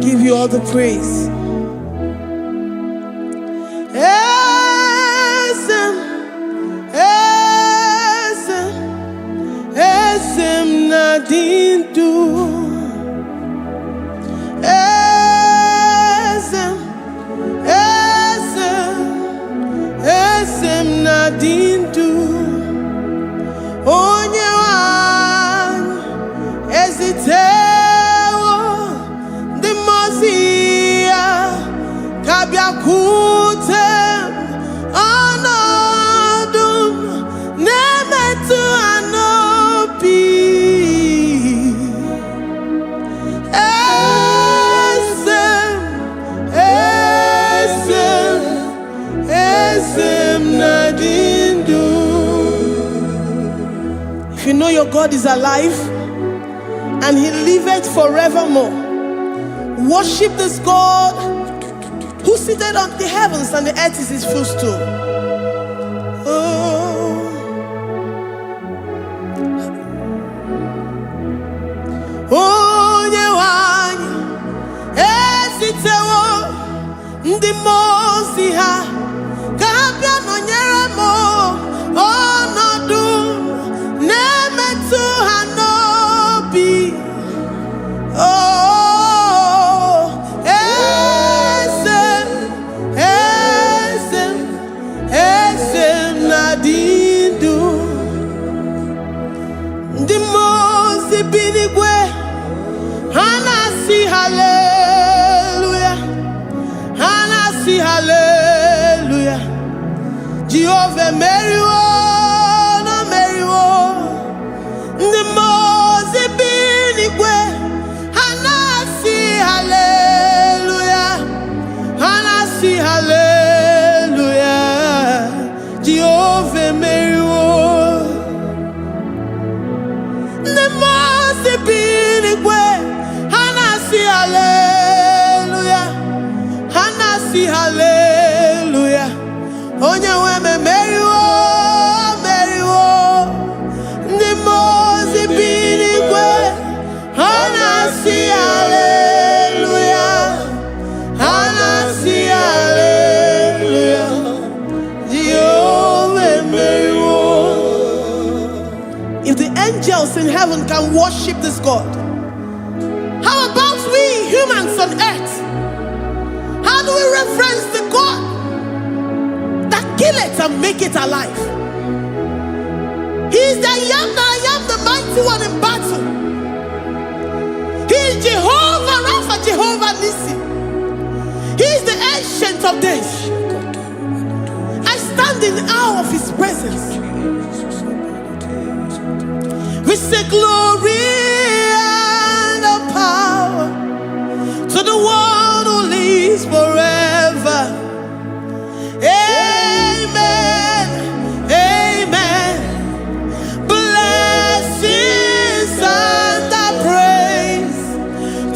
Give you all the praise. Eze m, eze m, eze m na-adị ndụ. Eze m, eze m, eze m na-adị ndụ. Onye nwe anyị ezitewo ndị mmụọ ozi ya ka bịakwute m. Ọnọdụ m na-emetụ ha n'obi. Eze m, eze m, eze m na-adị ndụ. If you know your God is alive and he liveth forevermore, worship this God who seated on the heavens and the earth is his footstool. Oh. Onye nwe anyị ezitewo ndị mmụọ ozi ha ka ha bịa nọnyere m. Ọnọdụ na-emetụ ha n'obi. Oh, eze m, eze m, eze m na-adị ndụ. Ndị mmụọ ozi bi n'igwe, ha na-asị haleluya, ha na-asị haleluya. Jehova emeriwo na meriwo. Ndị mmụọ ozi bi n'igwe, ha na-asị haleluya, ha na-asị haleluya. Jehova emeriwo. Ndị mmụọ ozi bi n'igwe, ha na-asị haleluya, ha na-asị haleluya. Onye nwe m emeriwo, meriwo. Ndị mmụọ ozi bi n'igwe, ha na-asị haleluya, ha na-asị haleluya. Jehova emeriwo. If the angels in heaven can worship this God, how about we humans on earth? How do we reverence the God that kill it and make it alive? He is the I am that I am, the mighty one in battle. He is Jehovah Rapha, Jehovah Nissi. He is the Ancient of Days. I stand in awe of his presence. We say glory and the power to the one who lives forever. Amen. Amen. Blessings and the praise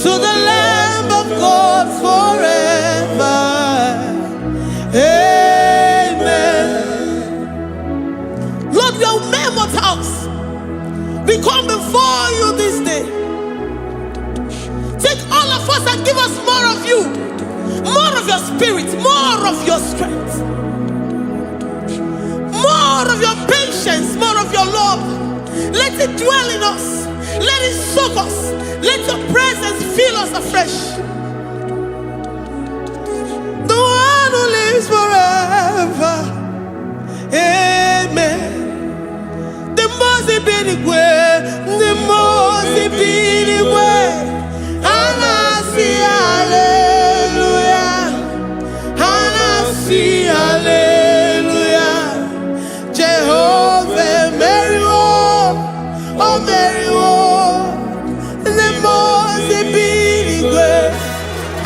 to the Lamb of God forever. Amen. Lord, we are mere mortals. We come before you this day. Take all of us and give us more of you, more of your spirit, more of your strength, more of your patience, more of your love. Let it dwell in us. Let it soak us. Let your presence fill us afresh. The one who lives forever. Amen. The mmụọ bi n'igwe, ndị mmụọ ozi bi n'igwe, ha na-asị haleluya, ha na-asị haleluya. Jehova emeriwo, o meriwo. Ndị mmụọ ozi bi n'igwe,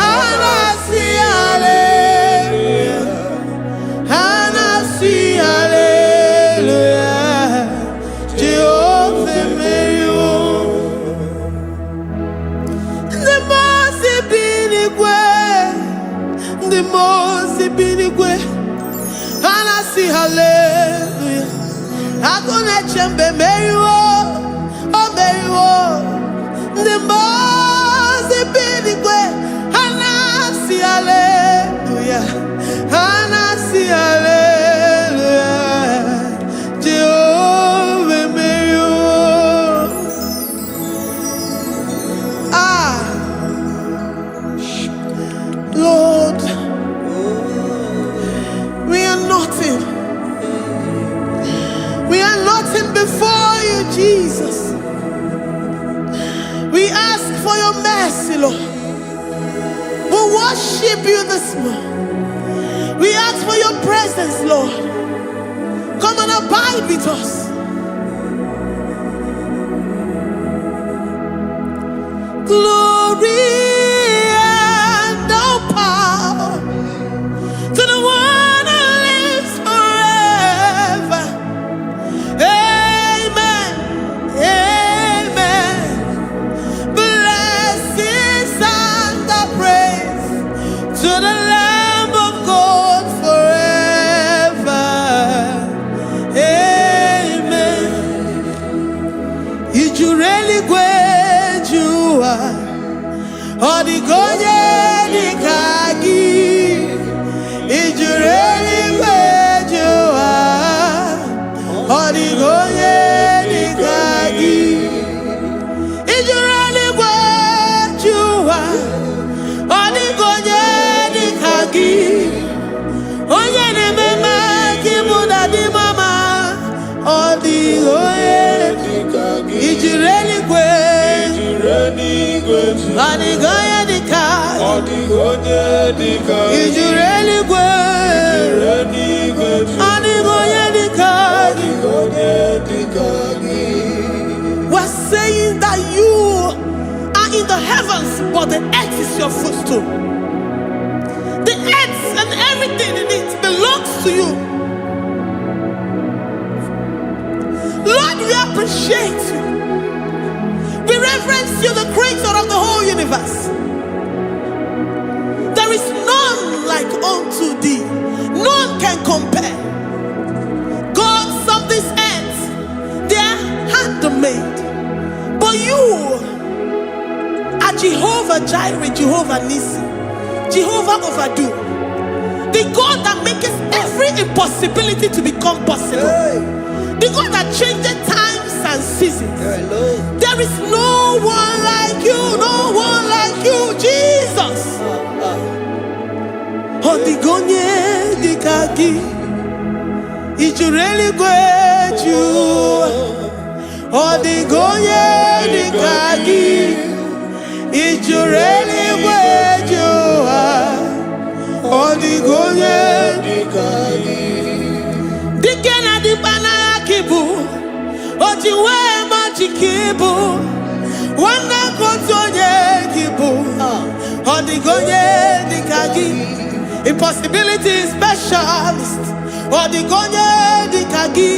ha na-asị haleluya, ha na-asị haleluya. Jehova emeriwo. Ndị mmụọ ozi bi n'igwe, ndị mmụọ ozi bi n'igwe, ha na-asị haleluya. Agụ na-eche mba emeriwo, o meriwo. Ndị mmụọ ozi bi n'igwe, ha ask for your mercy, Lord. We worship you this morning. We ask for your presence, Lord. Come and abide with us. Glory and all power to the one who lives forever. Amen. Amen. Blessings and the praise to the Lamb of God forever. Amen. I juru eluigwe ju ụwa, ọ dịghị onye dị ka gị. I juru eluigwe ju ụwa, ọ dịghị onye dị ka gị. I juru eluigwe ju ụwa, ọ dịghị onye dị ka gị. Onye na-eme mma ka ịbụ na dị mama, ọ dịghị onye. I juru eluigwe, ọ dịghị onye dị ka. Ọ dịghị onye dị ka I gị. Juru eluigwe, Eluigwe ọ dịghị onye dị ka Ọ gị. Dịghị onye dị ka gị. We're saying that you are in the heavens, but the earth is your footstool. The earth and everything in it belongs to you. Lord, we appreciate you. We reverence you, the creator of the whole universe. There is none like unto thee, none can compare. Gods of this earth, they are handmade. But you are Jehovah Jireh, Jehovah Nissi, Jehovah Overdo, the God that makes every impossibility to become possible, the God that changes times and seasons. There is no one like you, no one like you, Jesus. Ọ dịghị onye dị ka gị, i juru eluigwe ju ụwa. Ọ dịghị onye dị ka gị, i juru eluigwe ju ụwa. Ọ dịghị onye. Dị ka gị. Dike na dịkpa n'agha ka ị bụ, o ji wee ma ji ka ị bụ, nwanne ka otu onye ka ị bụ. Ọ dịghị onye dị ka gị, impossibility specialist. Ọ dịghị onye dị ka gị,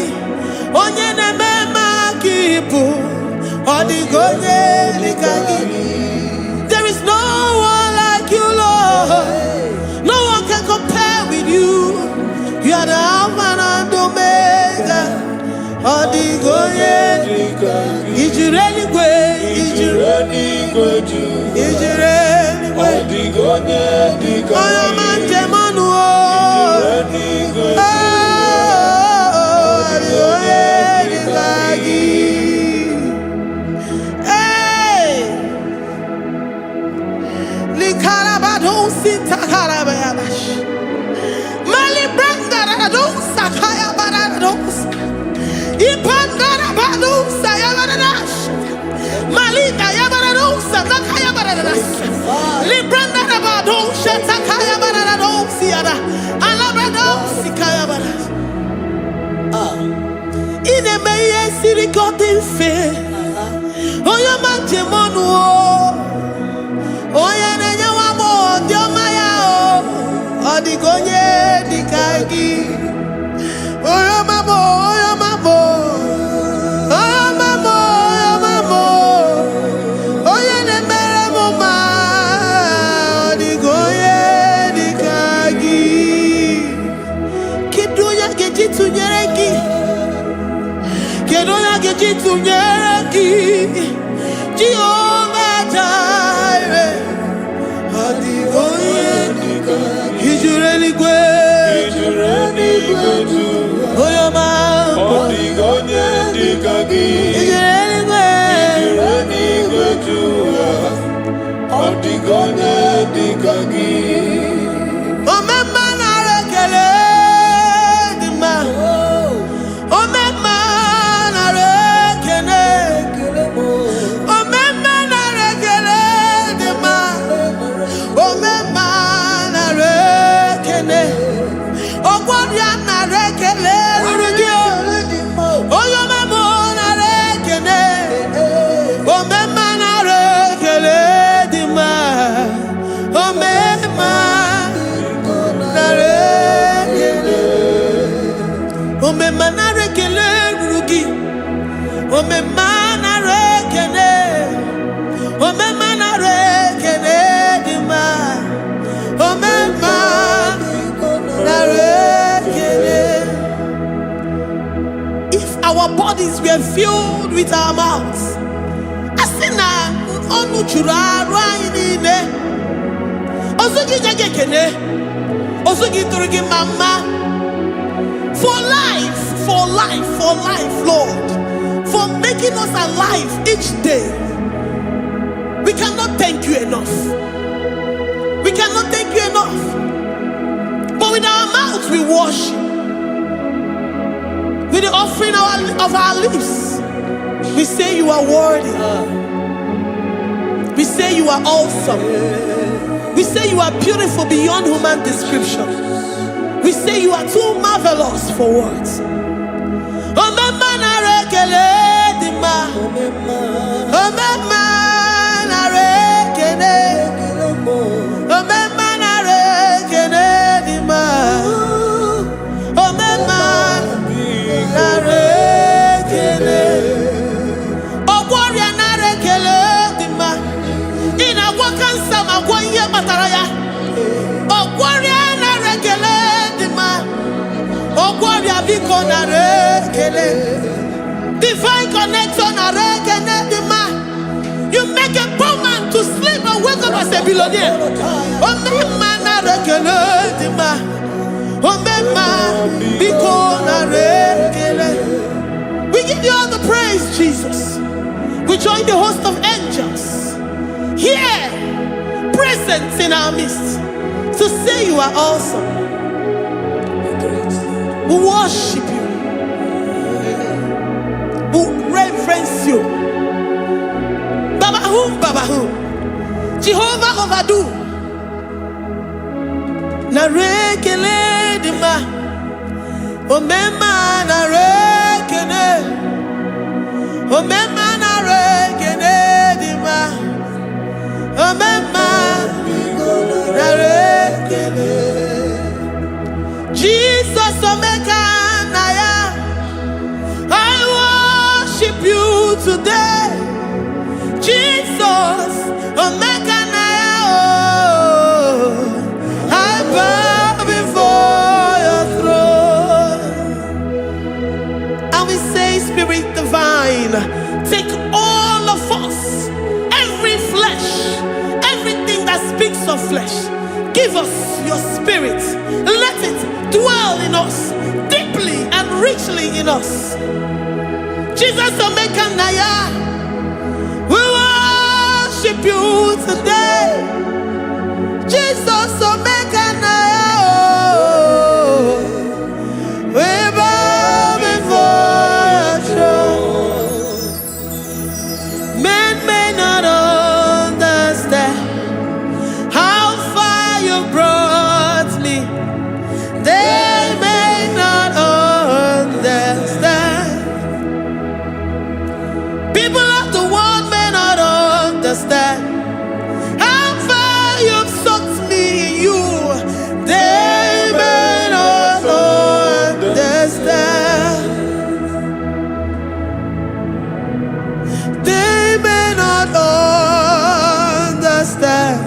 onye na-eme mma ka ị bụ. Ọ dịghị onye dị ka gị. There is no one like you, Lord. No one can compare with you. You are the Alpha and Omega. Ọ dịghị onye. Dị ka gị. I juru eluigwe, i juru Eluigwe ju i juru Ọ eluigwe. Dịghị onye dị ka Onye ọma gị. Njem ọnụ o. Eluigwe Oh, ọ dịghị onye dị ka gị. Hey! Likarabadosi takarabayabash. Mali brandaradosa kayabarados. Ipandarabadosa yabaradas. Malika yabaradosa nakayabaradas. Librandarabadosa takayabaradosi yada. Alabradosi kayabaras. Ị na-eme ihe siri ka ọ dị mfe. Onye ọma njem ọnụ o. Onye na-enye nwa agbọghọ dị ọma ya o. Ọ dịghị onye dị ka gị. Onye ọma bụ, onye ọma bụ. Onye ọma bụ, onye ọma bụ. Onye na-emere m mma. Ọ dịghị onye dị ka gị. Kedu onye a ga-eji tụnyere gị? Kedu onye a ga-eji tụnyere gị? Jehova Jireh. Ọ dịghị onye. Dị ka gị. I juru eluigwe. I juru eluigwe ju Onye ọma. Ọ dịghị onye dị ka gị. I juru eluigwe. Juru eluigwe ju Ọ dịghị onye dị ka gị. Omemma, nara ekele dị mma. Omemma, nara ekele. bodies were filled with our mouths, a sị na ọnụ juru arụ anyị niile, ozu gị nye gị ekene, ozu gị tụrụ gị mma mma. For life, for life, for life, Lord, for making us alive each day. We cannot thank you enough. We cannot thank you enough. But with our mouths we worship. With the offering of our lips, we say you are worthy. We say you are awesome. We say you are beautiful beyond human description. We say you are too marvelous for words. Omemma, nara ekele dị mma. Omemma, nara ekele. Omemma, nara ekele dị mma. Omemma, nara ekele. Ọgwọ ọrịa, nara ekele dị mma. Ị na-agwọ kansa ma gwọ ihe kpatara ya. Ọgwọ ọrịa, nara ekele dị mma. Ọgwọ ọrịa, biko nara ekele. Divine connector, nara ekele dị mma. You make a poor man to sleep and wake up as a billionaire. Omemma, nara ekele dị mma. Omemma, biko nara ekele. We give you all the praise, Jesus. We join the host of angels here present in our midst to say you are awesome. We worship you. We reverence you. Baba whom, Baba whom. Jehovah overdo. Nara ekele dị mma. Omemma, nara ekele. Omemma, nara ekele dị mma. Omemma, nara ekele. Jesus Omeka Naya, I worship you today. Jesus Omeka Naya, oh, I bow before your throne. And we say, Spirit divine, take all of us, every flesh, everything that speaks of flesh. Give us your spirit. Let it dwell in us deeply and richly in us. Jesus Omeka Naya, we worship you today. Jesus Omeka Naya, oh, we bow before your throne. Men may not understand how far you brought me. They may not understand. People of the world may not understand how far you've sought me in you. They may not understand. They may not understand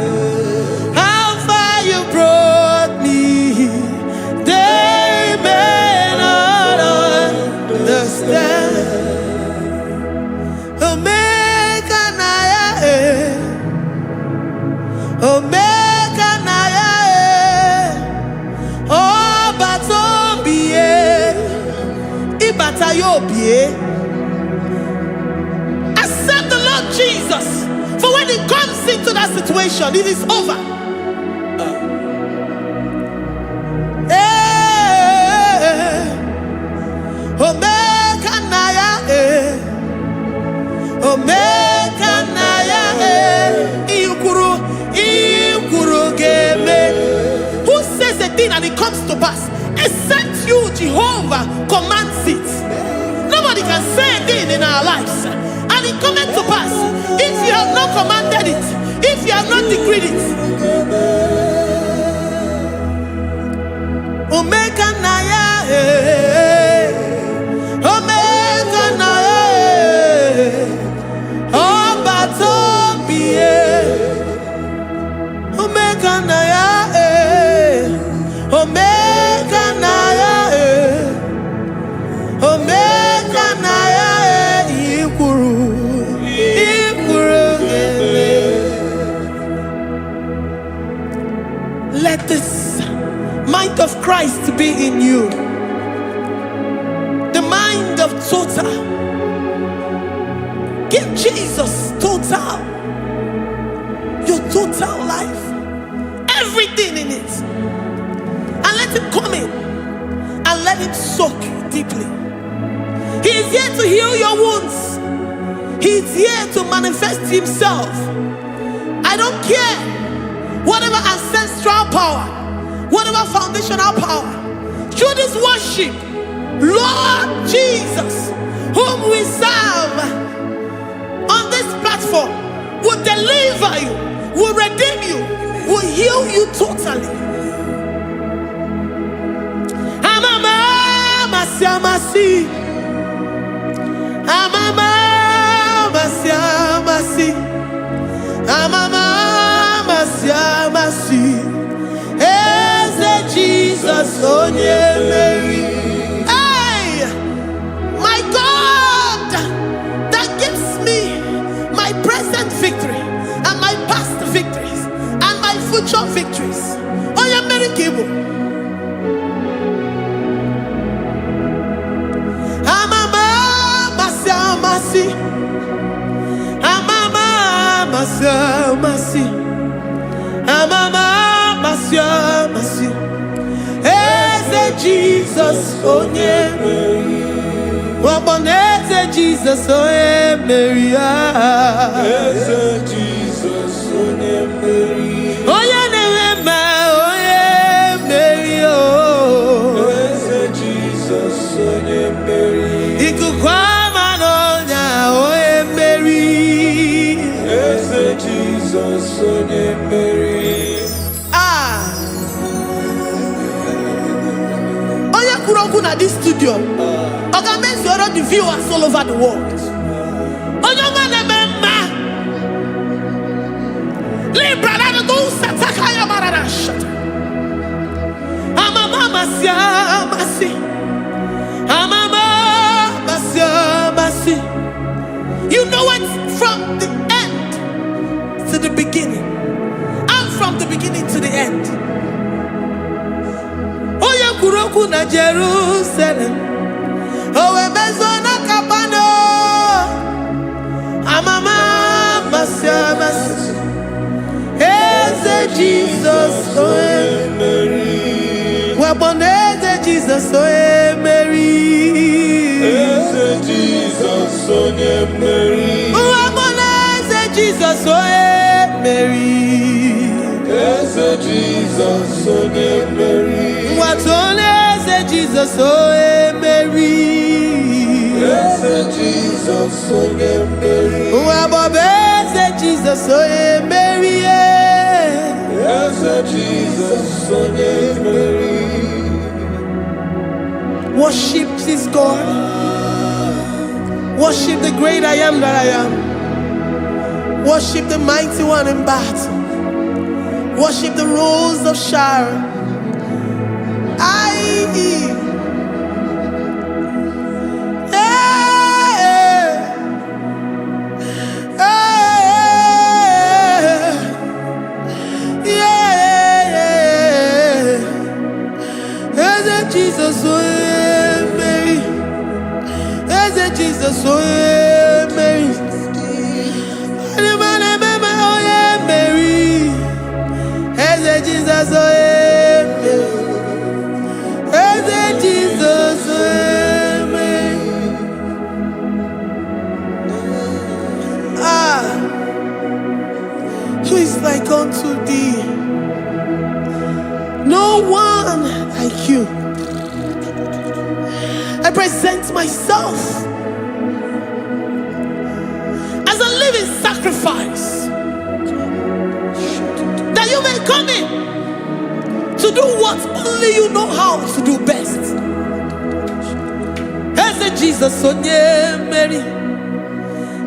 how far you brought me. They may not understand. Omega Naya, eh. Omega Naya, eh. Ọba tó ń bìyẹ, ìbàtà yóò bìyẹ. Accept the Lord Jesus. For when he comes into that situation, it is over. Eh, Omega Naya, eh. Omega Naya, eh. Ikwuru, ikwuru ga-eme. Who says a thing and it comes to pass? Except you, Jehovah, commands it. Nobody can say a thing in our lives and it cometh to pass if you have not commanded it, if you have not decreed it. Omega Naya, eh. Omega Naya, eh. Ọba tó bí e. Omega Naya, eh. Omega Naya, eh. Omega Naya. Christ be in you. The mind of total. Give Jesus total. Your total life. Everything in it. And let him come in and let him soak you deeply. He is here to heal your wounds. He is here to manifest himself. I don't care whatever ancestral power, whatever foundational power. Through this worship, Lord Jesus, whom we serve on this platform, will deliver you, will redeem you, will heal you totally. Amama, masi, amasi. Amama, masi, amasi. Amama, masi, amasi. Eze Jesus, onye mmeri. Hey, my God, that gives me my present victory and my past victories and my future victories. Onye mmeri ka ị bụ. Amama, amasị, amasị. Amama, amasị, amasị. Amama, amasị, amasị. Eze Jesus, onye mmeri. Ọgbọnọ eze Jesus, onye mmeri. Ah. Eze Jizọs onye mmeri. Onye na-enwe mma, onye mmeri. Oh. Eze Jizọs onye mmeri. Ikuku ama n'ọnya, onye mmeri. Eze Jizọs onye mmeri. Ah. Onye kwuru okwu na this studio, ọ ga-emezuoro the viewers all over the world. Onye ọma na-eme mma. Libra na do sataka ya marara shata. Amama amasị amasị. Amama amasị amasị. You know it from the end to the beginning. And from the beginning to the end. Onye kwuru okwu na Jerusalem, o wee mezuo na Kapanọm. Amama amasị amasị. Eze Jizọs onye Mmeri. Wakpo eze Jizọs onye mmeri. Eze Jizọs onye mmeri. Wakpo eze Jizọs onye mmeri. Eze Jizọs onye mmeri. Nwatụ eze Jizọs onye mmeri. Eze Jizọs onye mmeri. Nwa eze Jizọs onye mmeri. Eze Jizọs onye mmeri. Worship this God. Worship the great I am that I am. Worship the mighty one in battle. Worship the Rose of Sharon. I. Hey, hey, yeah. Eze Jesus, onye mmeri. Eze Jesus, onye mmeri. Onye onye mmeri. Eze Jesus, onye mmeri. Eze Jesus, onye mmeri. Ah, who is like unto thee? No one like you. I present myself as a living sacrifice that you may come in to do what only you know how to do best. Eze Jesus onye mmeri.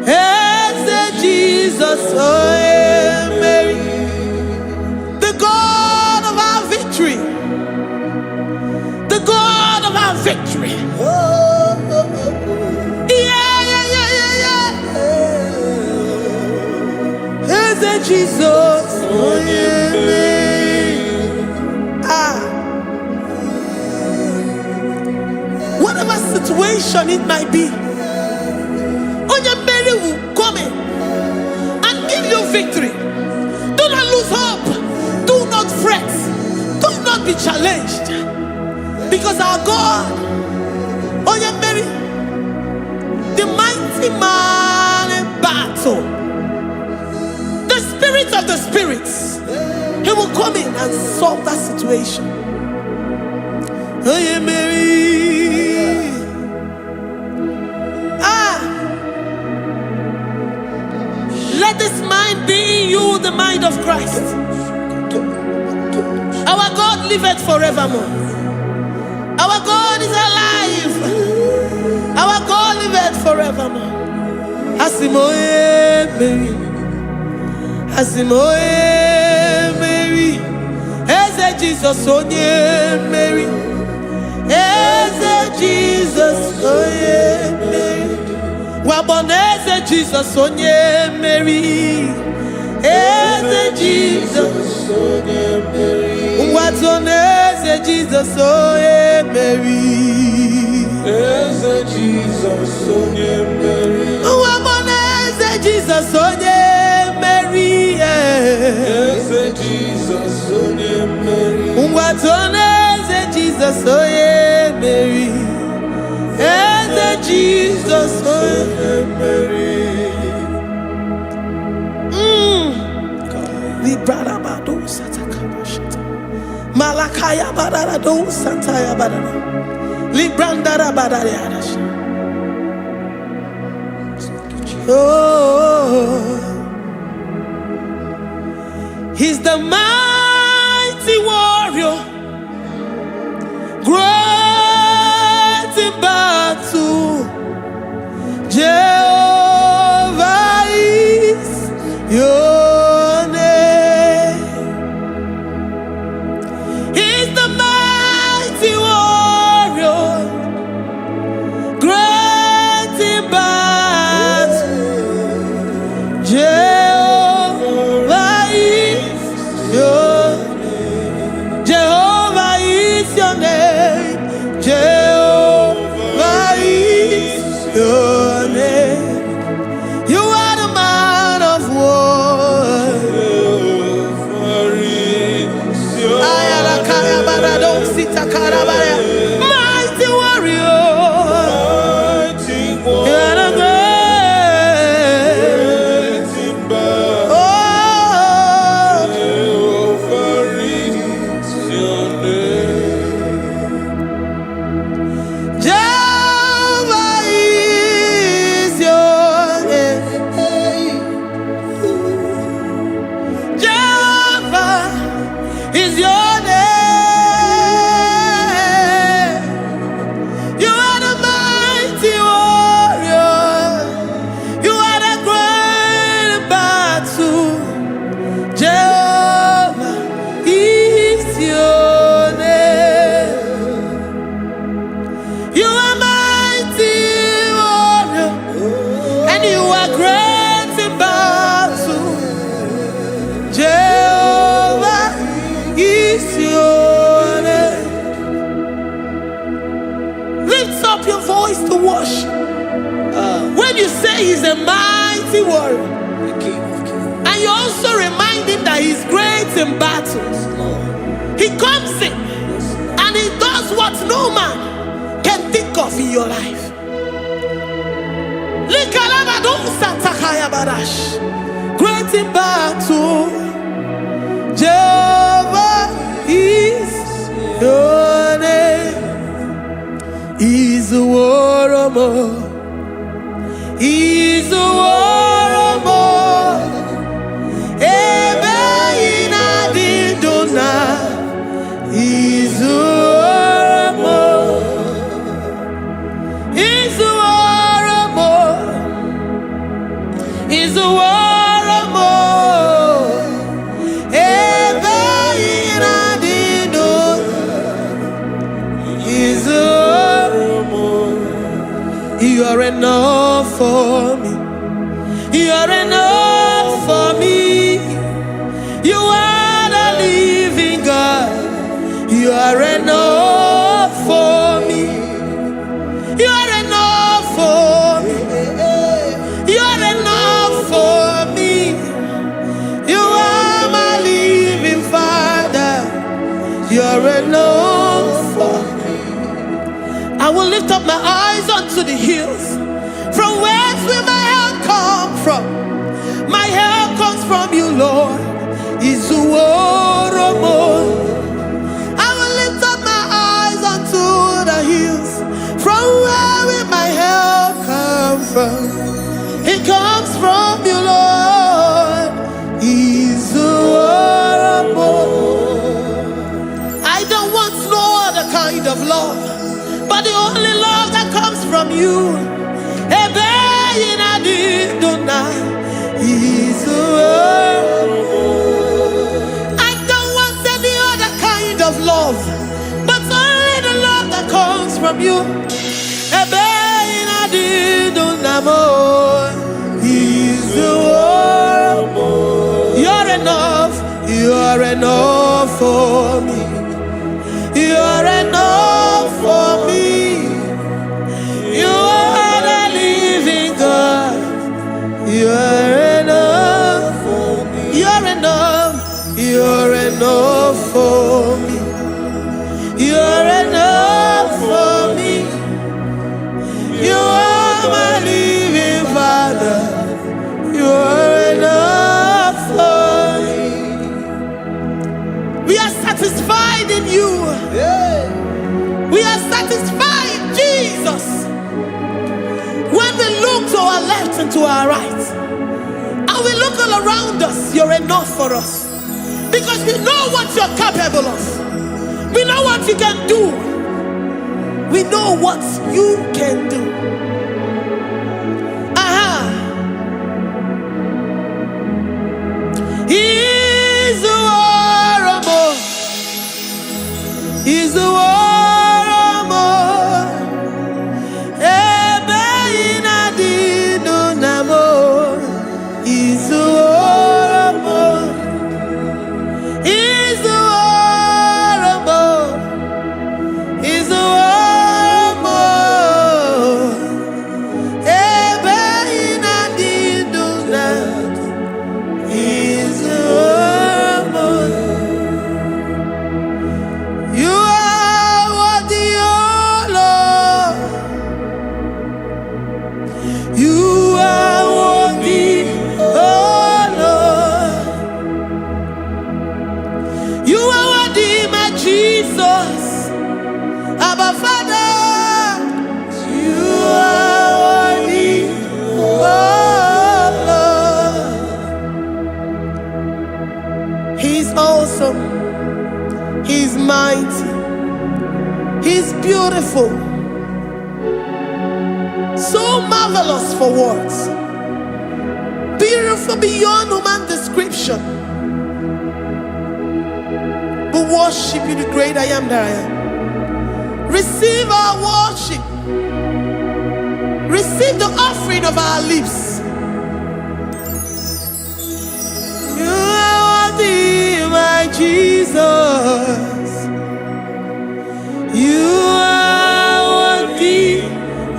Eze Jesus onye mmeri. The God of our victory. The God of our victory. Yeah. Eze Jesus onye mmeri. Ah. situation it might be, Onye mmeri will come in and give you victory. Do not lose hope. Do not fret. Do not be challenged. Because our God, Onye mmeri, the mighty man in battle, the spirit of the spirits, he will come in and solve that situation. Onye mmeri. Ah, let this mind be in you, the mind of Christ. Our God liveth forevermore. Our God is alive. Our God liveth forevermore. Asị m onye mmeri. Asị m onye mmeri. Eze Jizọs onye mmeri. Eze Jizọs onye mmeri. Wakpo na Eze Jizọs onye mmeri. Eze Jizọs. Onye mmeri. Ngwa na Eze Jizọs onye mmeri. Eze Jizọs onye mmeri. Wakpo na Eze Jizọs onye mmeri. Eze Jizọs onye mmeri. Ngwa na Eze Jizọs onye mmeri. Eze Jizọs onye Onye mmeri. Librarabado satakabashata. Malakaya bararado santaya barara. Librandara barariadash. Oh, he's the mighty warrior, great in battle. Jehovah is your name. He's the mighty warrior, great in battle. Jehovah is your Jehovah is your name. Jehovah is your name. You are the man of war. Jehovah is your Ayalakaya barado sitakarabaya. Mighty warrior. Mighty You are the warrior. great. Great in battle. Oh, Jehovah is your name. Jehovah is your name. Jehovah is your name. You are the mighty warrior. You are the great battle. Jehovah is your name. You are mighty warrior, and you are great in battle. Jehovah is your name. Lift up your voice to worship. When you say he's a mighty warrior, The King of Kings. and you also remind him that he's great in battles, Lord. he comes in and he does what no man can think of in your life. Likalabadosatakayabash. Great in battle, Jehovah is your name. Izuworomo, Izuworomo, ebe ị na-adị ndụ na Izuworomo, Izuworomo, Izuworomo, ebe ị na-adị ndụ, Izuworomo. You are enough for me. You are enough for me. You are the living God. You are enough for me. You You're enough for me. I will lift up my eyes unto the hills. From whence will my help come from? My help comes from you, Lord. Izuworomo. I will lift up my eyes unto the hills. From where will my help come from? It comes from you, Lord. Izuworomo. I don't want no other kind of love, but the only love that comes from you. Ebe ị na-adị ndụ na Izuworomo. I don't want any other kind of love, but only the love that comes from you. Ebe ị na-adị ndụ na mo, Izuworomo. You're enough, you're enough for me. You're enough for me. You are the living God. You're enough for me. You're enough. You're enough for me. You're enough for me. You are my living Father. You are enough for me. We are satisfied in you. We are satisfied, Jesus. When we look to our left and to our right, and we look all around us, you're enough for us. Because we know what you're capable of. We know what you can do. We know what you can do. Aha. Izuworomo. Izuworomo. Ebe ị na-adị ndụ na mo. Izuworomo. Izuworomo. Izuworomo. Ebe ị na-adị ndụ na Izuworomo. You are worthy, O Lord. You are worthy, O Lord. You are worthy, my Jesus. Abba Father. You are worthy, O Lord. He's awesome. He's mighty. He's beautiful. So marvelous for words. Beautiful beyond human description. We worship you, the great I am that I am. Receive our worship. Receive the offering of our lips. You are worthy, my Jesus. You are worthy,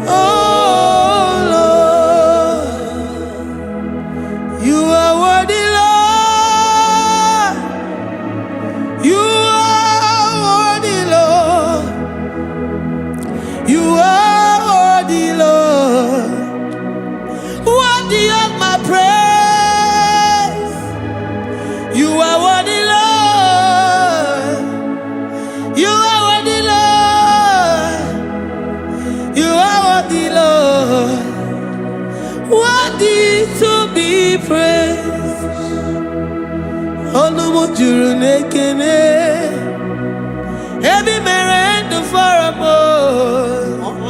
oh Lord. You are worthy, Lord. You are worthy, Lord. You are worthy, Lord. Worthy of my praise. You are worthy, Lord. You are worthy, Lord. You are worthy, Lord. Worthy to be praised. Ọnụ m juru n'ekene. Ebe i mere ndụ fọrọ m.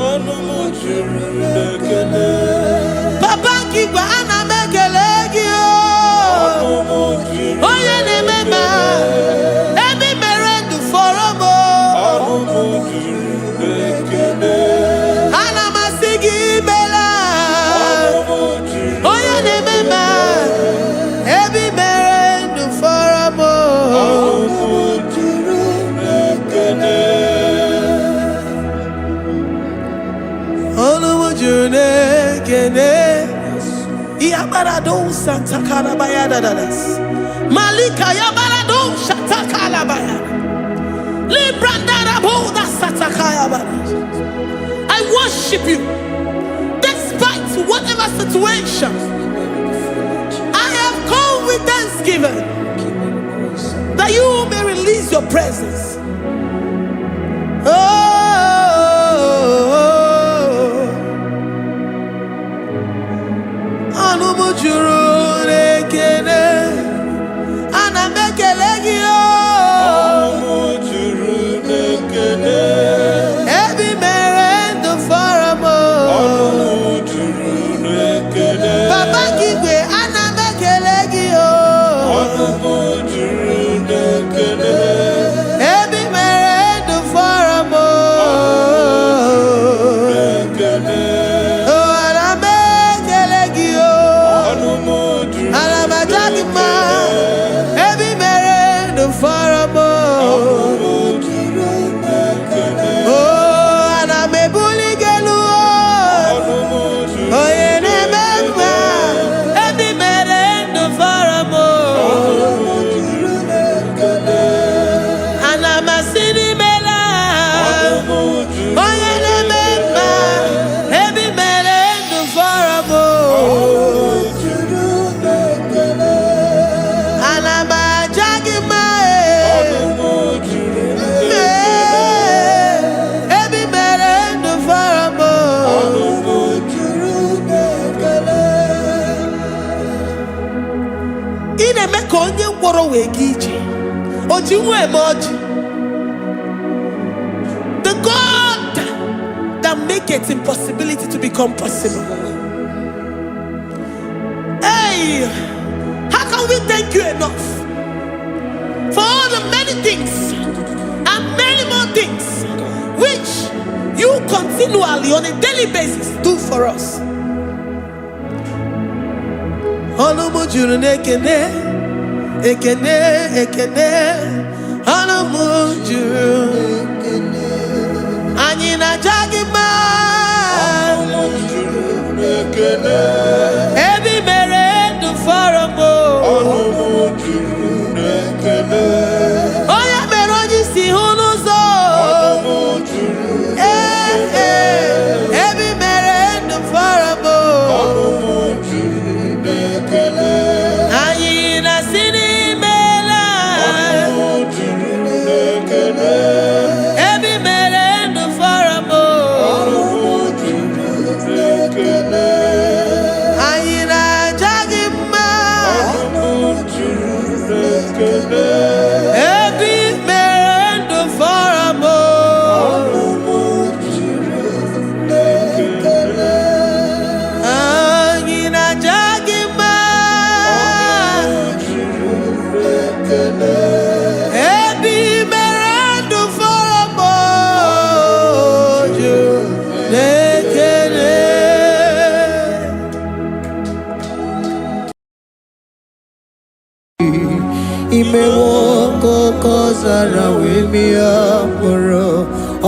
Ọnụ m juru n'ekele. Papa nke igwe, ana m ekele gị o. Ọnụ m juru. Onye na-eme ma ebe i mere ndụ fọrọ m. Ọnụ m juru n'ekele. Ana m asị gị imela. Ọnụ m juru. Onye na-eme ma ebe i mere ndụ fọrọ m. Ọnụ m juru n'ekele. Ọnụ m juru n'ekene. Yabarado santakarabaya dadadas. Malika yabarado shatakalabaya. Kaya. I worship you despite whatever situation. I have come with thanksgiving that you may release your presence. Oh, ọnụ m juru n'ekele, ana m ekele gị o. Ọnụ m juru n'ekele. Ebe i mere ndụ fọrọ m o. Ọnụ m juru n'ekele. Papa gị igwe, ana m ekele gị o. Ọnụ m juru n'ekele. Ebe i mere ndụ fọrọ m o. N'ekele. Oh, ana m ekele gị o. Ọnụ m juru Ana m aja gị mma. n'ekele. Ebe i mere ndụ fọrọ m o. Ọnụ m juru n'ekele. Oh, ana m ebuli gị elu o. Ọnụ m juru Onye na-eme mma, ebe i mere ndụ fọrọ m o. Ọnụ m juru n'ekele. Ana m asị n'imela. Ọnụ m juru Onye na-eme mma, ebe i mere ndụ fọrọ m o. juru n'ekele. Ana m aja gị mma e. Ọnụ m juru Ee, ebe i mere ndụ fọrọ m o. Ọnụ m juru n'ekele. Ị na-eme ka onye ngwọrọ wee gaa ije. O ji nwa eme ọjị. The God that maketh impossibility to become possible. Hey, how can we thank you enough for all the many things and many more things which you continually on a daily basis do for us? Ọnụ m juru n'ekene, ekene, ekene. Ọnụ m juru. Anyị na-aja gị mma. Ọnụ m juru n'ekele. Ebe i mere ndụ fọrọ m o. Ọnụ m juru n'ekele. Onye mere onye isi hụ n'ụzọ. Ọnụ m juru Ee, ee, ebe i mere ndụ fọrọ m o. Ọnụ m juru n'ekele. Anyị na-asị n'imela. Ọnụ m juru n'ekele. Ebe i mere ndụ fọrọ m o. Ọnụ m juru n'ekele. Anyị na-aja gị mma. Ọnụ m juru n'ekele. Ebe i mere ndụ fọrọ m o. Ọnụ m juru n'ekele. Anyị na-aja gị mma. Ọnụ m juru n'ekele. Ebe i mere ndụ fọrọ m o. Juru n'ekele. Imewo ka ọzara wee mịa mkpụrụ,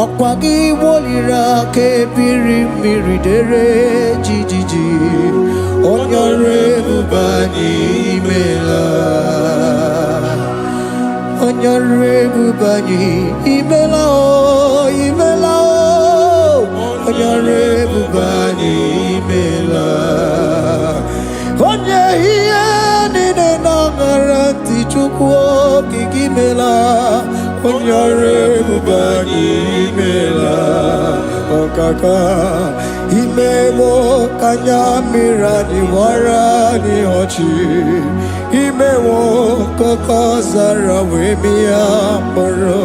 ọkwa gị woliri aka ebiri mmiri dere jijiji. Onye ọrụ ebube anyị, imela. Onye ọrụ ebube anyị, imela o, imela o. Onye ọrụ ebube anyị, imela. Onye ihe niile na-aṅara ntị, Chukwu okike, imela. Onye ọrụ ebube anyị, imela. Ọkaka imewo ka anya mmiri anyị wara anyị ọchị. Imewo ka ọzara wee mịa mkpụrụ,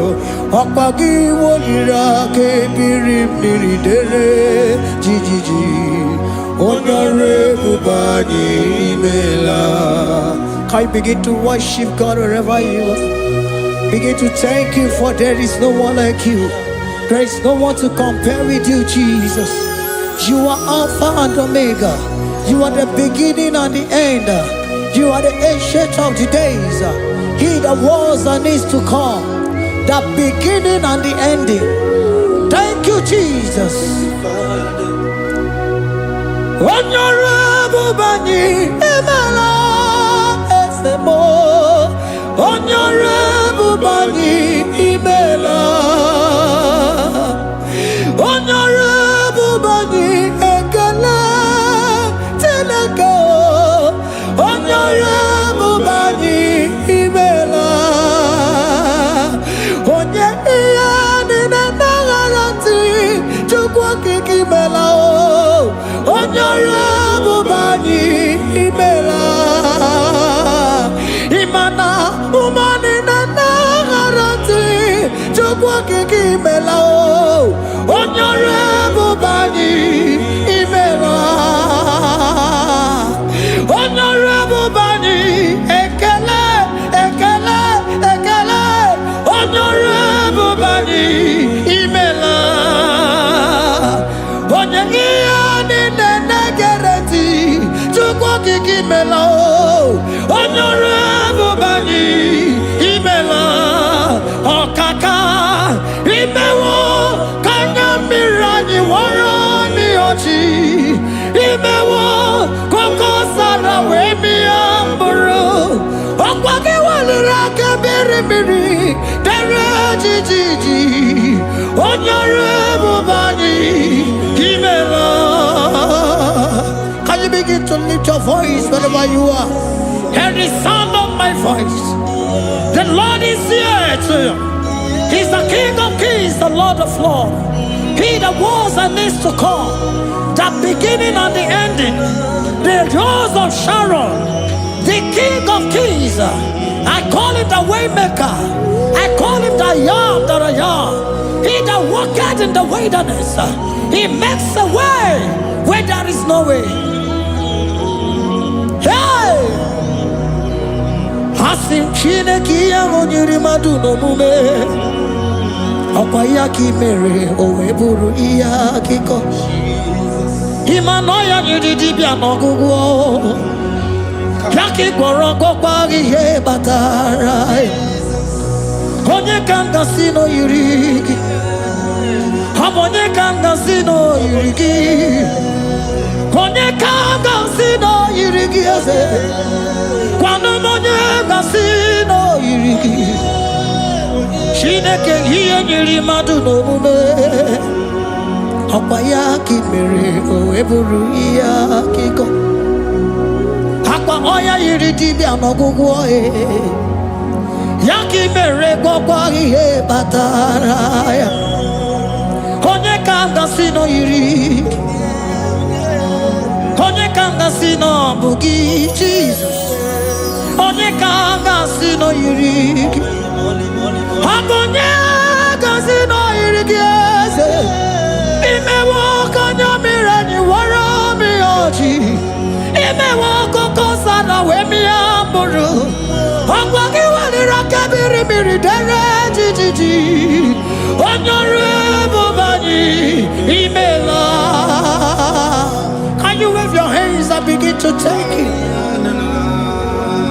ọkwa gị woliri aka ebiri mmiri dere jijiji. Onye ọrụ ebube anyị, imela. Can you begin to worship God wherever you are? Begin to thank you, for there is no one like you. There is no one to compare with you, Jesus. You are Alpha and Omega. You are the beginning and the end. You are the Ancient of the Days. He that was and is to come. The beginning and the ending. Thank you, Jesus. Onye ọrụ ebube anyị, imela. Eze m, onye ọrụ ebube anyị, imela. Okike, imela o. Onye ọrụ ebube anyị, imela. Onye ọrụ ebube anyị, ekele, ekele, ekele. Onye ọrụ ebube anyị, imela. Onye ihe niile na-egere ntị, Chukwu Okike, imela o. Onye ọrụ ebube anyị, imela. Ọkaka, imewo ka anya mmiri anyị wọrọ n'ọchị. Imewo koko sara wee mịa mkpụrụ. Ọkwa gị weliri aka mmiri mmiri dere jijiji. Onye ọrụ ebube anyị, imela. Can you begin to lift your voice wherever you are? Hear the sound of my voice. The Lord is here to you. He's the King of Kings, the Lord of Lords. He that was and is to come, the beginning and the ending, the Rose of Sharon, the King of Kings. I call him the Waymaker. I call him the I Am that I Am. He that walketh in the wilderness. He makes a way where there is no way. Hey! Asị m Chineke, ihe ahụ nyere mmadụ n'omume, ọkwa ya ka ị mere o wee bụrụ ihe akụkọ. Ịma na ọya nyere dibịa n'ọgwụgwọ ya ka ị gwọrọ, gwọkwa ihe kpatara ya. Onye ka m gasị na o yiri gị? Ọ bụ onye ka m gasị na o yiri gị? Onye ka m gasị na o yiri gị, eze? Gwanụ m onye gasị na o yiri gị. Chineke, ihe nyere mmadụ n'omume, ọkwa ya ka ị mere o wee bụrụ ihe akụkọ. Akwa ọya yiri dibịa n'ọgwụgwọ ya ka ị mere gwọkwa ihe kpatara ya. Onye ka m gasị na o yiri gị? Onye ka m gasị na ọ bụ gị, Jizọs? Onye ka m gasị na o yiri gị? Ọ bụ onye gasị na o yiri gị, eze? Imewo ka anya mmiri anyị wara mmiri ọchị. Imewo akụkọ sara wee mịa mkpụrụ. Ọgwa gị weliri aka mmiri mmiri dere jijiji. Onye ọrụ ebube anyị, imela. Can you wave your hands and begin to thank him?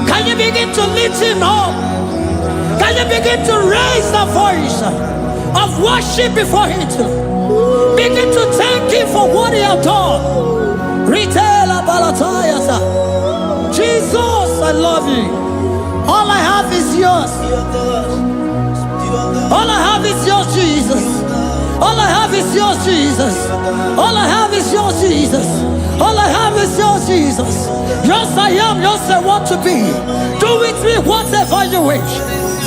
Can you begin to lift him up? Can you begin to raise the voice of worship before him? Begin to thank him for what he has done. Retailer Balatayasa. Jesus, I love you. All I have is yours. All I have is yours, Jesus. All I have is yours, Jesus. All I have is yours, Jesus. All I have is yours, Jesus. Yours I am, yours I want to be. Do with me whatever you wish.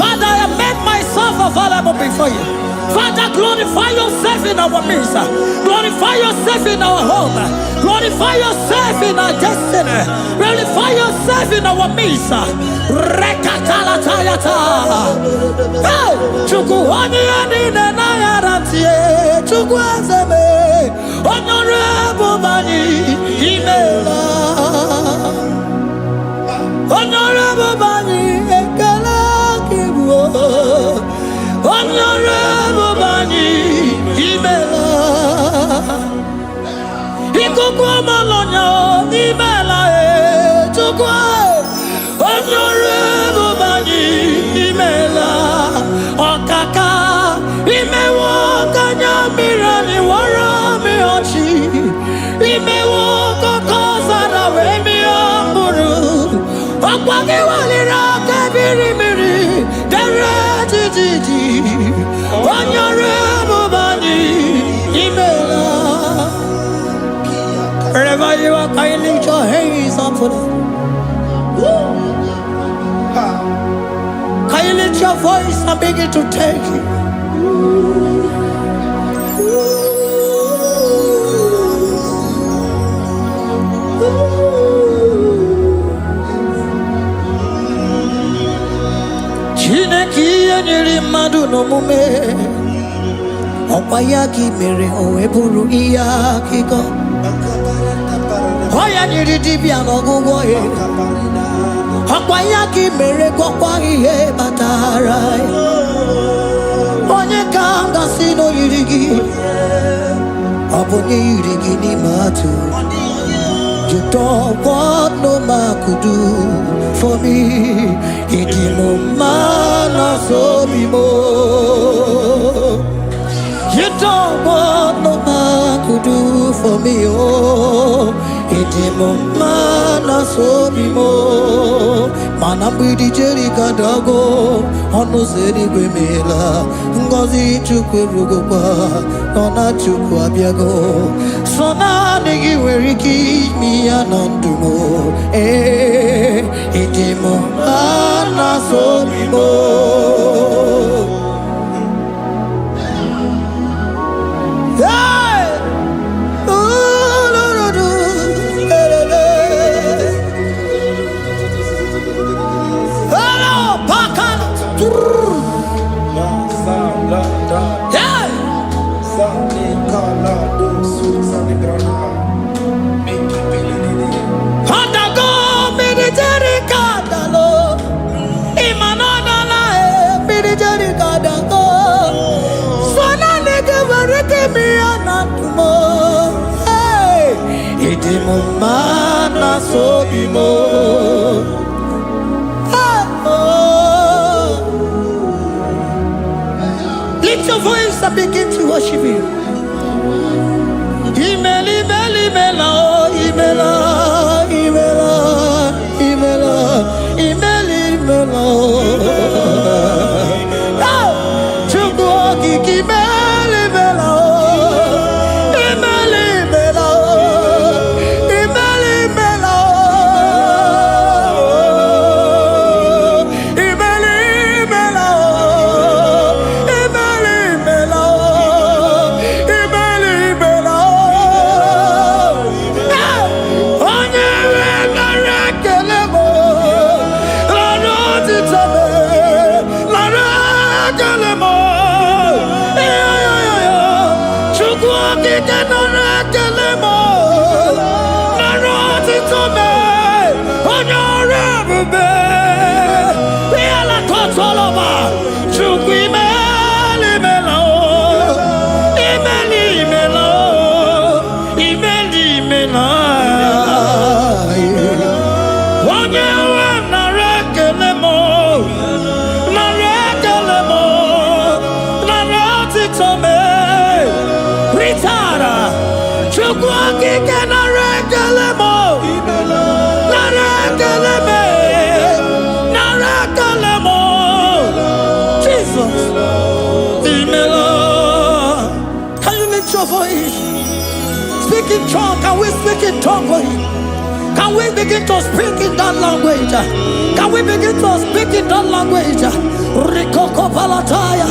Father, I have made myself available before you. Father, glorify yourself in our midst. Glorify yourself in our home. Glorify yourself in our destiny. Glorify yourself in our midst. Rekatalatayata. Hey! Chukwu, onye ya niile na-aghara ntị, Chukwu eze m, onye ọrụ ebube anyị, imeela. Onye ọrụ ebube anyị, ekele gị bụ. Onye ọrụ ebube anyị, imeela. Ikuku ọmalọnya, imeela e. Chukwu, onye ọrụ ebube anyị, imeela. Ọkaka, imewo ka anya mmiri anyị wara mmiri ọchị. Imewo kọkọ zara wee mịa mkpụrụ. Ọkwa gị weliri aka biri mmiri dere jijiji. Onye ọrụ ebube anyị, imeela. Wherever you are, can you lift your hands up for them? Can you lift your voice and begin to thank him? Chineke, ihe nyere mmadụ n'omume. Ọkwa ya ka i mere o wee bụrụ ihe akụkọ. Ọ ya nyere dibịa n'ọgwụgwọ ya. Ọkwa ya ka i mere gwọkwa ihe kpatara ya. Onye ka m gasị na o yiri gị? Ọ bụ onye yiri gị n'ime atụ. You don't want no man could do for me. Ịdị m mma na sobi m. You don't want no man could do for me. Oh, ịdị m mma na sobi m. Mana mgbidi Jeriko adago, ọnụ ụzọ eluigwe meela. Ngọzi Chukwu erugokwa, nọ na Chukwu abịago. Sọ naanị gị nwere ike ime ya na ndụ m. Ee, ịdị m mma na sobi m. Hey! Ooh, eh, eh. Hello, Pakan. La sa la da Hey! sa ni ka la do su sa ni gra na mi ki pi li di di. Ọdago mmiri Jeriko adalo. Ịma na ọ dala e, mmiri Jeriko adago. So naanị gị nwere ike ime ya na ndụ m. Hey! Ịdị m mma na sobi m. Hey! Oh. Lift your voice and begin to worship Him. Imela, imela, imela, oh, imela, imela, imela, imela, imela, oh. Oh, Chukwu okike imela, imela, oh. Imela, imela, oh. Imela, imela, oh. Imela, imela, oh. Imela, imela, oh. Imela, imela, oh. Eh, onye nwe nara ekele m, nara otito m, nara ekele m. Iyo, Chukwu okike nara ekele m, nara otito m, onye ọrụ ebube. Ihe lakọtọrọ m, Chukwu imela, imela, oh. Imela, imela, oh. Imela, imela. Onye nwe m nara ekele m, nara ekele m, nara otito m. Ritara, Chukwu okike nara ekele m, nara ekele m, nara ekele m. Jesus, imela. Can you lift your voice? Speak in tongue. Can we speak in tongue for him? Can we begin to speak in that language? Can we begin to speak in that language? Rikoko palataya,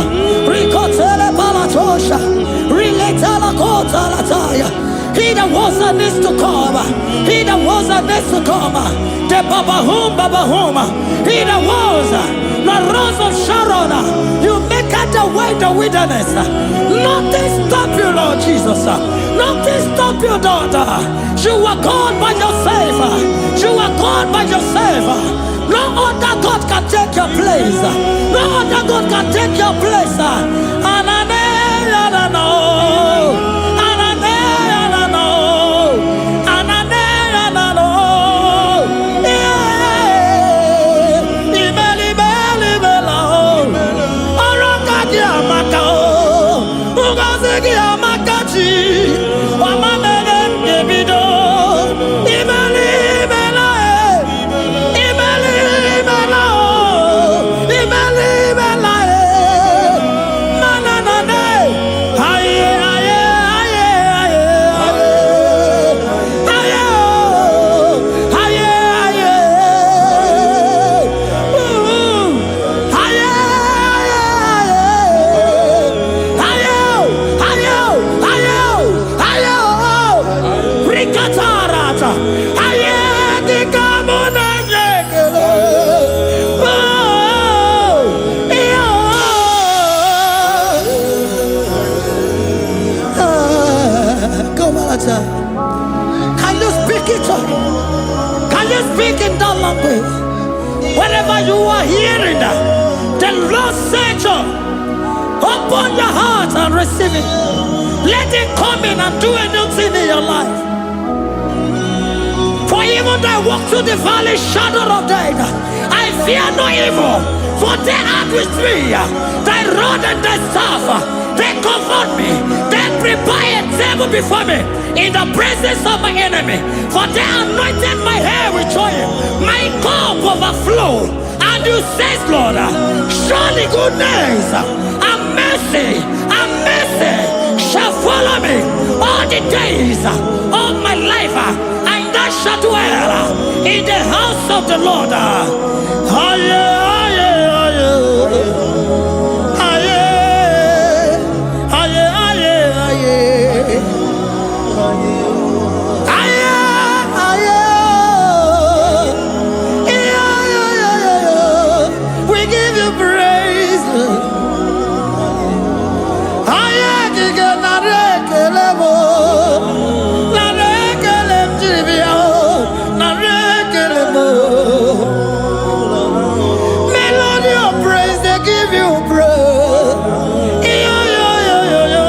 rikotele palatosha, riletela kotalataya. He that was and is to come, he that was and is to come, the Babahum Babahum, he that was, the Rose of Sharon, you make out the way the wilderness. Nothing stop you, Lord Jesus. Nothing stop you, daughter. You are God by yourself. You are God by yourself. No other God can take your place. No other God can take your place. Anane, anano. Anane, anano. Anane, anano. Yeah. Imeli, imeli, imela, oh. Ọrụ aka gị amaka, oh. Ngọzi gị amaka chi. Ọma mere m ga-ebido. Imeli, imela, eh. Imeli, imela, oh. Imeli, imela, eh. Mana na na, eh. Aye, aye, aye, aye, aye. Aye, oh. Aye, aye. Ooh, ooh. Aye, aye, aye. Aye, oh. Aye, oh. Aye, oh. The Lord said, open your heart and receive it. Let it come in and do a new thing in your life. For even though I walk through the valley shadow of death, I fear no evil, for they are with me. Thy rod and thy staff, they comfort me. They prepare a table before me in the presence of my enemy. For they anointed my head with oil, my cup overflow. And you say, Lord, surely goodness and mercy shall follow me all the days of my life, and I shall dwell in the house of the Lord. Aye, aye, aye. Aye, aye, aye, aye. Aye, aye. Yeah, yeah, yeah, yeah. We give you praise, Lord. Aye, kike nara ekele m o. Nara ekele m jiri bịa o. Nara ekele m o. Melody of praise, they give you praise. Yo, yo, yo, yo, yo.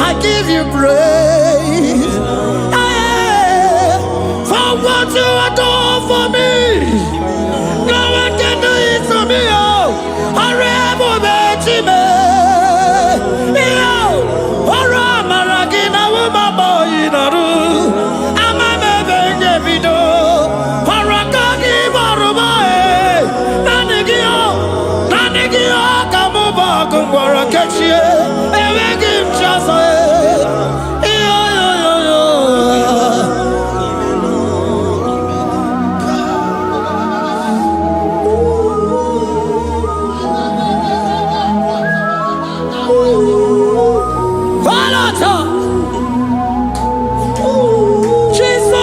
I give you praise. Hey, for what you have done for me. No one can do it for me. Oh, Ọrẹ Chime. Yo, ọrụ amara gị na wụmabọ yinaru. Ama m ebe m ga-ebido. Ọrụ aka gị gbọrọ m e. Naanị gị o, naanị gị o ka mụ bụ ọgụ ngwọrọ kechie. Enweghị m chi ọzọ e. Yo, yo, yo, yo. Falata! Jesus!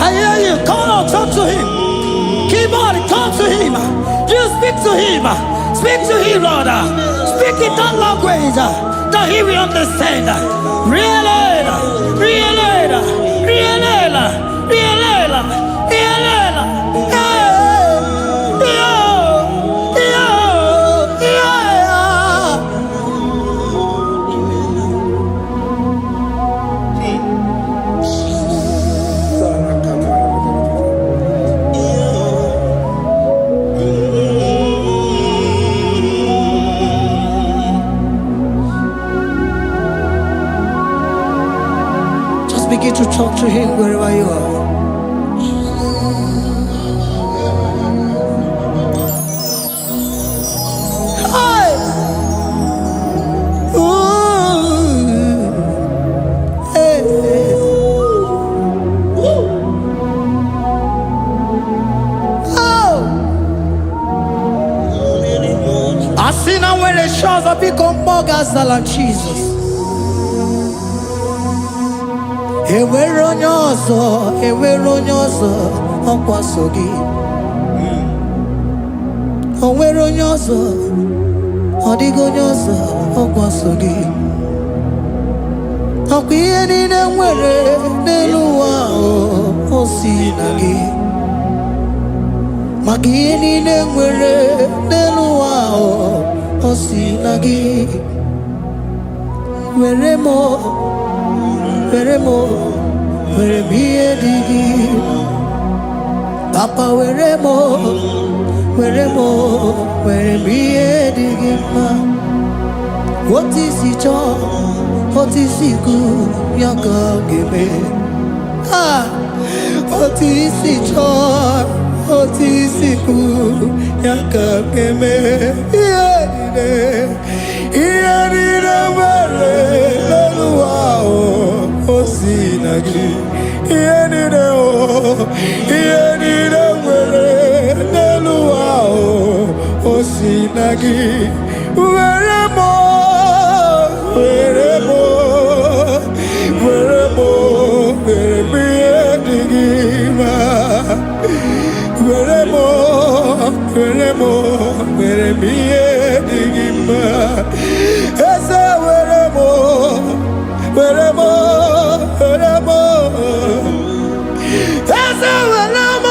I hear you. Come on, talk to him. Keep on, talk to him. You speak to him. Speak to him, Lord. Speak in that language that he will understand. Really, really, really, really, really. Hey, yo, yo, yeah. Just begin to talk to him wherever you are. Hi! Ooh. Hey. Oh! Asị na nwere chi ọzọ, biko mmụọ ga-azala Jizọs. Enwere onye ọzọ, enwere onye ọzọ, ọkwa so gị. O nwere onye ọzọ, ọ dịghị onye ọzọ, ọkwa so gị. Ọkwa ihe niile nwere n'elu ụwa ahụ, o si na gị. Maka ihe niile nwere n'elu ụwa ahụ, o si na gị. Were m, were m, were m ihe dị gị. Papa, were m, were m, were m ihe dị gị mma. Otu isi chọọ, otu isi kwu, ya ka ọ ga-eme. Ah, otu isi chọọ, otu isi kwu, ya ka ọ ga-eme. Ihe niile, ihe niile nwere n'elu ụwa ahụ, o si na gị. Ihe niile o, ihe niile nwere n'elu ụwa ahụ, o si na gị. Were m, were m, were m, were m ihe dị gị mma. Were m, were m, were m ihe dị gị mma. Eze, were m, were m, were m. Eze, were m.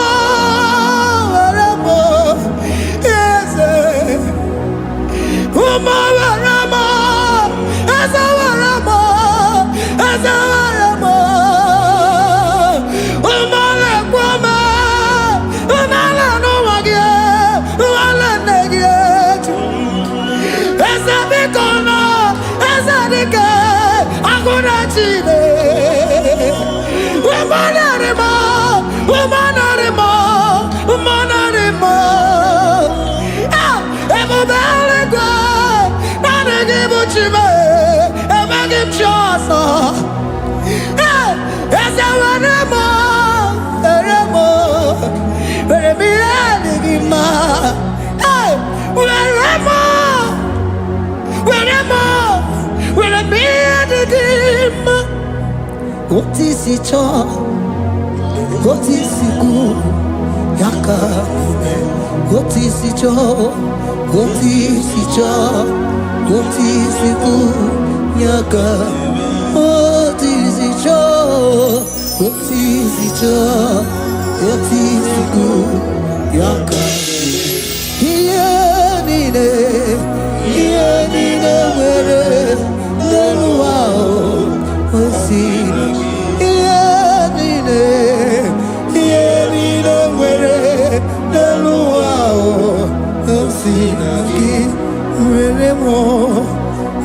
Otu isi chọọ, otu isi kwu, ya ka eme. Otu isi chọọ, otu isi chọọ, otu isi kwu, ya ka. Otu isi chọọ, otu isi chọọ, otu isi kwu, ya ka. Ihe niile, ihe niile nwere n'elu ụwa o si. Ihe niile, ihe niile nwere n'elu ụwa o si na gị. Were m,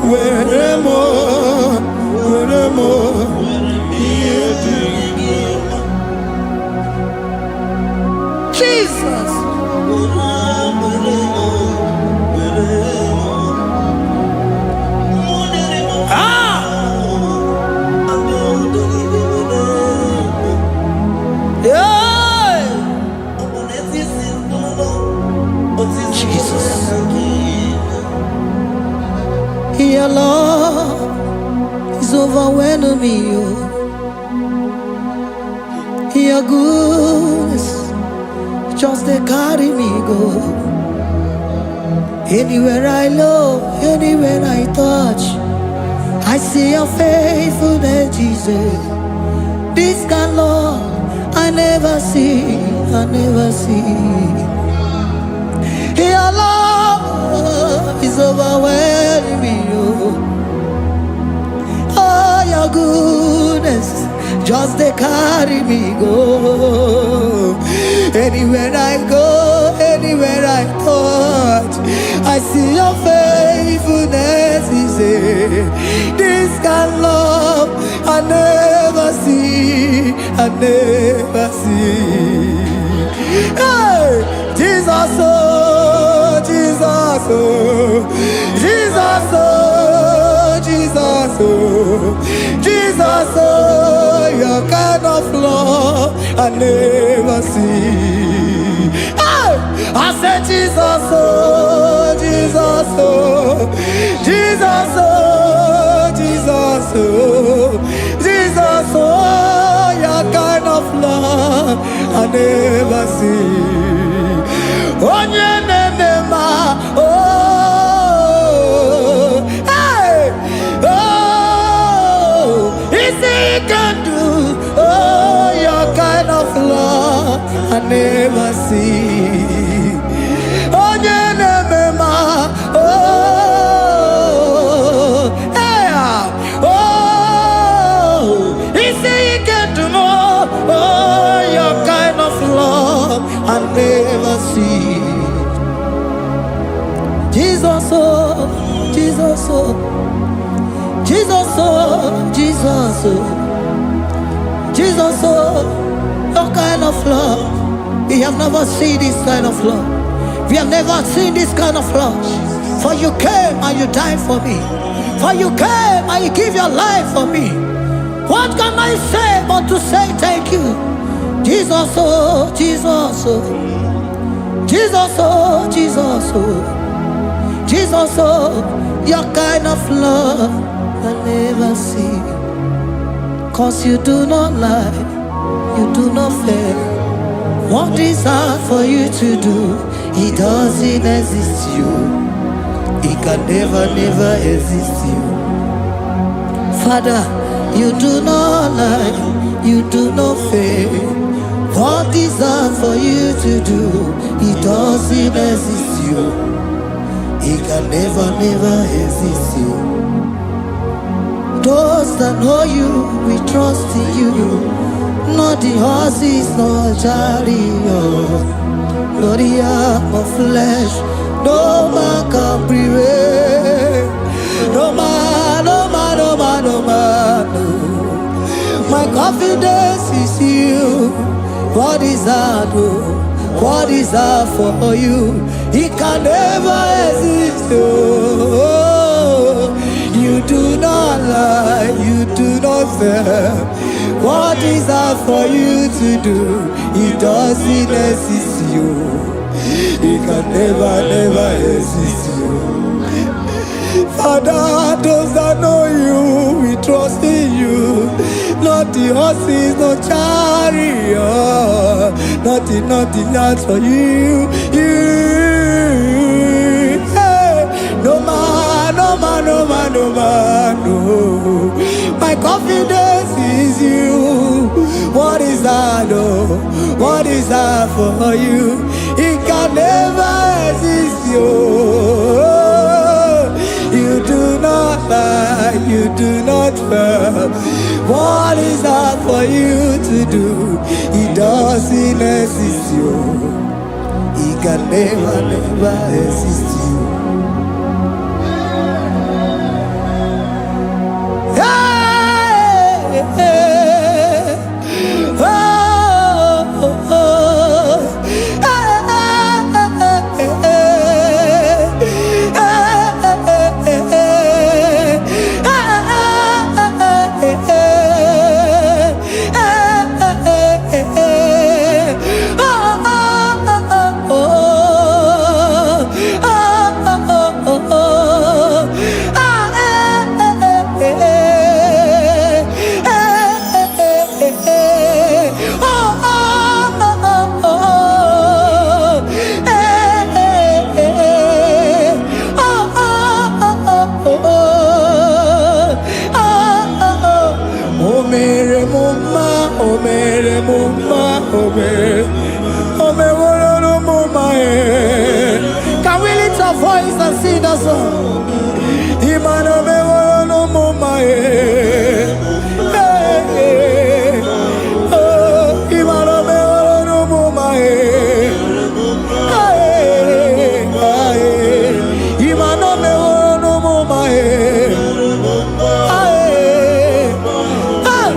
were m, were m. Ihe dị gị mma. Jesus. Were, were m, were m. Ah! Yeah. Jesus. Your love is overwhelming me, oh. Your goodness just dey carry me go. Anywhere I look, anywhere I touch, I see your faithfulness, Jesus. This kind of love I never see, I never see. Your love is overwhelming me, oh. Oh, your goodness just dey carry me go. Anywhere I go, anywhere I touch, I see your faithfulness. Is this kind of love I never see, I never see. Hey, Jesus, oh, Jesus, oh, Jesus, oh, Jesus, oh, Jesus, oh, your kind of love I never see. Hey, I said, Jesus, oh, Jesus, oh, Jesus, oh, Jesus, oh, Jesus, oh, your kind of love I never see. Onye na-eme mma, oh, hey, oh, isi ike ndụ, oh, your kind of love I never see. Onye na-eme mma, oh, hey, oh, isi ike ndụ m, oh, your kind of love I never see. Jesus, oh, Jesus, oh, Jesus, oh, Jesus, oh, Jesus, oh, your kind of love. We have never seen this kind of love. We have never seen this kind of love. For you came and you died for me. For you came and you give your life for me. What can I say but to say thank you? Jesus, oh, Jesus, oh, Jesus, oh, Jesus, oh, Jesus, oh, your kind of love I never see. 'Cause you do not lie, you do not fail. What is hard for you to do, it doesn't exist you. It can never, never exist you. Father, you do not lie, you do not fail. What is hard for you to do, it doesn't exist you. It can never, never exist you. Those that know you, we trust in you. Not the horses, nor chariot, nor the arm of flesh. No man can prevail. No man, no man, no man, no man. No. My confidence is you. What is that? Oh? What is that for you? It can never exist. Oh, you do not lie, you do not fail. What is that for you to do? It doesn't exist you. It can never, never exist you. Father, those that know you, we trust in you. Not the horses, no chariot. Nothing, nothing, not for you. You. Hey. No man, no man, no man, no man, no. My confidence is you. What is that, oh? What is that for you? It can never exist, you. You do not lie, you do not fail. What is that for you to do? It doesn't exist, you. It can never, never exist, you. Hey, hey, oh, oh, oh. Hey, hey, hey, hey, oh, oh, oh, oh, oh, oh. Ah, eh, eh, eh, eh, eh, eh. Oh, oh, oh, oh, oh. Eh, eh, eh. Oh, oh, oh, oh, oh. Oh, oh, oh. O mere m mma, o mere m mma, o mere, o meworo m mma, eh. Can we lift our voice and sing that song? Imana meworo m mma, eh. Hey, hey. Oh, Imana meworo m mma, eh. Hey, hey. Imana meworo m mma, eh. Hey, hey.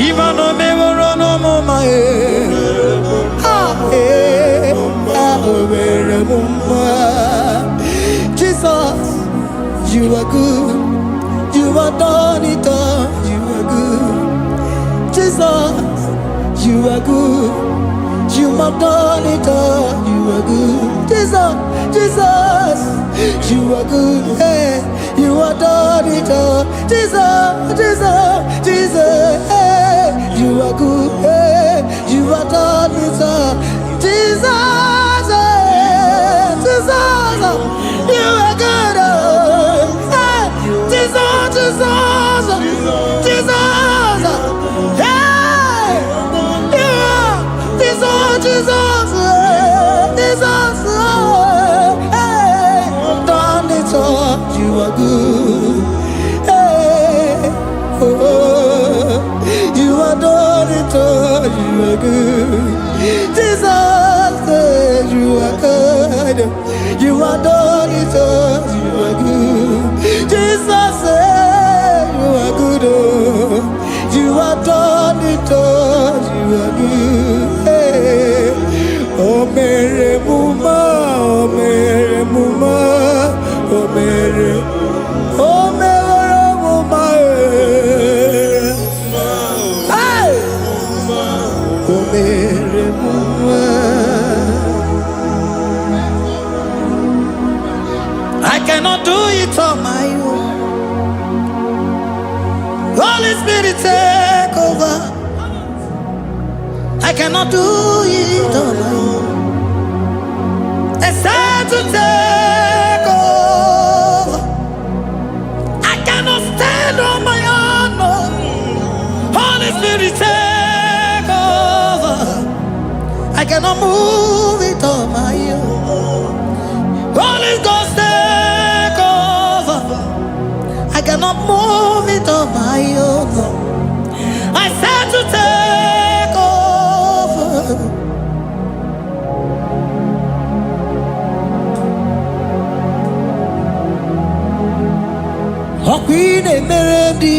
Imana meworo m mma, eh. Ah, eh. Ah, o mere m mma. Jesus, you are good. You are done it all. You are good. Jesus, you are good. You have done it all. You are good. Jesus, Jesus, you are good. Hey, you have done it all. Jesus, Jesus, Jesus, hey, you are good. Hey, you have done it all. Jesus, hey, Jesus, you are good. Oh, hey, Jesus, Jesus, Jesus, hey, yeah, Jesus, Jesus, hey, Jesus, hey, done it all. You are good. Hey, oh, you are done it all. You are good. Jesus, hey, you are good. You are done it all. You are good. Jesus, hey, you are good. Oh, you are done it all. You are good. Hey. O mere m mma, o mere m mma, o mere, o mere m mma, eh. Hey! O mere m mma. I cannot do it on my own. Holy Spirit, take over. I cannot do it on my own. Except to take over. I cannot stand on my own. No. Holy Spirit, take over. I cannot move it on my own. Holy Ghost, take over. I cannot move it on my own. I said to take over. Ọkwa ị na-emere ndị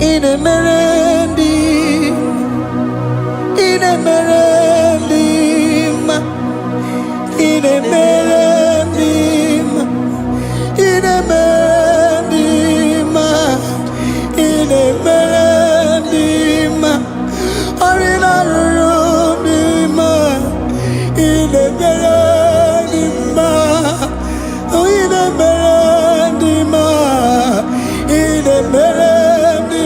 ị na-emere ndị ị na-emere ndị mma ị na-emere ndị mma ị na-emere ndị mma ị na-emere ndị mma ọrụ na-arụrụ ndị mma ị na-emere ndị mma ị na-emere ndị mma ị na-emere ndị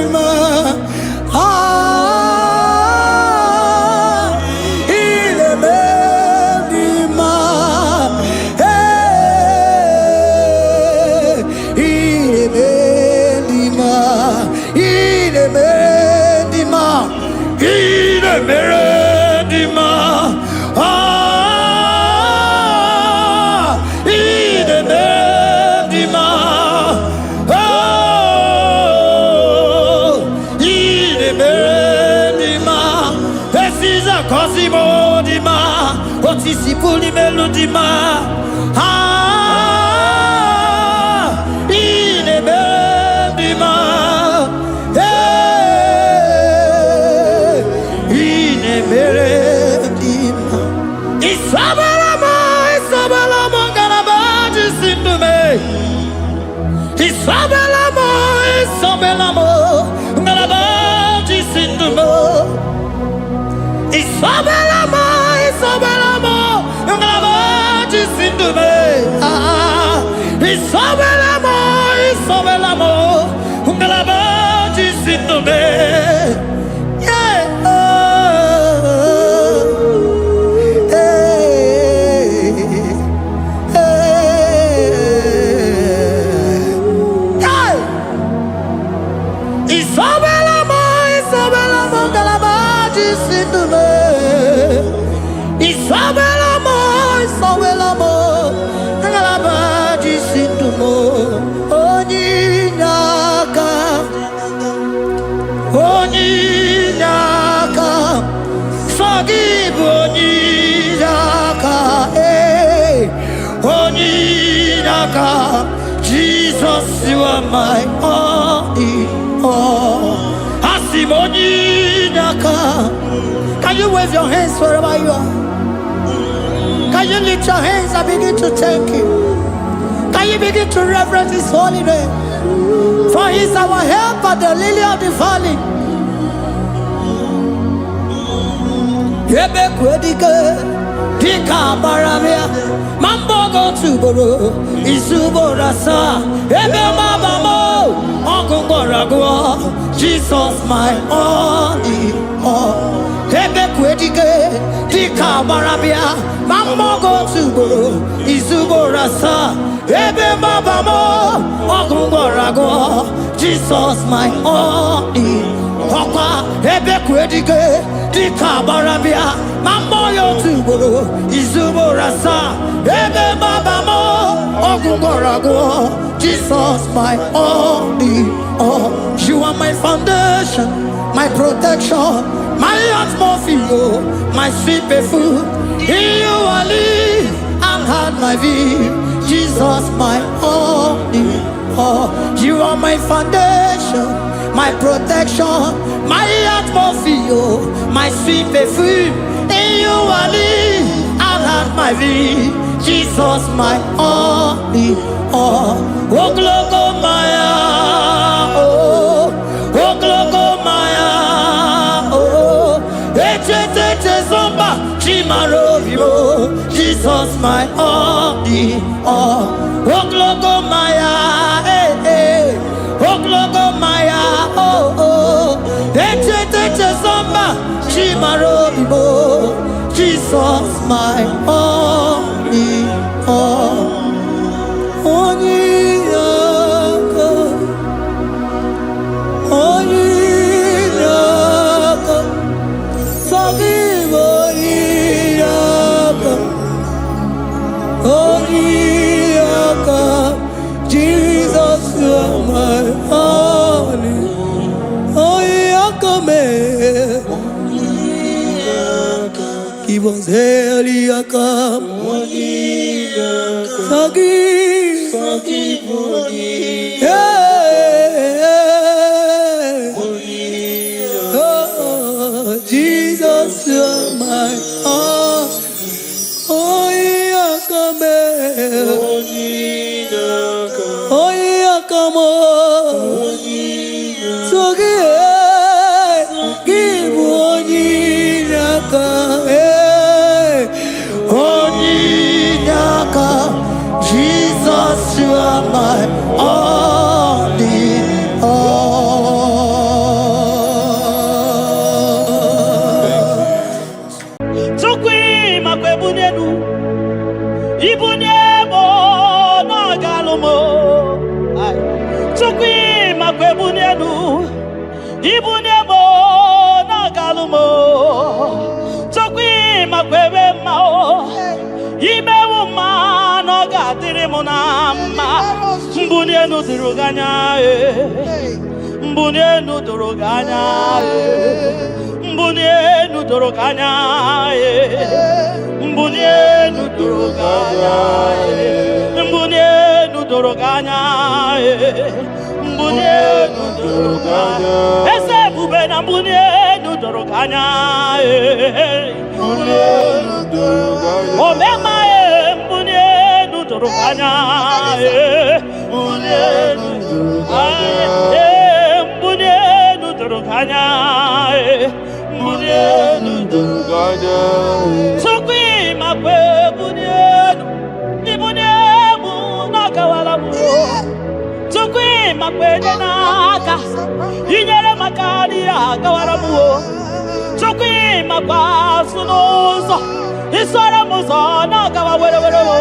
dị mma, otu isi pụrụ imelu dị mma. Ah, ị na-eme dị mma. Ee, ị na-emere dị mma. Isabela m, Isabela m, ngalaba ji si ndụ mee. Isabela m, Isabela m, ngalaba ji si ndụ mee. Isabela m, Isabela m, ngalaba ji si ndụ mee. Ah, Isabela m, Isabela m, ngalaba ji si ndụ mee. Yeah. Oh, hey, hey, hey. Isabela m, Isabela m, ngalaba ji si ndụ mee. Isabela m, Isabela m, ngalaba ji si ndụ m. Onye inye aka, onye inye aka, sọ gị bụ onye inye aka, ee, onye inye aka. Jesus, you are my all in all. Asị m onye inye aka. Can you wave your hands wherever you are? Can you lift your hands and begin to thank Him? Can you begin to reverence His holy name? For He is our helper, the lily of the valley. Ebe kwedike dịka agbara bịa ma mbọ otu ugboro izu ugboro asaa ebe mgbaba m ọgụ gwọrọ agwọ. Jesus, my all in all. Ebe kwedike dịka agbara bịa ma mbọ otu ugboro izu ugboro asaa ebe mgbaba m ọgụ gwọrọ agwọ. Jesus, my all in ọkwa ebe kwedike dịka agbara bịa ma mmụọ ya otu ugboro izu ugboro asaa ebe mgbaba m ọgwụ gwọrọ agwọ. Jesus, my all in all. You are my foundation, my protection, my atmosphere, my sweet perfume. In you I live and had my being. Jesus, my all in all. You are my foundation, my protection, my atmosphere, my sweet perfume. In you I live and have my being. Jesus, my all in all. Ogologo maya, oh, ogologo maya, oh, echete zomba, chimaro vivo. Jesus, my all in all. Ogologo maya, eh, eh. Ogologo maya, oh, oh. Echete zomba, chimaro vivo. Jesus, my all in all. Onye aka, onye aka, sọ gị bụ onye aka, onye aka. Jesus, you are my only, onye aka mee. Give us heli aka, sọ gị. Yeah. Oh, Jesus, you are my all. Onye aka mee. Onye aka m. So gị, gị bụ onye inye aka. Onye inye aka. Jesus, you are my all in all. Chukwu makwa ebunye elu ibunye m na ọ ga-alụ m. Ai. Chukwu makwa ebunye elu ibunye m na ọ ga-alụ m. Chukwu makwa ebe mma o imewu mma na ọ ga-adịrị m na mma. Mbunye elu doro gị anya ee. Mbunye elu doro gị anya ee. Mbunye elu doro gị anya ee. doro gị anya. Mbuli elu doro gị anya. Mbuli elu doro gị anya. Eze ebube na mbuli elu doro gị anya. Mbuli elu doro gị anya. Omema mbuli elu doro gị anya. Mbuli elu doro gị anya. Mbuli elu doro gị anya. Mbuli elu doro gị anya. Chukwu ịmakwa ebuli elu, ibuli elu n'ọkawara m. Chukwu ịmakwa enye n'aka, inyere maka adịghị agawara m. Chukwu ịmakwa azụ n'ụzọ, isoro m ụzọ n'ọgawa were were o,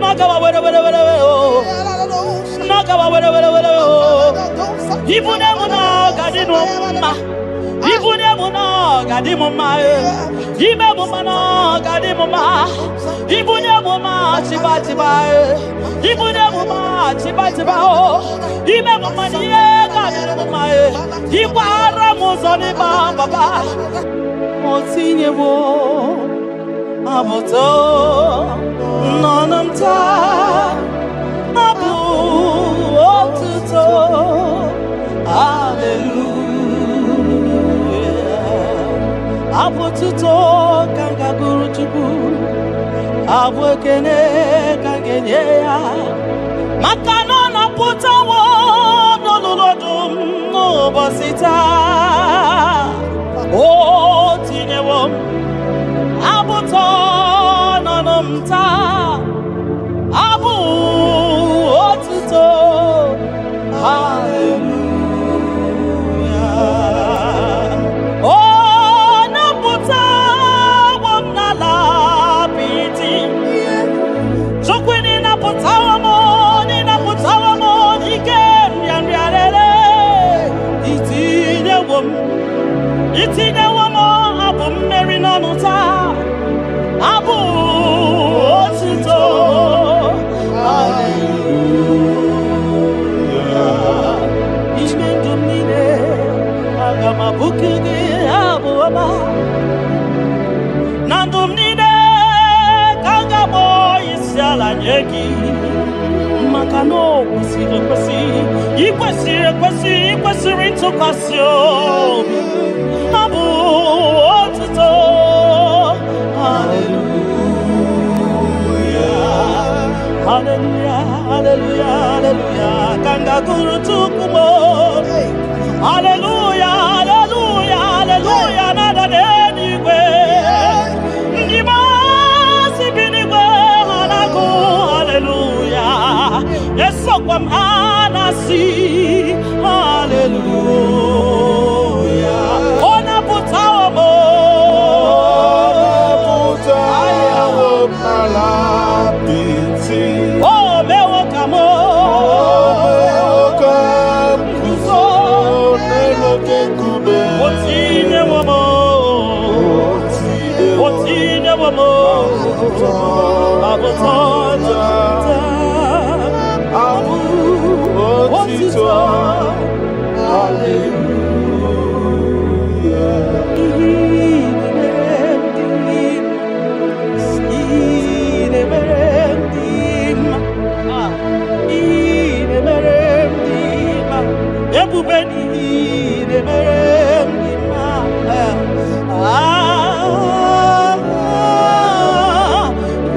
n'ọgawa were were were o, n'ọgawa were were were o. Ibuli elu n'ọga dị m mma. Ibuli elu n'ọga dị m mma. Ime m mma n'ọga dị m mma. Ibuli elu ma chiba chiba. Ibuli elu ma chiba chiba o. Ime m mma n'ihe ga-adị m mma. Ịkwara m ụzọ n'ịba papa. O tinyewo abụtọ n'ọnụ m taa. Abụ otuto. Hallelujah. Abụ otuto ka m ga-agụrụ Chukwu. Abụ ekene ka m ga-enye ya. Maka na ọ napụtawo n'olulu ọdụm n'ụbọchị taa. O tinyewo m abụtọ n'ọnụ m taa. Abụ otuto. Hallelujah. Ọ napụtawo m n'ala apịtị. Chukwu ịnapụtawo m, ịnapụtawo m n'ike nrịanrịa rere. Itinyewo m, itinyewo m abụ mmeri n'ọnụ taa. Abụ otuto. Hallelujah. Ime ndụ m niile, aga m abụku gị abụ ọma. Na ndụ m niile ka m ga-akpọ isi ala nye gị. Maka na o kwesịrị ekwesị, ị kwesịrị ekwesị, ị kwesịrị ntụkwasị obi. Abụ otuto. Hallelujah. Hallelujah, hallelujah, hallelujah. Ka m ga-agụrụ Chukwu m. Hallelujah, hallelujah, hallelujah. Na-ada n'eluigwe. Ndị maasị bi n'igwe ha na-agụ hallelujah. Esokwa m ha na-asị hallelujah. Ọ napụtawo m. Ọ napụtawo m n'ala apịtị. O mewo ka m O mewo ka m guzo n'elu oke nkume. O tinyewo m. O tinyewo m. Abụtọ Abụ otito. Hallelujah. Ihe na-emere m dị mma. Ihe na-emere m dị mma. Ebube n'ihe na-emere m dị mma. Ah,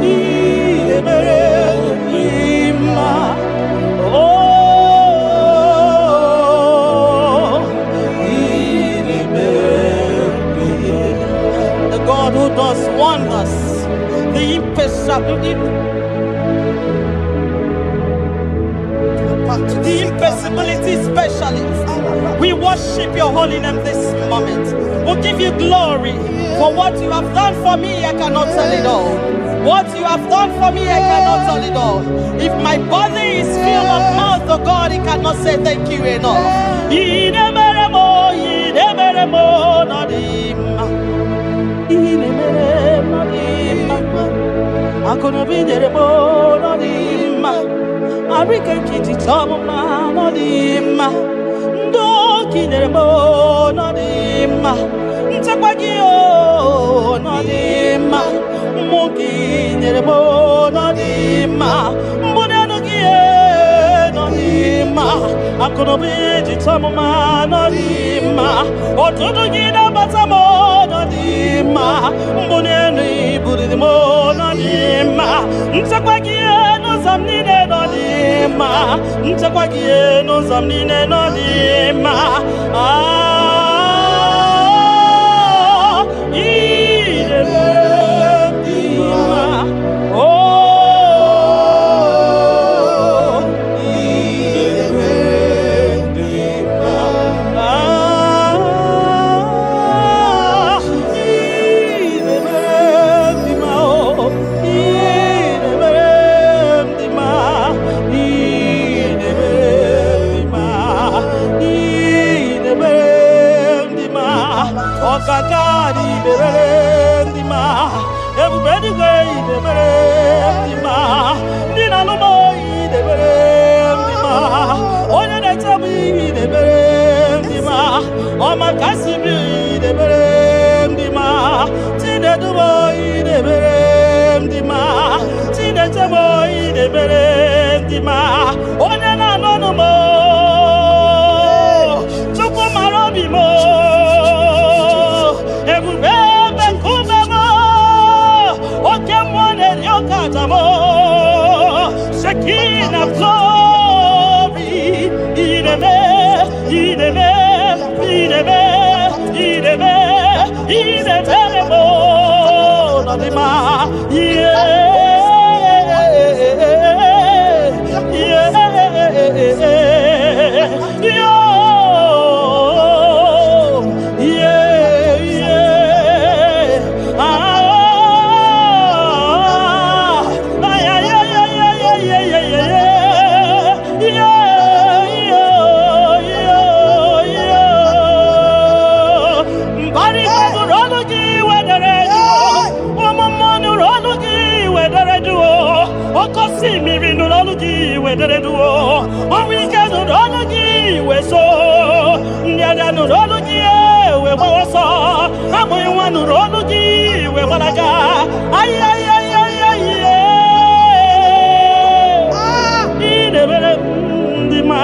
ihe na-emere m dị mma. Oh, ihe na-emere m dị mma. The God who does wonders, the impossibility, the impossibility specialist. We worship your holy name this moment. We give you glory for what you have done for me. I cannot tell it all. What you have done for me, I cannot tell it all. If my body is filled of mouth, oh God, it cannot say thank you enough. Inemeremo, inemeremo, nadima. Inemeremo, nadima. Akụnụba nyere m ọ dị mma. Arịka nkịtị chọọ m mma ọ dị mma. Ndị oke nyere m ọ dị mma. Nchekwa gị ọ dị mma. Mmụọ gị nyere m nọ dị mma. Mbuli elu gị nọ dị mma. Akụnụba iji chọọ m mma nọ dị mma. Ọtụtụ gị na-abata m nọ dị mma. Mbuli elu ibuliri m nọ dị mma. Nchekwa gị n'ụzọ m niile nọ dị mma. Nchekwa gị n'ụzọ m niile nọ dị mma. Ah, ị na-eme dị mma. Oh, ị na-eme dị mma. Ah, ị na-eme dị mma. Oh, ị na-eme dị mma. Ị na-eme dị mma. Ị na-eme dị mma. Ọkaka dị mere dị mma. Ebube eluigwe ị na-emere dị mma. Ndị na-alụ m ị na-emere dị mma. Onye na-eche m ị na-emere dị mma. Ọma kasị m ị na-emere dị mma. Chinedu m ị na-emere dị mma. Chineche m ị na-emere dị mma. Onye na-anụ ọnụ m, Chukwu mara obi m, ebube ebe nkume m, oke mmụọ na-eri oke aja m, Shekinah glory, ị na-eme, ị na-eme, ị na-eme, ị na-eme, ị na-emere m n'ọdịmma. Yeah, yo, yeah. Ah, ay, ay, ay, ay, ay, ay, ay, ay, ay. Yeah, yeah, yeah, yeah. Mbara nụrụ ọnụ gị wedere jụụ. Ụmụ mmụọ nụrụ ọnụ gị wedere jụụ. Oke osimiri nụrụ ọnụ gị wedere jụụ. Ọnwụ ike nụrụ ọnụ gị weso. Ndị agha nụrụ ọnụ gị wee gbawa ọsọ. Amụghị nwa nụrụ ọnụ gị wee gbalaga. Ay, ay, ay, ay, ay, ị na-emere ndị mma.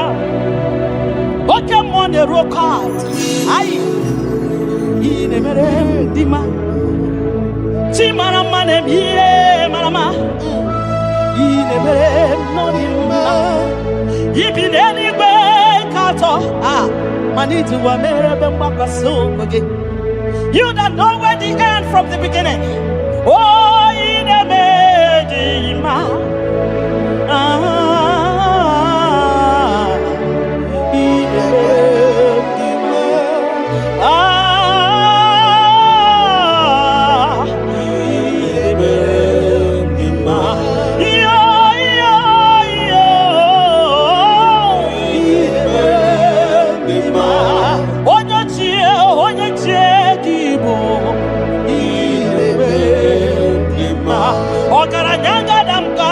Oke mmụọ na-eru oke ala. Ayi, ị na-emere ndị mma. Chi mara mma na-eme ihe mara mma. Ị na-emere m n'ọdị mma. Ibi n'eluigwe ka atọ a mana iji ụwa mere ebe mgbakwasị ụkwụ gị. You that know where the end from the beginning. Oh, ị na-eme dị mma. Ah, ị na-eme dị mma. Ah, ị na-eme dị mma. Yo, yo, yo. Ị na-eme dị mma. Onye ochie, onye ochie gị bụ. Ị na-eme dị mma. Ọgaranya gada m ka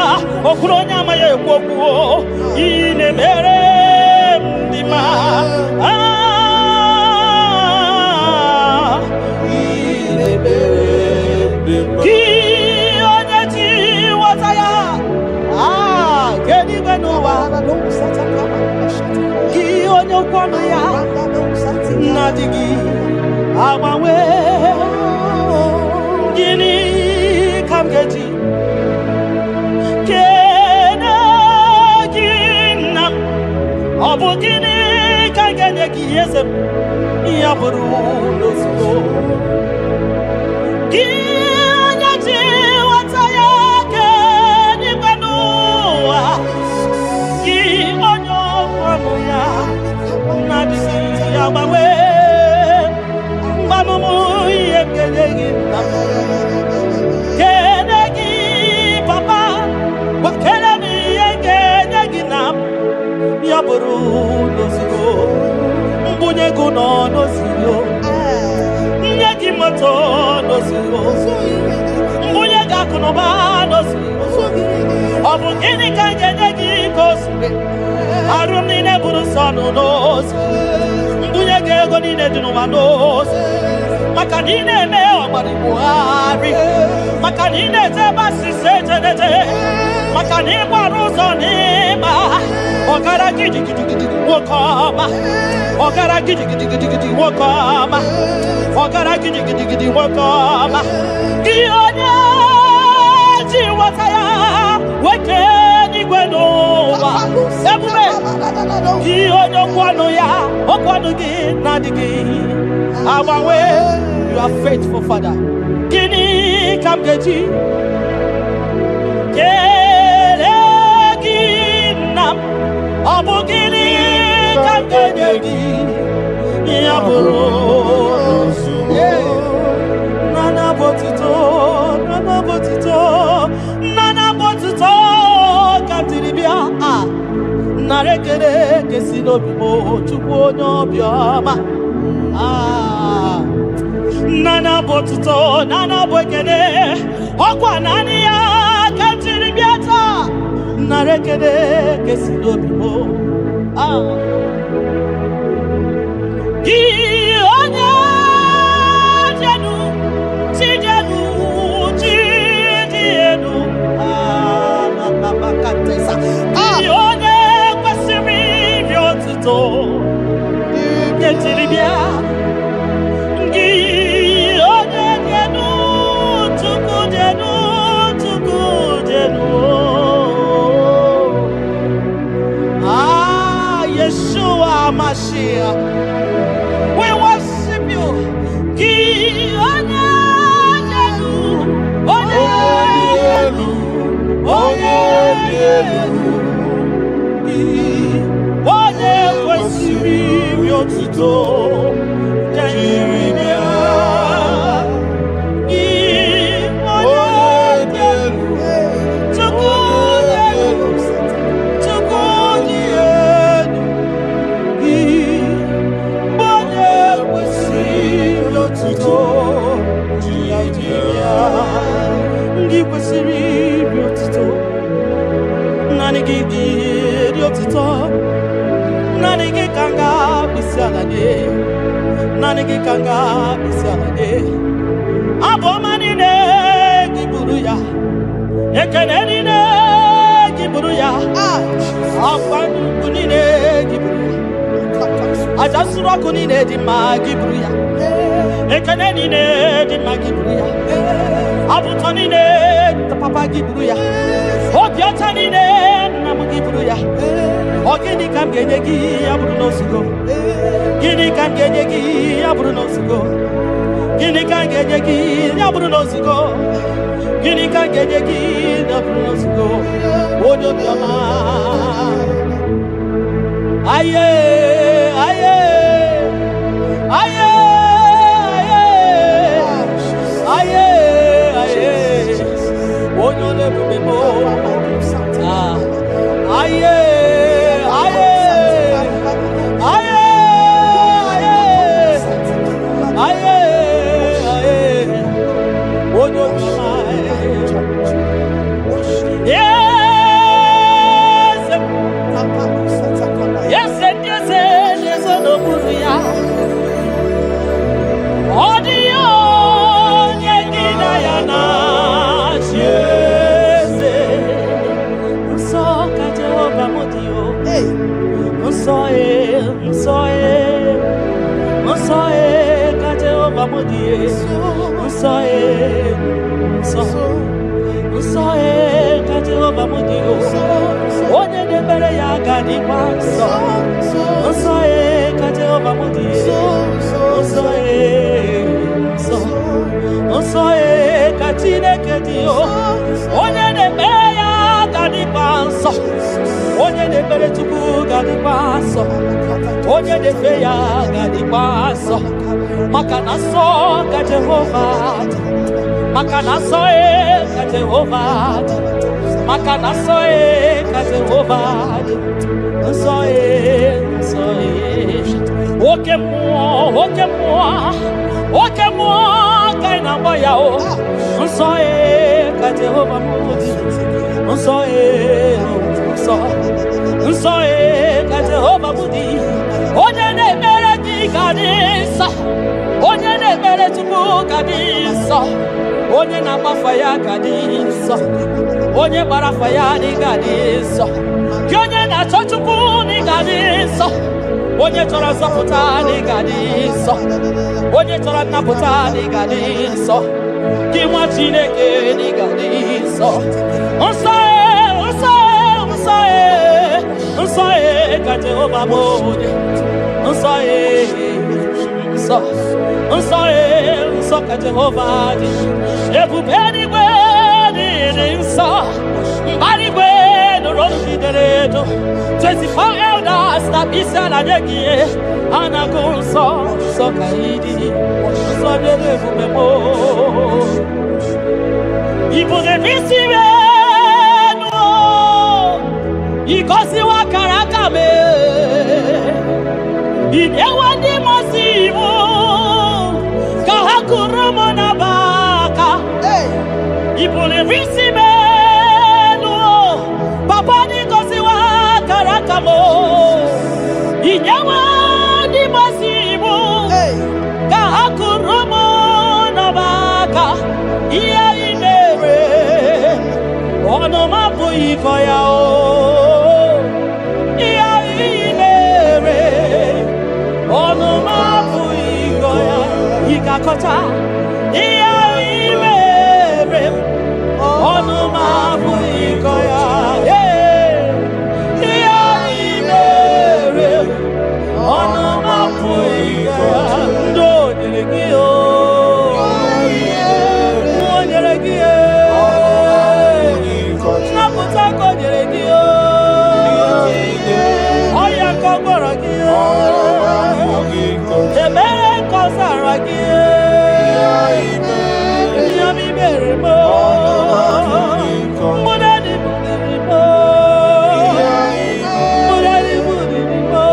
okwuru onye amaghị ekwu okwu. Ị na-emere m dị mma. Ah, ị na-emere gị onye ji nghọta ya ah kedu n'ụwa gị onye okwu ọnụ ya na-adịghị agbanwe. Gịnị ka m ga-eji kene gị, nna m? Ọ bụ gịnị ka m ga-enye gị, eze m? Ya bụrụ n'ozugbo gị onye ji nghọta ya kedigwe n'ụwa, gị onye okwu ọnụ ya na-adịghị agbanwe, mgbanụmụ ihe m ga-enye gị, nna m, kene gị, papa, gwakere m ihe m ga-enye gị na m ya bụrụ n'ozugbo. Mbunye gị nọ n'ozugbo, nye gị moto n'ozugbo, mbunye gị akụnụba n'ozugbo. Ọ bụ gịnị ka m ga-enye gị ka o zuru arụ m niile bụrụ nsọ nụ n'ozu? Mbunye gị ego niile dị n'ụwa n'ozu, maka na ị na-eme ọgbara Buhari. Maka na ị na-eje ebe asịsa ejeneje. Maka na ị gbara ụzọ n'ịma. Ọgara gidigidigidi nwoke ọma. Ọgara gidigidigidi nwoke ọma. Ọgara gidigidigidi nwoke ọma. Gị onye ji nweta ya weke n'igwe n'ụwa. Ebube gị onye okwu ọnụ ya, okwu ọnụ gị na-adịghị agbanwe. You are faithful, Father. Gịnị ka m ga-eji kelee gị, nna m? Ọ bụ gịnị ka m ga-enye gị? Ya bụrụ nana bụ otuto, nana bụ otuto, nana bụ otuto ka m jiri bịa. A nara ekele kesi n'obi m, Chukwu onye obiọma. Ah, nana bụ otuto, nana bụ ekele, ọkwa naanị ya ka m jiri bịa taa. Nara ekele kesi n'obi m. Ah. Gị onye jenu, chi jenu, chi dị elu. Ah, na, na, na, Katesa. Gị onye kwesịrị iri otuto, nke jiri bịa. Gị onye dị elu, Chukwu dị elu, Chukwu dị elu. Ah, Yeshua Mashiach. We worship you. Gị onye dị elu, onye dị elu, onye dị elu. Gị onye kwesịrị iri otuto, jiri bịa. Gị onye dị elu, Chukwu dị elu, Chukwu dị elu. Gị onye kwesịrị otuto, jiri bịa. Ndị kwesịrị iri otuto, naanị gị dị otuto, naanị gị ka m ga-akpịsị ala nye, naanị gị ka m ga-akpịsị ala nye. Abụ ọma niile gị buru ya, ekele niile gị buru ya, ọkwa nnukwu niile gị buru ya, aja nsure ọkụ niile dị mma gị buru ya, ekele niile dị mma gị buru ya, abụ ụtọ niile papa gị buru ya, obi ọcha niile nna m gị buru ya. Ọ gịnị ka m ga-enye gị ya bụrụ na ozugo? Gịnị ka m ga-enye gị ya bụrụ na ozugo? Gịnị ka m ga-enye gị ya bụrụ na ozugo? Gịnị ka m ga-enye gị ya bụrụ na ozugo? Onye obiọma. Aye, aye, aye, aye, aye, aye, onye ọla ebube m. Ah, aye, aye, aye, aye, aye, aye, onye obiọma. Eze, eze ndị eze na-ezo n'okpuru ya. Ọ dịghị onye gị na ya na-achị eze. Nsọ ka Jehova m dị o. Nsọ e, nsọ e, nsọ e ka Jehova m dị e. Nsọ e, nsọ, nsọ e ka Jehova m dị o. Onye na-ekpere ya ga-adịkwa nsọ. Nsọ e ka Jehova m dị e. Nsọ e, nsọ, nsọ e ka Chineke dị o. Onye na-ekpere ya ga-adịkwa nsọ. Onye na-ekpere Chukwu ga-adịkwa nsọ. Onye na-efe ya ga-adịkwa nsọ. Maka na nsọ ka Jehova dị. Maka na nsọ e ka Jehova dị. Maka na nsọ e ka Jehova dị. Nsọ e, nsọ e. Oke mmụọ, oke mmụọ, oke mmụọ ka ị na-agba ya o. Nsọ e ka Jehova m dị. Nsọ e, nsọ, nsọ e ka Jehova m dị. Onye na-ekpere gị ga-adị nsọ. Onye na-ekpere Chukwu ga-adị nsọ. Onye na-agbafa ya ga dị nsọ. Onye gbara afa ya na ị ga-adị nsọ. Gị onye na-achọ Chukwu na ị ga-adị nsọ. Onye chọrọ nzọpụta na ị ga-adị nsọ. Onye chọrọ nnapụta na ị ga-adị nsọ. Gị nwa Chineke na ị ga-adị nsọ. Nsọ e, nsọ e, nsọ e, nsọ e ka Jehova bụ onye. Nsọ e, nsọ, nsọ e, nsọ ka Jehova dị. Ebube eluigwe dị nsọ. Mbara igwe nụrụ olu gị dere edo. 24 elders na isi ala nye gị ihe. Ha na-agụ nsọ, nsọ ka ị dị. Nsọ nyere ebube m. Ị bụ n'isi m enu, ị gọziwo akara aka m. Ị nyewo ndị mmụọ iwu ka ha kụrụ m n'abaka. Hey. Ị buliri isi m elu, papa, dị gọziwo akara aka m. Ị nyewo ndị mmụọ iwu Hey. ka ha kụrụ m n'abaka. Ihe ị mere, ọnụ m apụghị ịkọ ya o. Ihe ị mere, ọnụ m apụghị ịkọ ya. Ị ga-akọcha ihe ị mere, ọnụ m apụghị ịkọ ya. Ee, ihe ị mere, ọnụ m apụghị ịkọ ya. Ndị o nyere gị o, o nyere gị e, nnapụta ka o nyere gị o, ọya ka ọ gwọrọ gị o, ebere ka ọ zara gị e, ihe ọma i mere m o, mgbụrụ dị buliri m o, mgbụrụ dị buliri m o,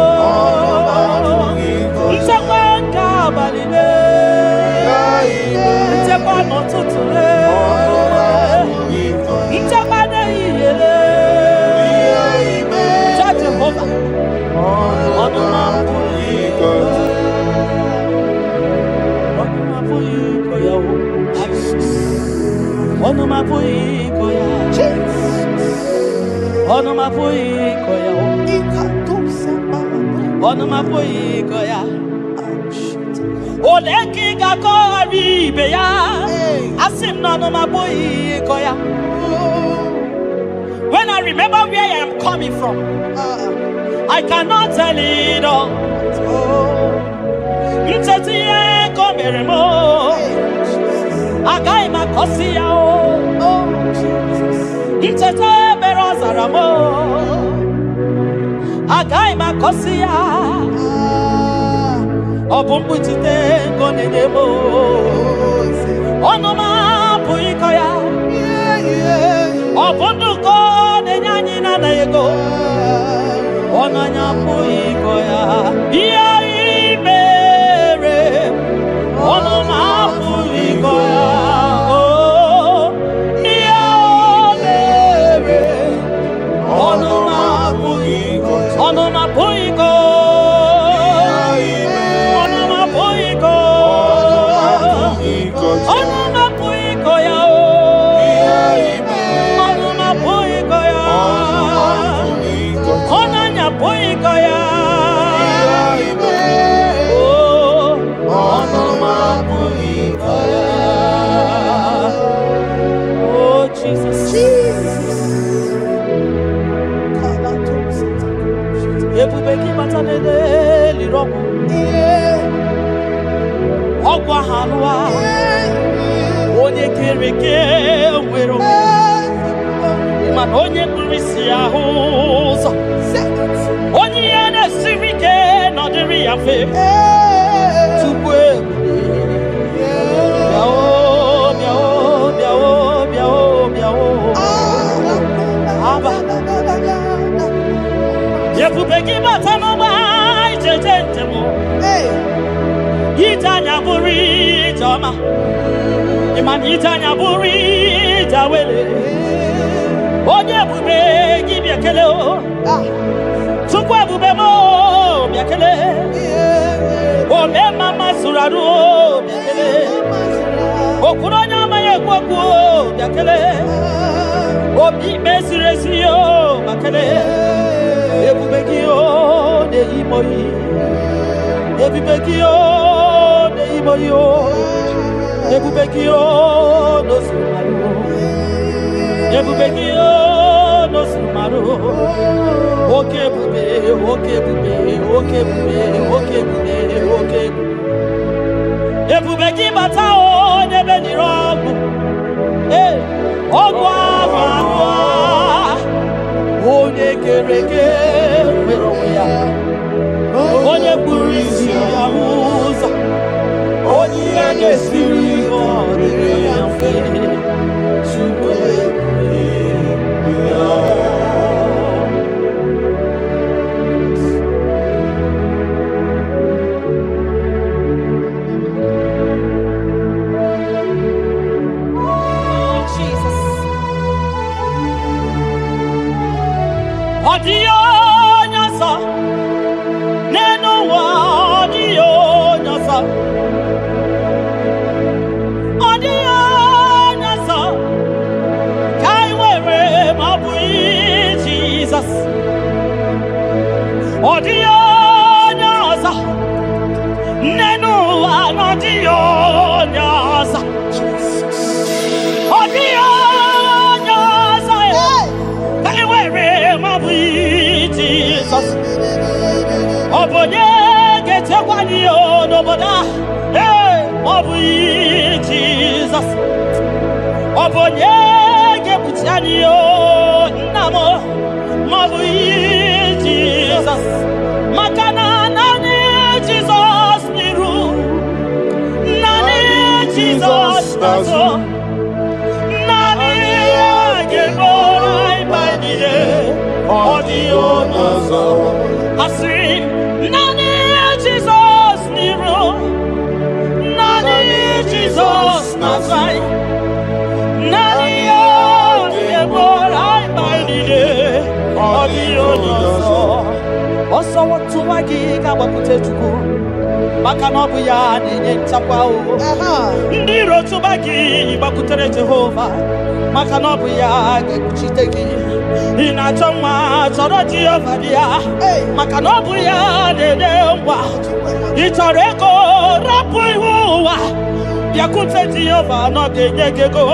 nchekwa nke abalị le, nchekwa n'ụtụtụ le, nchekwa n'ehihie le. Cha Jehova, ọnụ m apụghị ịkọ ya. Ọnụ m apụghị ịkọ ya o. Ọnụ m apụghị ịkọ ya. Ọnụ m apụghị ịkọ ya o. Ọnụ m apụghị ịkọ ya. Ole ka ị ga-akọghara ibe ya? Asị m na ọnụ m apụghị ịkọ ya. When I remember where I am coming from, I cannot tell it all. Ncheta ihe ka o mere m o, agaghị m akọsi ya o. Ncheta ebere ọ zara m o, agaghị m akọsi ya. Ọ bụ mkpuchite nke ọ na-enye m o. Ọnụ m apụghị ịkọ ya. Ọ bụ ndụ ka ọ na-enye anyị na-anaghị ego. Ọnụ anyị apụghị ịkọ ya. Ihe ị mere, ọnụ m apụghị ịkọ ya. Oh, ihe o mere, ọnụ m apụghị ịkọ. Ọnụ m apụghị ịkọ. Ọnụ m apụghị ịkọ. Ọnụ m apụghị ịkọ ya o. Ọnụ m apụghị ịkọ ya. Ọnụ anyị apụghị ịkọ ya. Oh, ọnụ m apụghị ịkọ ya. Oh, Jesus. Jesus. Ebube gị bata n'ele liri ọgwụ. Ọgwụ ahụ alụwa. Onye kere eke nwere onwe. Mana onye kpuru isi ahụ ụzọ. Onye ihe na-esiri ike nọdịrị ya mfe. Tupu ebube. Bịa o, bịa o, bịa o, bịa o, bịa o. Aba. Ebube gị bata n'ụgbọ ijeje njem. Ije anya bụrụ ije ọma. Ịma na ije anya bụrụ ije awele. Onye ebube gị bịa kele o. Chukwu ebube m o, bịa kele. Ome mama zụrụ arụ o, bịa kele. Okwuru onye ọma ya. na-ekwu okwu o, bịa kelee. Obi ikpe ziri ezi o, ma kelee. Ebube gị o na-eyi m oyi. Ebube gị o na-eyi m oyi o. Ebube gị o n'ozuru marụ. Ebube gị o n'ozuru marụ. Oke ebube, oke ebube, oke ebube, oke ebube, oke ebube. Ebube gị bata o n'ebe nire ọgwụ. Ee, ọgwụ ahụ ahụ a. Onye kere eke nwere onwe ya. Onye kpuru isi ya hụ ụzọ. Onye ihe na-esiri ike ọ dịrị ya mfe. Chukwu ebube ya. Oh, Jesus. Ọ dịghị onye ọzọ n'elu ụwa, ọ dịghị onye ọzọ. Ọ dịghị onye ọzọ ka anyị nwere ma ọ bụghị Jizọs. Ọ dịghị onye ọzọ n'elu ụwa na ọ dịghị onye ọzọ. Ọ dịghị onye ọzọ ka anyị nwere ma ọ bụghị Jizọs. Ọ bụ onye ga-echekwa anyị o n'obodo a? Ee, ma ọ bụghị Jizọs. Ọ bụ onye ga-ekpuchi anyị o nna m ma ọ bụghị Jizọs. Maka na naanị Jizọs n'iru, naanị Jizọs n'azụ, naanị ya ga-eburu anyị mkpa niile. Ọ dịghị onye ọzọ. Asị m, naanị Jizọs n'iru, naanị Jizọs n'azụ anyị, naanị ya ga-eburu anyị mkpa niile. Ọ dịghị onye ọzọ. Ọsọ tụwa gị ga-agbakwute Chukwu, maka na ọ bụ ya na-enye nchekwa o. Ndị iro tụba gị, gbakwutere Jehova, maka na ọ bụ ya ga-ekpuchite gị. Ị na-achọ nwa, chọrọ Jehova dị ya, maka na ọ bụ ya na-enye ngwa. Ị chọrọ ego, rapụ ihu ụwa, bịakwute Jehova na ọ ga-enye gị ego.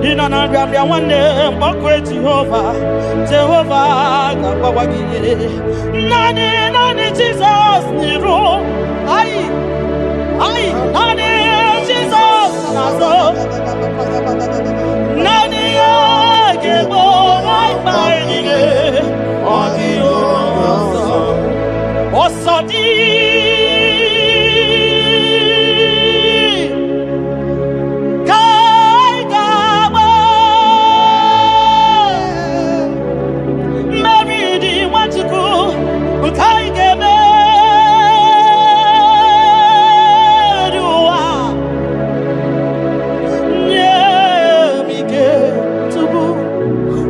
Ị nọ na nrịanrịa, nwanne, mgbakọ Jehova, Jehova ga-agbawa gị ihe. Naanị, naanị Jizọs n'iru anyị anyị, naanị Jizọs n'azụ, naanị ya ga-egbo anyị mkpa anyị niile. Ọ dịghị onye ọzọ. Ọsọ dị ka anyị ga-agba, mmeri dị Nwachukwu nke anyị ga-emeri ụwa. Nye m ike tupu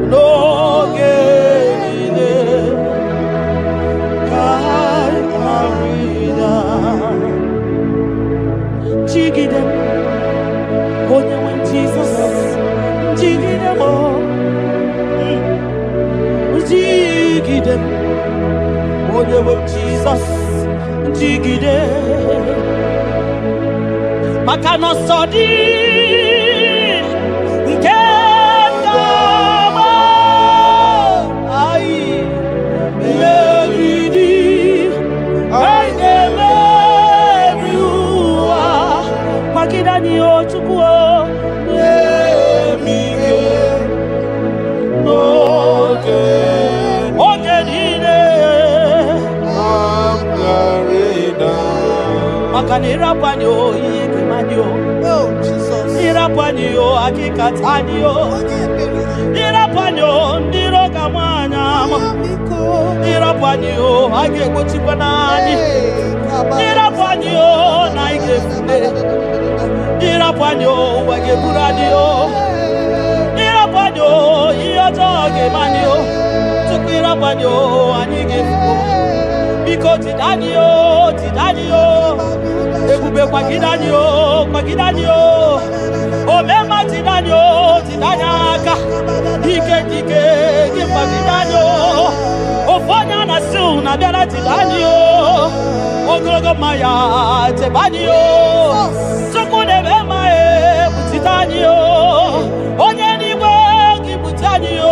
n'oge niile ka anyị ghara ịda. Jigide m, onye nwe m Jizọs, jigide m o. Jigide m, onye nwe m Jizọs, jigide, maka na ọsọ dị nke ga-agba anyị, mmeri dị, anyị ga-emeri ụwa. Kwagide anyị o Chukwu o, nye m ike N'oge oge niile m ghara ịda. Maka na ịrapụ anyị o, ihe ga-eme anyị o. Oh, Jesus. Ịrapụ anyị o, akịkata anyị o. Onye ebere. Ịrapụ anyị o, ndị iro ga-ama anyị ama. Biko. Ịrapụ anyị o, a ga-egbochikwa n'anyị. Hey, kaba. Ịrapụ anyị o, na anyị ga-efute. Ịrapụ anyị o, ụwa ga-eburu anyị o. Ịrapụ anyị o, ihe ọjọọ ga-eme anyị o. Tupu ịrapụ anyị o, anyị ga-efu. Biko jide anyị o, jide anyị o. Ebube, kwagide anyị o, kwagide anyị o. Omema. na-abịara chebe anyị o. Ogologo mmanya chebe anyị o. Chukwu na-eme mma ekpuchite anyị o. Onye n'igwe gị kpuchi anyị o.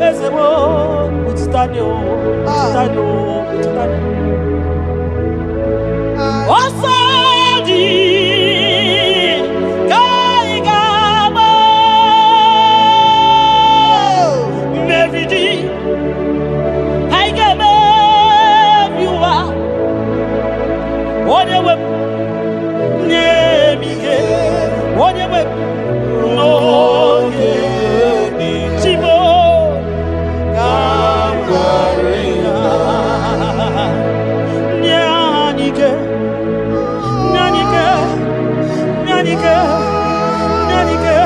Eze m kpuchite anyị o. Kpuchite anyị o. Kpuchite anyị o. Ọsọ dị ka anyị ga-agba. Mmeri dị anyị ga-emebi ụwa. Onye nwe m nye m ike. Onye nwe m n'oge Chimo ka m ghara ịda. Nye anyị ike. Nye anyị ike. Nye anyị ike. Nye anyị ike.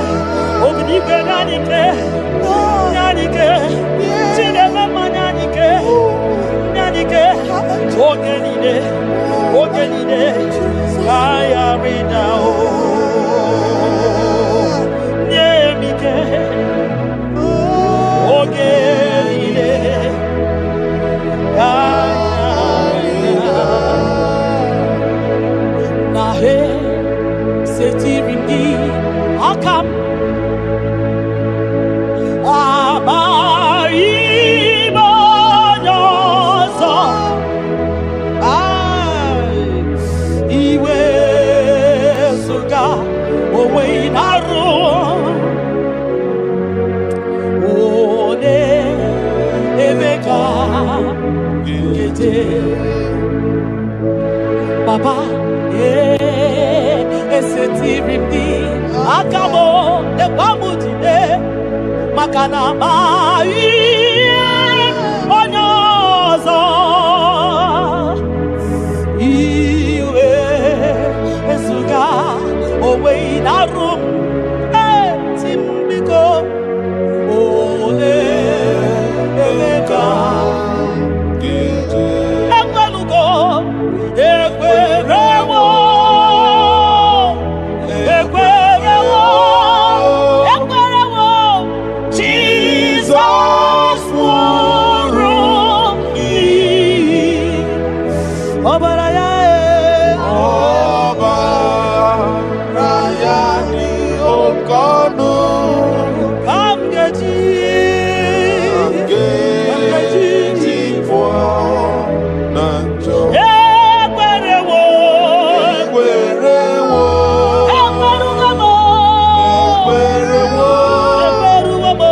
Obidigwe nye anyị ike. Nye anyị ike. Chineke mma nye anyị ike. Nye anyị ike. Oge niile. Oge niile. Ka anyị ghara ịda o. Nye m ike. Oge niile. Ka anyị ghara ịda. Na he setiri m gị aka m amaghị m onye ọzọ. Ai, iwezuga onwe ị na-arụ onye ebe ka nkeje Baba, esetiri m gị aka m lekwa m jide maka na amaghị m onye ọzọ iwe ezuga onwe ị na-arụ m eti m biko ole ebe ka ekwelugo ekwerewo ekwerewo ekwerewo Jizọs nwụrụ n'ihi ọbara ya e. Ọbara ya dị oke ọnụ Ka m ga-eji ga-eji pụọ na njọ. Ekwerewo Ekwerewo, ekwerugo m ekwerewo, ekwerugo m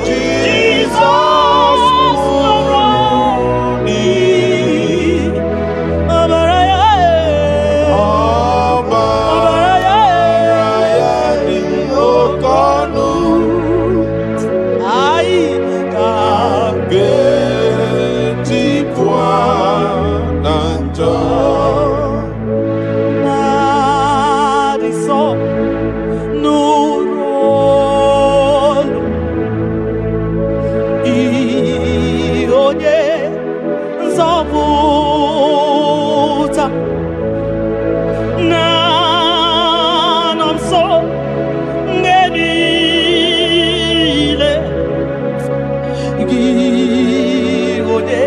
Jizọs nwụrụ n'ihi ọbara ya e. ọbara ọbara ya e. ya dị oke ọnụ Anyị ka ga-eji pụọ na njọ. Na-adị nsọ nụrụ olu ị onye nzọpụta na-anọ nso mgbe niile gị onye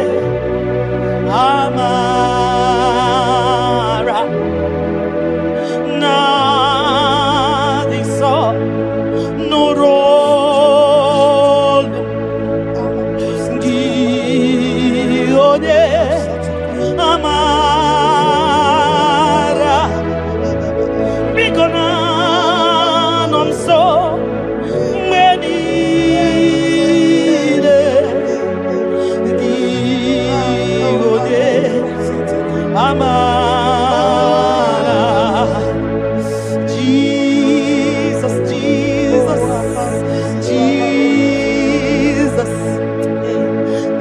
amara na-adị nsọ nụrụ olu gị onye amara biko na-anọ nso mgbe niile gị onye amara Jesus, Jesus, Jesus,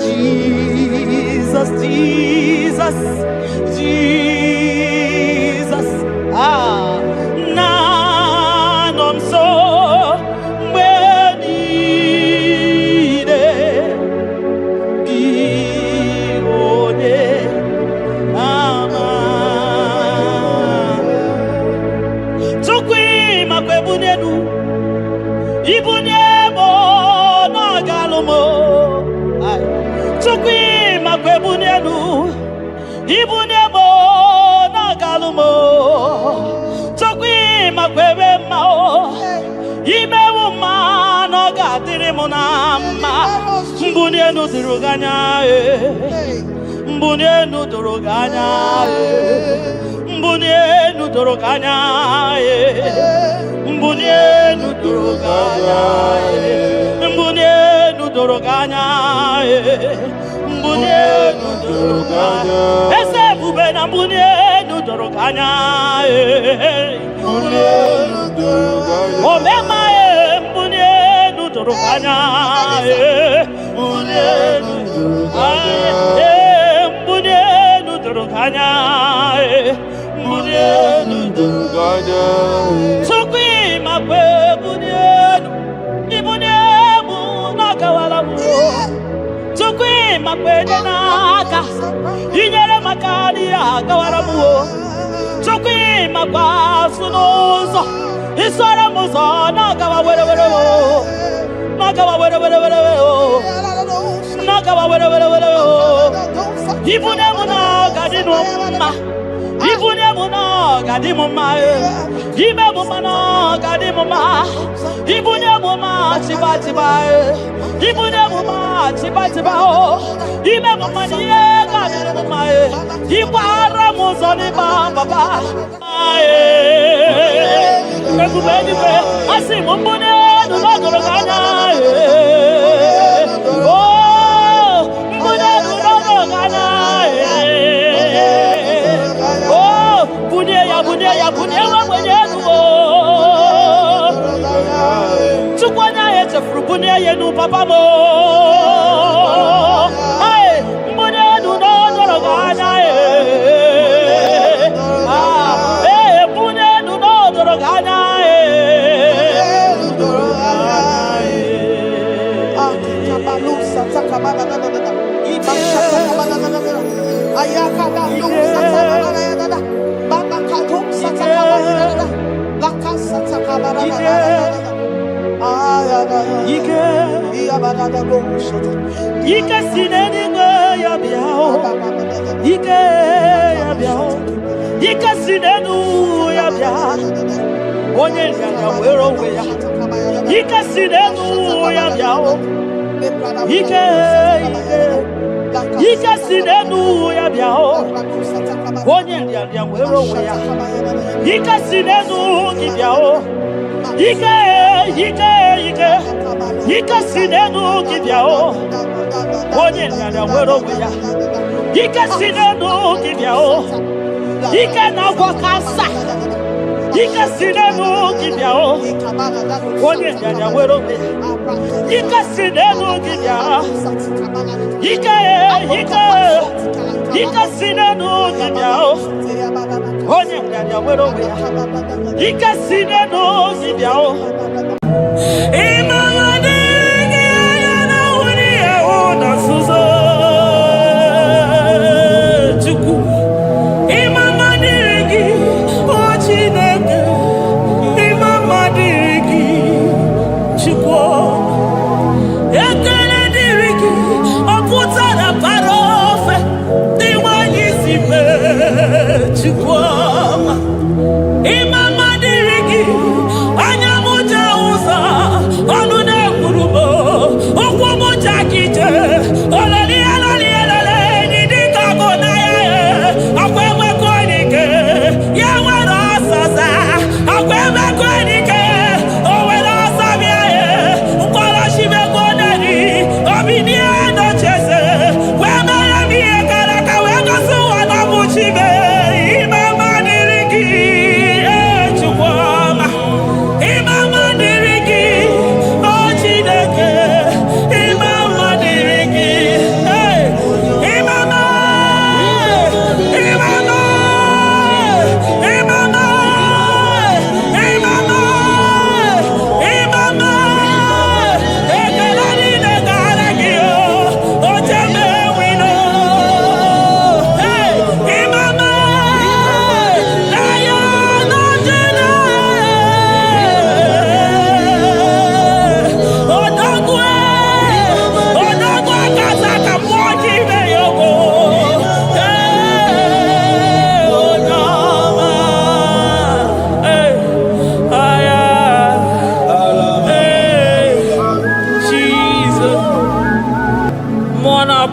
Jesus, Jesus, Jesus. Ah, na-anọ nso mgbe niile gị onye ama. Chukwu ịmakwa ebunye elu ibunye m na ọ ga-alụ m. Ai. Ibunye m na-agalụ m. Chukwu, ịmakwa ebe mma o. Imewu mma na ọ ga-adịrị m na mma. Mbuli elu doro gị anya e. Mbuli elu doro gị anya e. Mbuli elu doro gị anya e. Mbuli elu doro gị anya e. Mbuli elu doro gị anya e. Mbuli elu doro gị anya. Eze ebube, na mbuli elu doro gị anya e. Mbuli elu doro gị anya. Omema e, mbuli elu doro gị anya e. Mbuli elu Doro gị anya. e, mbuli elu doro gị anya e. Mbuli elu Doro gị anya. Chukwu, ịmakwa ebuli elu, ibuli elu na-agawala m. Chukwu, ịmakwa enye n'aka, inyere maka n'ihe agawara m o. Chukwu, ịmakwa asụ n'ụzọ, isoro m ụzọ na-agawa were were o, na-agawa were were were were o, na-agawa were were were o. Ibunye m na ọ ga-adị m mma, ibunye m na ọ ga-adị m mma e. Ime m mma na ọ ga-adị m mma. Ibunye m mma chiba chiba e. Ibunye m mma chiba chiba o. Ime m mma na ihe ga-adị m mma e. Ịgbara m ụzọ n'ịgba papa e. Ebube eluigwe, asị m mbunye elu n'ọgọrọ gị anya e. O mbunye elu n'ọgọrọ gị anya e. O bunye ya, bunye ya, bunye nwa ogbenye elu o. Chukwu, onye ahụ echefuru, bunye ya elu papa m o. Hey, mbunye elu n'ọdọrọ gị anya e. Ah, ee, bunye elu n'ọdọrọ gị anya e. Doro anya. Ike, ike si n'eluigwe ya bịa o. Ike ya bịa o. Ike si n'elu ya bịa. Onye nrịanrịa were onwe ya. Ike si n'elu ya bịa o. Ike, ike, ike si n'elu ya bịa o. Onye nrịanrịa were onwe ya. Ike si n'elu gị bịa o. Ike, ike, ike, ike si n'elu gị bịa o. Onye nrịanrịa were onwe ya. Ike si n'elu gị bịa o. Ike na-agwọ cancer. Ike si n'elu gị bịa o. Onye nrịanrịa were onwe ya. Ike si n'elu gị bịa. Ike, ike, ike si n'elu gị bịa o. Onye nrịanrịa were onwe ya. Ike si n'elu gị bịa o. Ịmara dịghị anya na nwunye ahụ na nzuzo. Chukwu, ịma mma dịrị gị, o Chineke, ịma mma dịrị gị, Chukwu. Ekele dịrị gị, ọ pụtara bara ofe dị nwanyị si mee, Chukwu ọma. Ịma mma dịrị gị, anya m.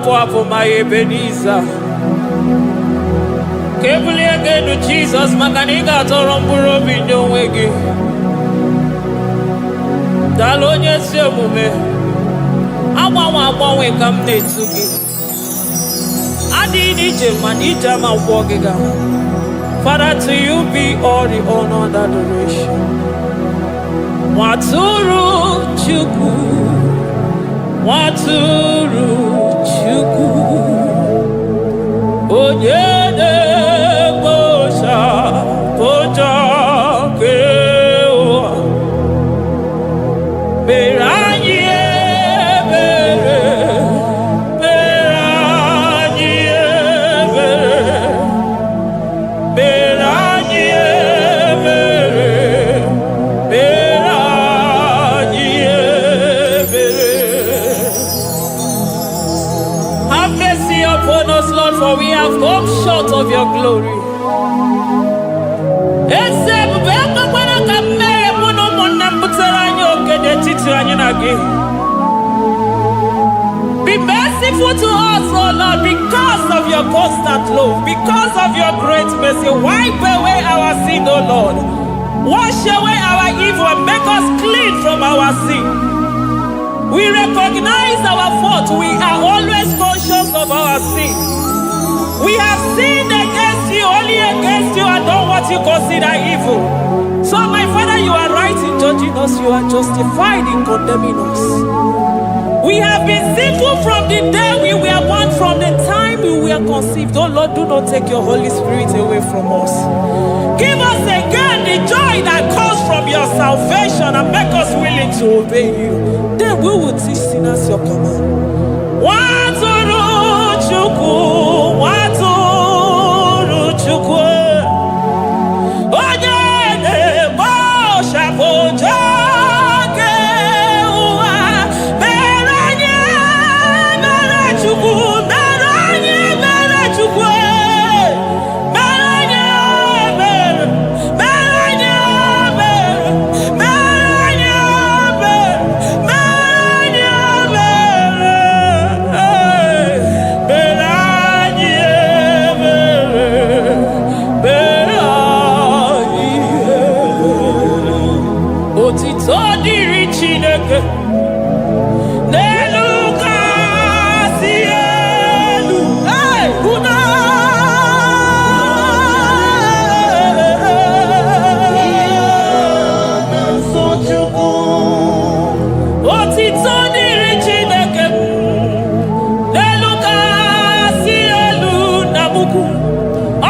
na-apụ apụ, ma Ebenezer. Ka ebulie gị elu, Jizọs, maka na ị ga-atọrọ mkpụrụ obi nye onwe gị. Daalụ, onye ezi omume. Agbanwe agbanwe ka m na-etu gị. Adịghị n'ije mana ije ama gwọ gị ga. Father, to you be all the honor and adoration. Nwatụrụ Chukwu, Nwatụrụ Chukwu, onye na-ekpochapụ njọ nke ụwa, mere anyị ebere, mere anyị ebere, mere anyị ebere, mere anyị ebere. Have mercy upon us, Lord, for we have come short of your glory. Eze ebube, ekwekwara ka mmehie mụ na ụmụnne m butere anyị oke n'etiti anyị na gị. Be merciful to us, O Lord, because of your constant love, because of your great mercy. Wipe away our sin, O Lord. Wash away our evil and make us clean from our sin. We recognize our fault. We are always conscious of our sin. We have sinned against you, only against you, and done what you consider evil. So, my Father, you are right in judging us, you are justified in condemning us. We have been sinful from the day we were born, from the time we were conceived. Oh Lord, do not take your Holy Spirit away from us. Give us again the joy that comes from your salvation and make us willing to obey you. Then we will teach sinners your command. Nwatụrụ Chukwu, Nwatụrụ Chukwu, onye na-ekpochapụ njọ nke ụwa, mere anyị mere Chukwu, mere anyị mere Chukwu, mere anyị mere, mere anyị mere, mere anyị mere, mere anyị mere, mere anyị mere, mere anyị ebere. Otito dịrị Chineke n'elu kasị elu. Hey, udo. Nsọ Chukwu. Otito dịrị Chineke n'elu kasị elu na mukwu.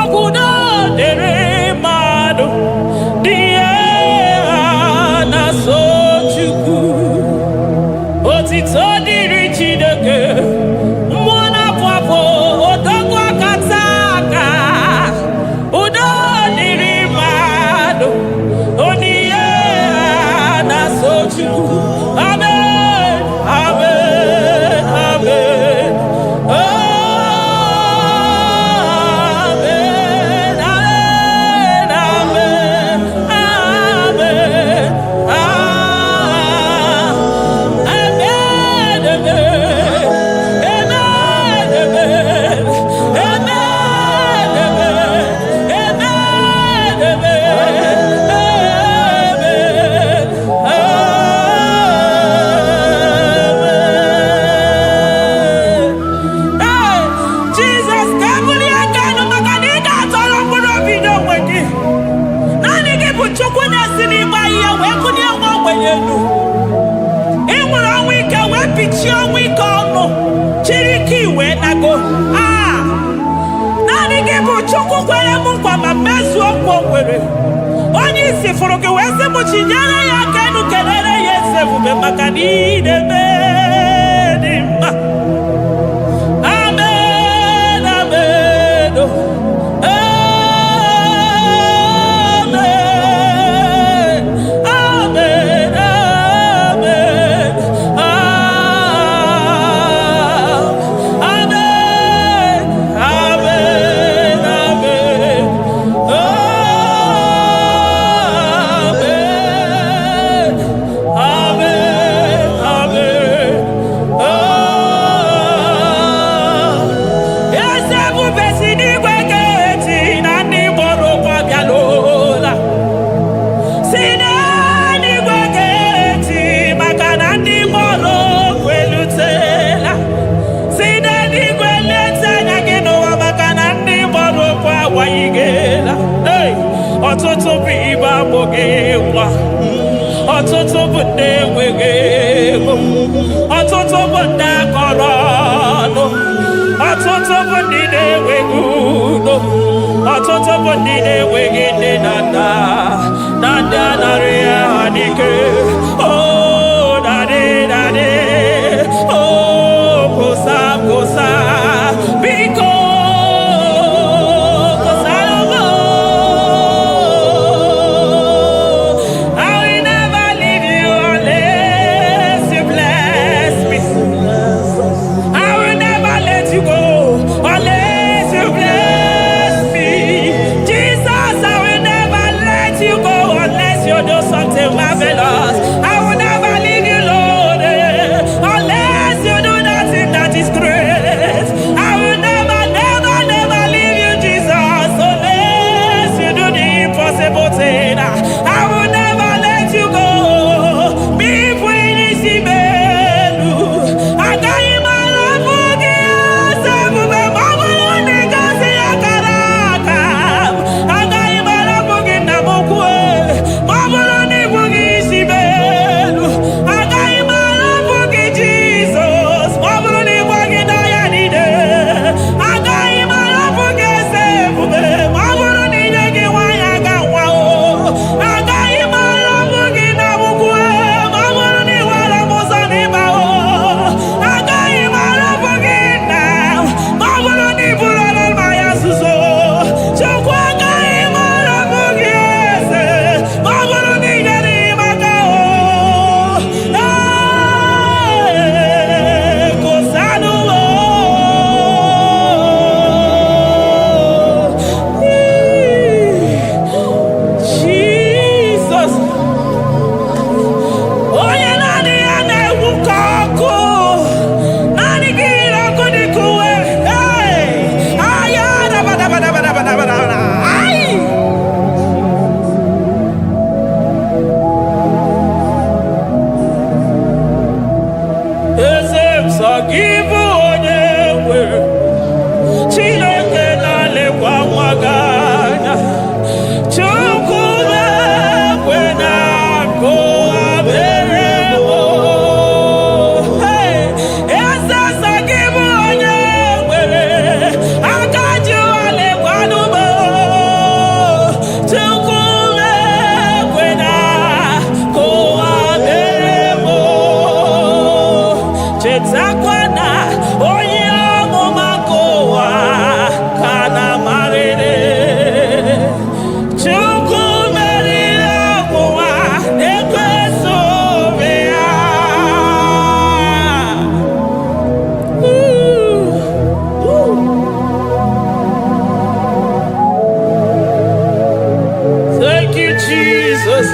Ọkwụdo dịrị mmadụ dị ihe ha na-asọ Chukwu. Otito dịrị Chineke, mmụọ na-apụ apụ, odogwu akata aka. Udo dịrị mmadụ, onye ihe ha na-asọ Chukwu. Amen, amen, amen. Amen, amen, amen, amen, amen, amen, amen, amen, amen, amen, amen, amen. Ee, Jizọs, ka ebulie aka elu maka na ị ga-atọrọ mkpụrụ obi n'onwe gị. Naanị gị bụ Chukwu na-esi n'ịgba ihe wee bulie nwa ogbenye elu. Ị nwere ọnwụ ike wee pichie ọnwụ ike ọnụ, chiri ike wee nago. Aa, naanị gị bụ Chukwu kwere m nkwa ma mezuo nkwa o kwere. Onye isi fụrụ gị wee sị m chinyere ya aka elu, kelere ya eze ebube maka na ị na-eme dị mma. Amen, amen, oh. Amen, amen, amen, ah, amen, amen, amen, amen, amen, amen. bụ ndị enweghị ego, ọtụtụ bụ ndị akọrọ ọnụ, ọtụtụ bụ ndị na-enweghị udo, ọtụtụ bụ ndị na-enweghị nne na nna na ndị anarị ha n'ike. Oh, daddy, daddy, oh, kwụsa, kwụsa, biko kwụsara m. I will never leave you unless you bless me. I will never let you go unless you bless me. Jesus, I will never let you go unless you do something marvelous. I will never leave you, Lord, unless you do that thing that is great. I will never, never, never leave you, Jesus, unless you do the impossible thing. I will never let you go. Me elu agaghị m arapụ gị eze ebube ma ọ bụrụ na ị gosi akara aka m. Agaghị m arapụ gị, nna m ukwu, ma ọ bụrụ na ị bụghị isi m elu. Agaghị m arapụ gị, Jizọs, ma ọ bụrụ na ị gwaghị n'ọya niile. Agaghị m arapụ gị, eze ebube, ma ọ bụrụ na inye gị nwaanyị aga nwa o. Agaghị m arapụ gị na ukwu, ma ọ bụrụ na ị were m ụzọ n'ịba o. Agaghị m arapụ gị, nna, ma ọ bụrụ na ị bụrụ mmanya nzuzo. Chukwu, agaghị m arapụ gị, eze, ma ọ bụrụ na ị nyere m aka o. Ee, kụsanụ o. Jesus, onye naanị ya na-egwu ka ọkụ, naanị gị yiri ọkụ dị ka uwe. Hey! Aya, dabadabadabadabadabada. Ai! Eze m, sọ gị bụ onye nwere Chineke na-alekwa nwa gị anya. Chukwu na-ekwe na akụ abere m. Hey! Eze, sọ gị bụ onye nwere aka ji ụwa lekwanụ m. Chukwu na-ekwe na akụ abere m. Chetakwa na onye amụma nke ụwa ka na-amarịrị. Chukwu meriri ọgwụnwa na-ekweso obi ya. Thank you, Jesus.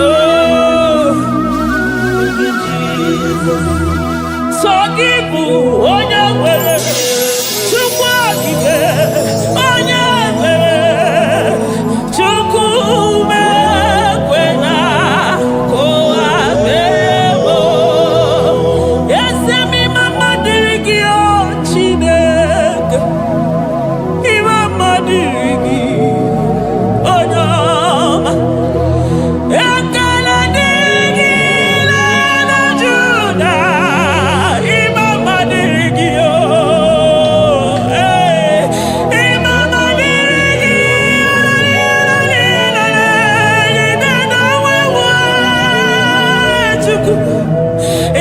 Oh, thank you, Jesus. Sọ gị bụ onye nwere Chukwu okike, onye nwere Chukwu mekwena ka ụwa mere m. Eze m, ịma mma dịrị gị, o Chineke, ịma mma dịrị gị, onye ọma. Ekele dịrị gị na Juda, ịma mma dịrị gị o. Ee, ịma mma dịrị gị, Chukwu.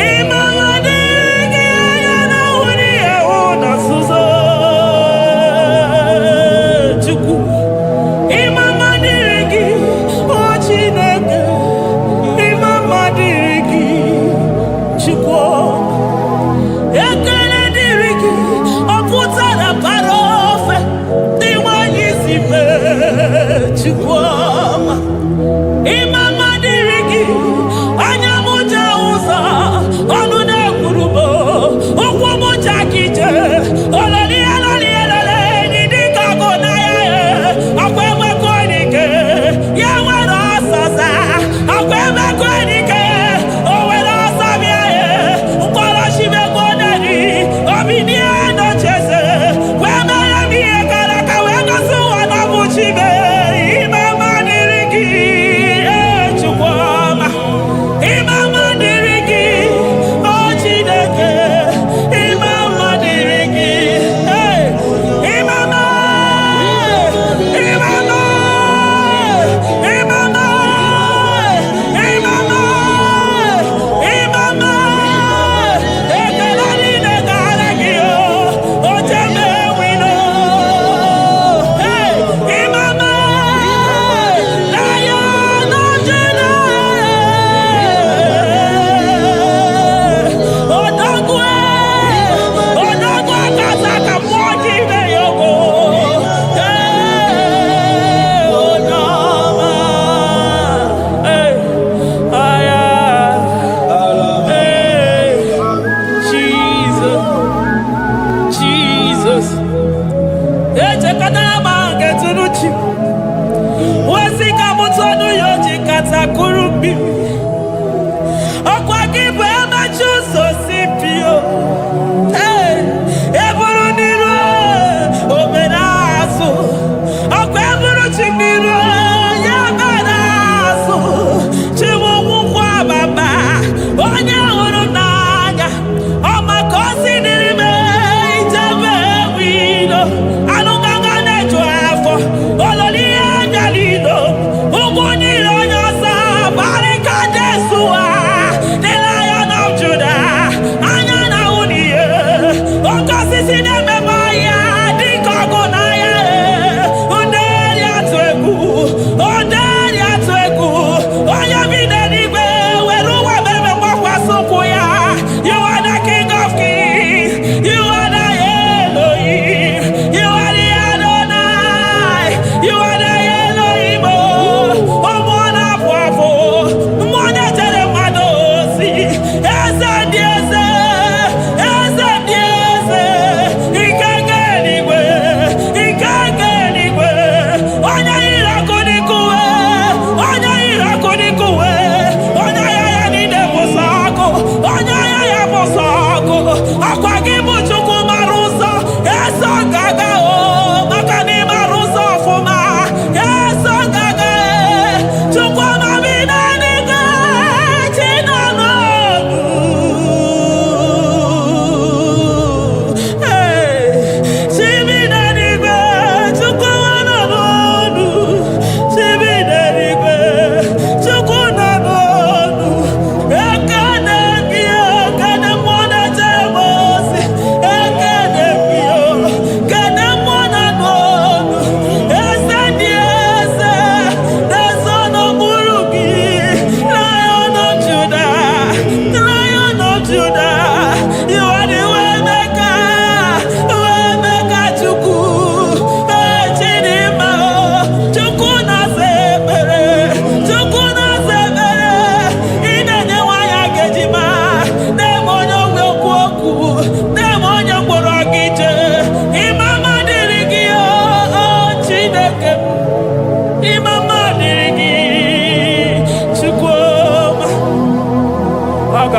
Ịma mma dịrị gị, anya na-ahụ n'ihe hụ na nzuzo. Chukwu. Ịma mma dịrị gị, o Chineke. Ịma mma dịrị gị, Chukwu. Ekele dịrị gị, ọ pụtara bara ofe dị nwanyị si mee, Chukwu ọma. Ịma mma dịrị gị, anya m ji ahụ.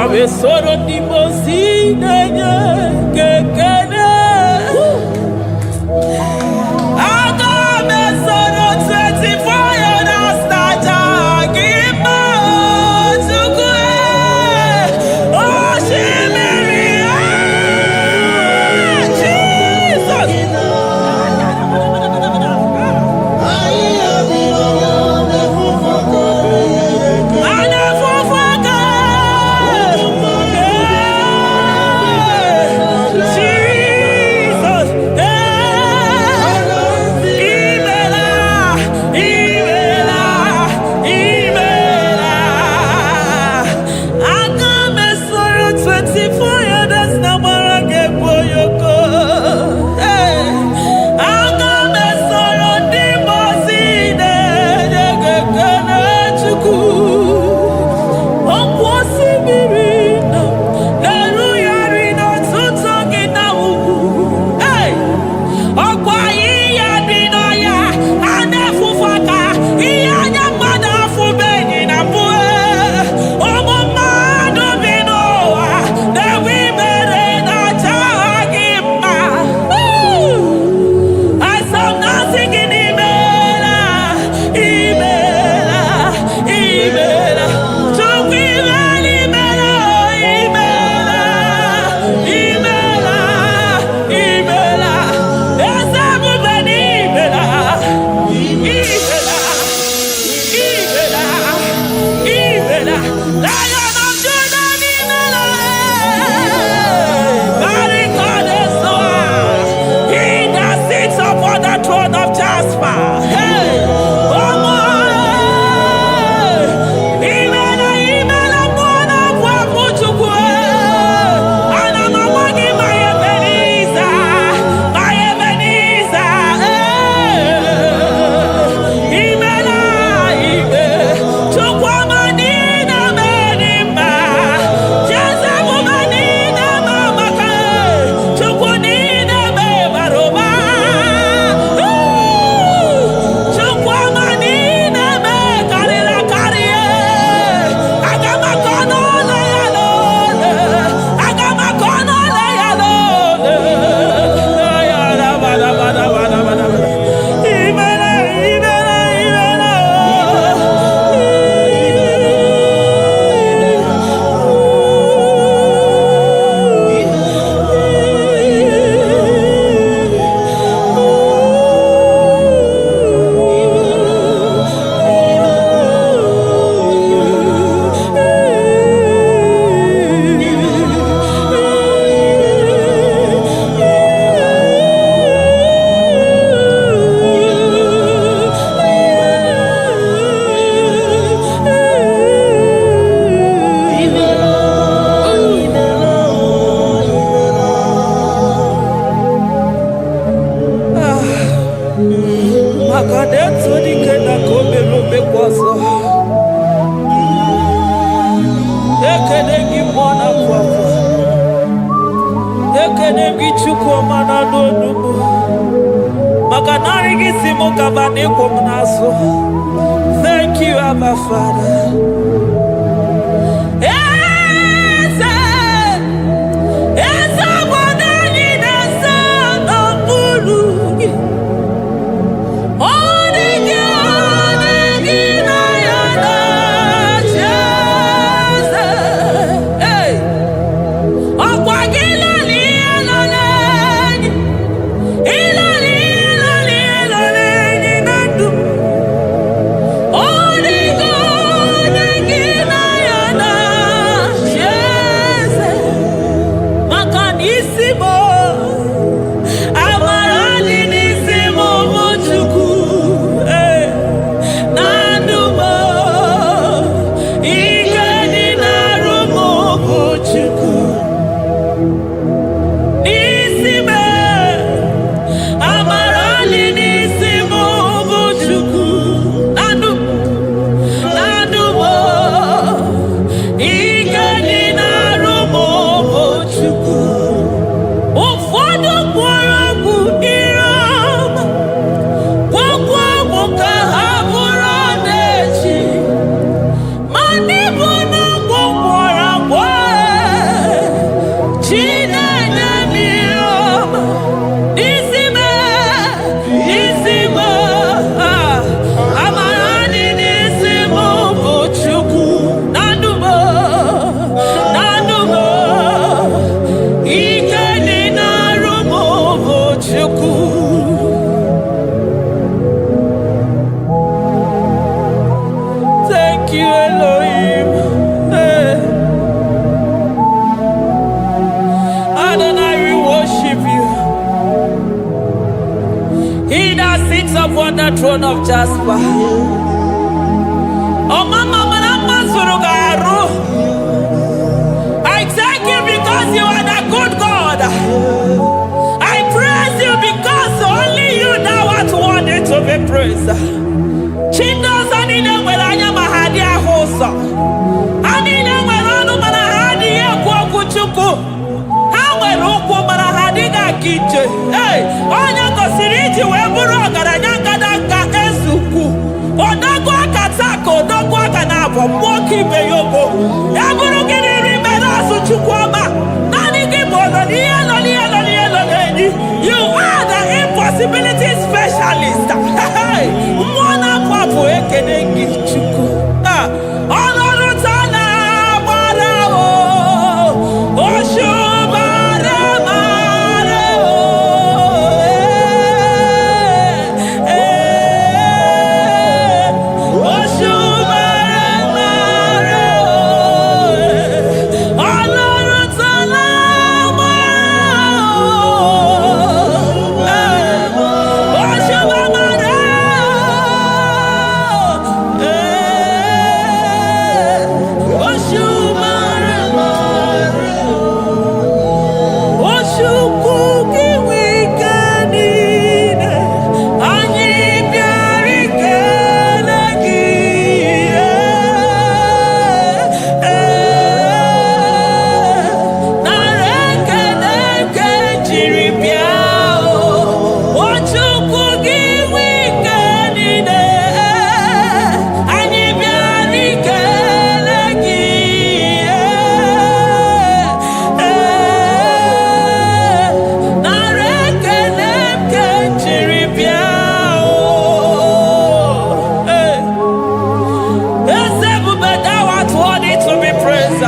Aga m esoro ndị mmụọ ozi na-enye gị ekele. Aga m esoro 24 elders na-aja gị mma, Chukwu. Osimiri, ah, Jesus. A na-efufe aka. Jesus. Imela, imela, imela. Aga m esoro 24 elders na gbara gị egwu oyoko. Aga m esoro ndị mmụọ ozi na-enye gị ekele, Chukwu. Ọkwa osimiri nọ na-erugharị n'ọtụtụ gị na ugwu. Hey! Ọkwa ihe dị n'ọhịa a na-efufe aka, ihe anya mmadụ afụbeghị na mbụ. Ụmụ mmadụ bi n'ụwa na-enwe ibere na-acha gị mma. Asam na-asị gị n'imela, imela, imela. Chukwu, imela, imela, imela, imela, imela. Eze ebube, n'imela, imela, imela, imela. Lion of Judah, n'imela. Barikade-soa. He that sits upon the throne of Jasper. Hey, Omo, imela, imela, mmụọ na-abụ abụ, Chukwu. Ana m agwa gị, ma Ebenezer, ma Ebenezer, imela, ime, Chukwu ọma niile mere mma. Jeze ebube niile ma maka Chukwu niile bara ụba. Chukwu ọma niile karịrị akarị. Aga m akọ n'ụlọ ya n'ole. Aga m akọ n'ụlọ ya n'ole. Imela, imela, imela. Maka na etu dike na ka o mere omekwa ọzọ. Ekene gị, mmụọ na-apụ apụ. Ekene gị, Chukwu ọma na-anụ onugbu, maka narị gị si mụ kaba na ịkwụ m n'azụ. Thank you, Abba Father. Eze, eze obodo anyị na-eze n'okpuru gị. Ọ dị gị, ọ dị gị na ya na-achị eze. Hey! Ọkwa gị lọrọ ihe lọrọ enyi, ịlọrọ ihe lọrọ ihe lọrọ enyi na ndụ. Ọ dị gị, ọ dị gị. throne of Jasper. Ọmama mara mma zuru gị arụ. I thank you because you are the good God. I praise you because only you thou art worthy to be praised. Chi ndị ọzọ niile nwere anya ma ha adịghị ahụ ụzọ. Ha niile nwere ọnụ mana ha adịghị ekwu okwu Chukwu. Ha nwere ụkwụ mana ha adịghị aga ije. Ee, onye gosiri iji wee bụrụ ọgaranya ngadanga eze ukwu. Odogwu aka taa ka odogwu aka na-abụ mmụọ ka ibe ya ogo. Ya bụrụ gị n'iri mere azụ, Chukwu ọma. Naanị gị bụ ọnọ n'ihe nọ n'ihe nọ n'ihe nọ n'enyi. You are the impossibility specialist. Hey, mmụọ na-apụ apụ, ekene gị, Chukwu. Ah, ọlọ́run tó lágbára o, òṣùbàrẹ̀ màrẹ̀ o, eh, òṣùbàrẹ̀ màrẹ̀ o, ọlọ́run tó lágbára o, òṣùbàrẹ̀ màrẹ̀ o, òṣùbàrẹ̀ màrẹ̀ o. Chukwu gị nwe ike niile, anyị bịara ikele gị. Ee, nara ekele nke jiri bịa o. O Chukwu gị nwe ike niile, anyị bịara ikele gị. Ee, nara ekele nke jiri bịa o. Ee. Eze ebube, thou art worthy to be praised.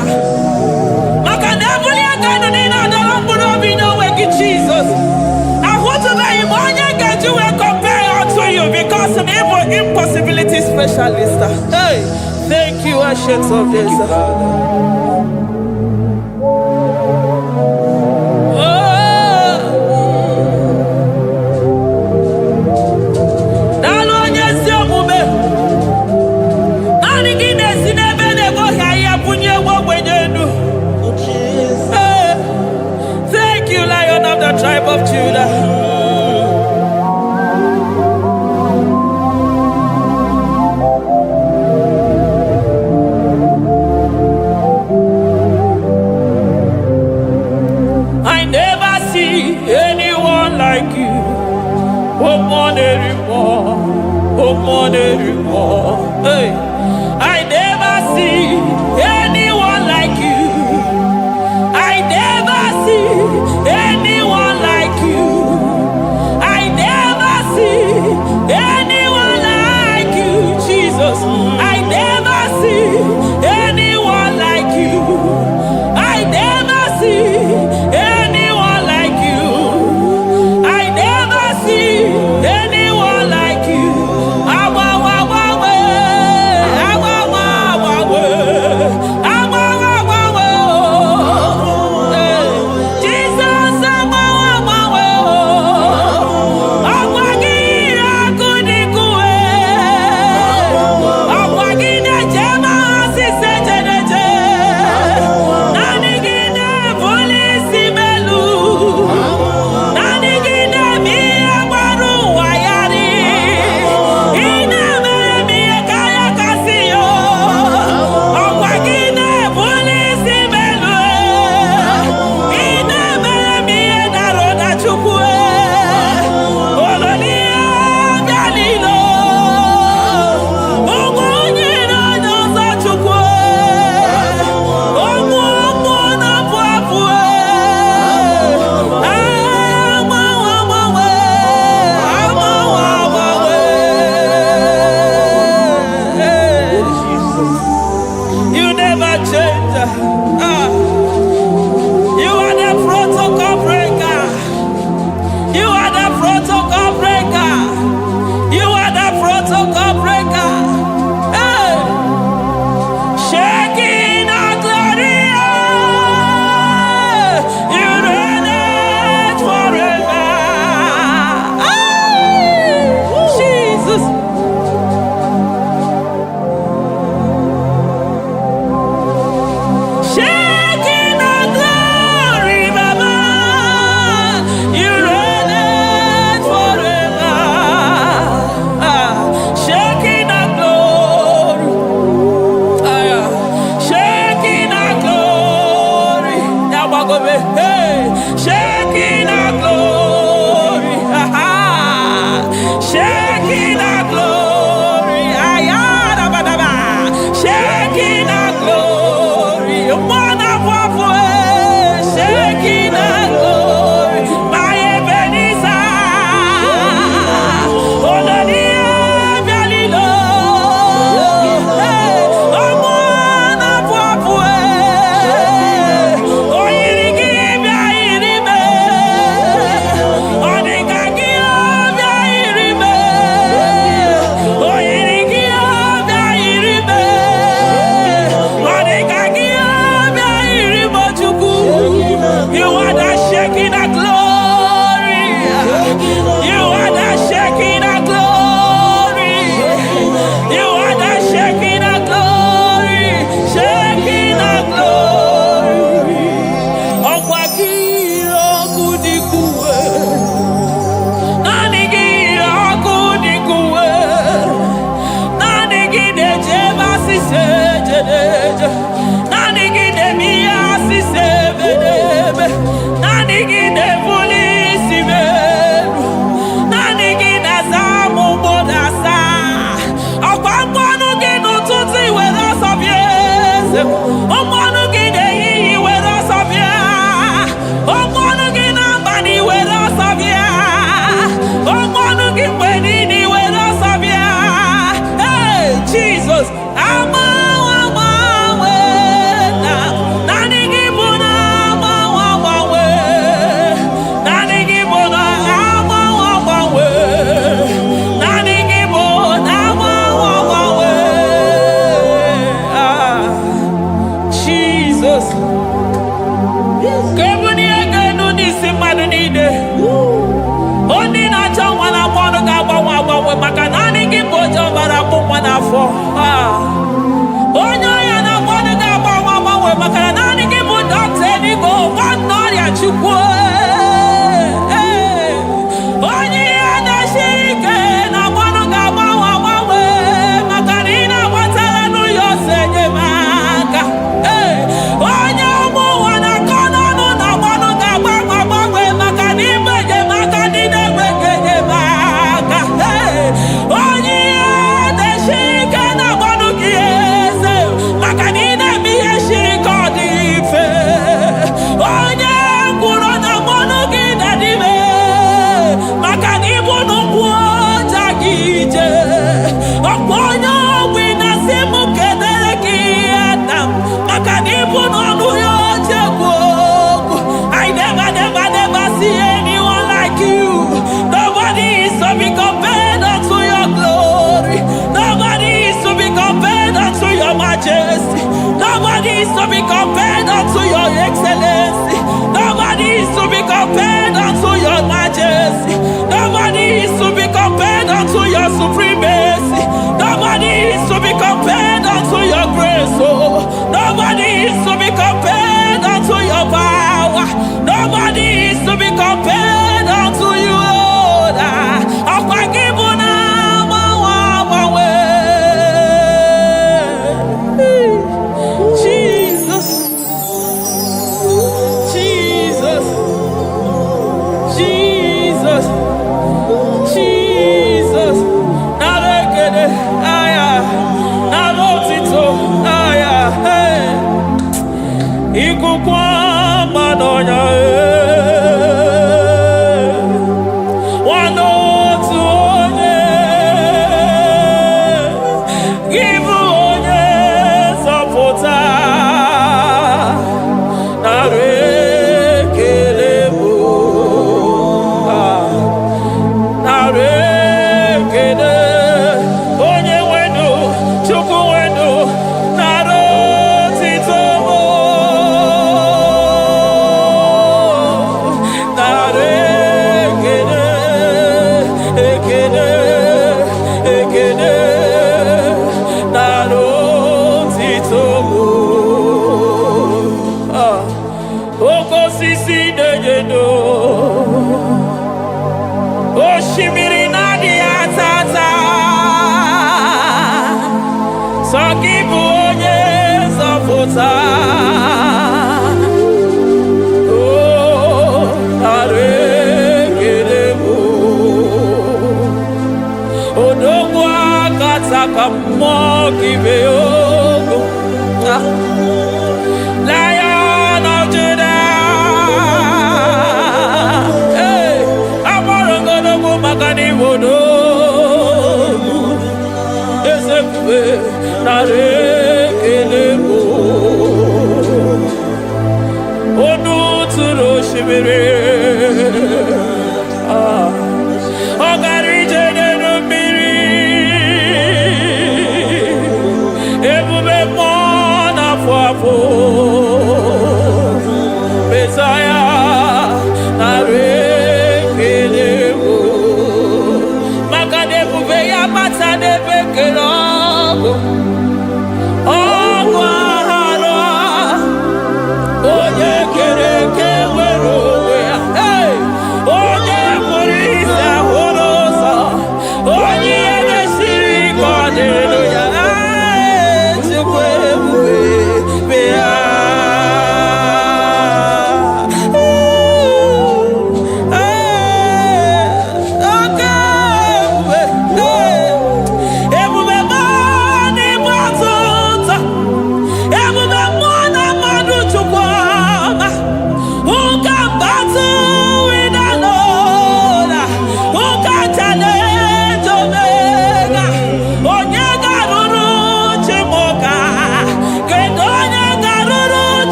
Maka na ebuli aka elu niile adọrọ mkpụrụ obi n'onwe gị, Jizọs. Ahụtụbeghị m onye ga-eji wee compare unto you because na ịbụ impossibility specialist. Hey, thank you, Ancient of Thank Days. you, Father. Oh, daalụ onye ezi omume. Naanị gị na-esi n'ebe na-egoghị ahịhịa bunye ewu ogbenye elu. Hey, thank you, Lion of the tribe of Judah. I never see anyone like you. Oh, more oh, more Hey. I never see anyone like you. I never see anyone like you. I never see anyone like you, Jesus. I never see anyone like you. I never see anyone like you. I never see anyone like you. Awa, wa, wa, we. Ka ebulie gị elu n'isi mmadụ niile. Onye na-achọ nwa na-agba ọnụ ga-agbanwe agbanwe, maka naanị gị bụ oje ọbara akpụ nwa n'afọ. Ah. Onye ọrịa na-agba ọnụ ga-agbanwe agbanwe, maka na naanị gị bụ dọkịta eluigwe, ọgwọ ọrịa. Chukwu. Ee. Onye ihe na-esiri ike na-agba ọnụ ga-agbanwe agbanwe, maka na ị na-agbatara n'ụlọ ọsọ enyemaka. Ee. Onye ụmụ ụwa na-akọ n'ọnụ na-agba ọnụ ga-agbanwe agbanwe, maka na ịbụ enyemaka ndị na-enweghị enyemaka. Ee. Onye ihe na-esiri ike na-agba ọnụ gị, eze, maka na ị na-eme ihe siri ka ọ dị mfe. Onye ngwụrọ na-agba ọnụ gị na-adịme, maka na ịbụ n'ụkwụ ọja gị ije. Ọkwa onye ogbi na-asị m kedere gị nna m, maka na ịbụ n'ọnụ ya oche ekwu okwu. I never, never, never see anyone like you. Nobody is to be compared unto your glory. Nobody is to be compared unto your majesty. Nobody is to be compared unto your excellency. Nobody is to be compared unto your majesty. Nobody is to be compared unto your supremacy. Nobody is to be compared unto your grace. Oh, nobody is to be compared unto your power. Nobody is to be compared unto you, Lord. Ọkwa gị bụ na agbanwe agbanwe. Jesus, Jesus, Jesus, Jesus. Nara ekele, aya, nara otito, aya, hey. Ikuku ọma n'ọnya, ee. Nwanne otu onye, gị bụ onye nzọpụta. Nara ekele bụ, ah. Nara ekele, onye nwenu, Chukwu nwenu, nara otito bụ. Nara ekele, ekele, ekele, nara otito bụ. Ah. Oke osisi na-enye ndụ, osimiri na-adịghị ata ata, sọ gị bụ onye nzọpụta. O, nara ekele bụ. Odogwu akataka mmụọ gị mee ogo. Ah. Lion of Judah. Hey, agbọrọgọdọgwu maka na Igbo n'ogwu. Eze ebube, nara ekele bụ. Onu tụrụ osimiri. Ah. Ọ gara ije n'elu mmiri. Ebube mmụọ na-afụ afụ. Mesaya, nara ekele bụ. Maka na ebube ya bata n'ebe kere ọgụ. Ọgụ aghara, onye kere eke nwere onwe ya.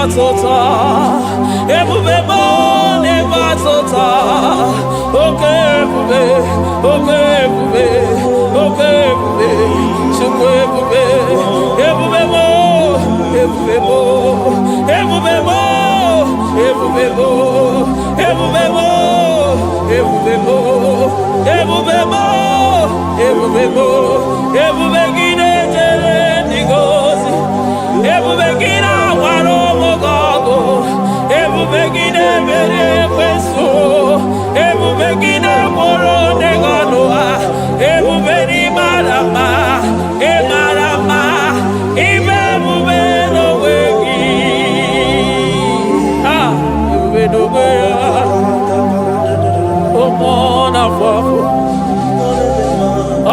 ọtụtụ, ebube m na-enwe ọtụtụ. Oke ebube, oke ebube, oke ebube, Chukwu ebube, ebube m, ebube m, ebube m, ebube m, ebube m, ebube m, ebube m, ebube m, ebube gị na-ejere ndị gị ozi, ebube gị na-agbara ụmụ gị ọgụ, ebube gị na-emeri ekwensu, ebube gị na-egboro ndị gị ọnụ ha, ebube n'ịmara mma, ịmara mma, ibe ebube n'onwe gị. Ah, ebube n'onwe ya, ụmụ na-afọ afọ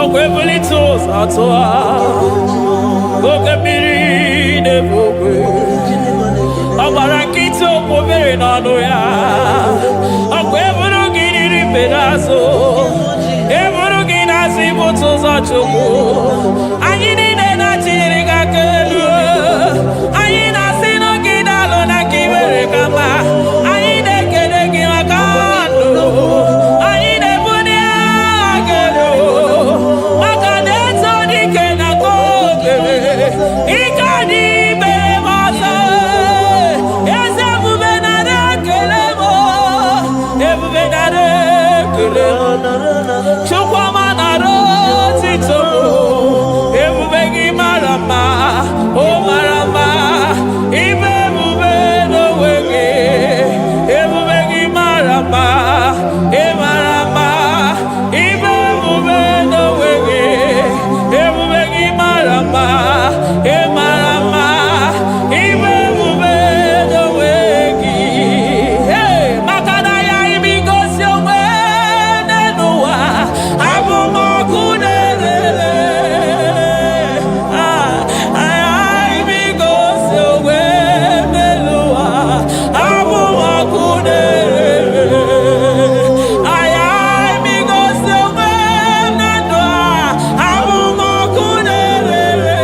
ọkwa ebulite ụzọ atụ ha, oke mmiri na-ebu ogwe, ọ gbara nkịtị okwu mmiri n'ọnụ ya, ọkwa eburu gị n'iri mbe n'azụ, eburu gị n'azụ ibute ụzọ Chukwu. Anyị niile na-achịnyere gị aka elu, anyị na-asị na gị daalụ na ka i mere ka mma, anyị na-ekele gị maka ndụ, anyị na-ebuli aha gị elu maka na eto dike na ka okere ike dị imere m ọzọ. Eze ebube nara ekele m, ebube nara ekele m, Chukwuma nara otito m, ebube gị mara mma, o mara mma, ibe ebube n'onwe gị, ebube gị mara mma, ị mara mma, ibe ebube n'onwe gị, ebube gị mara mma, ị mara mma, ibe ebube n'onwe gị. Hey, maka na ya imi gosi onwe n'ụwa, abụ m ọkụ na-erere. Ah, imi gosi onwe n'ụwa, abụ m ọkụ na-erere. Aya imi gosi onwe na ndụ a, abụ m ọkụ na-erere.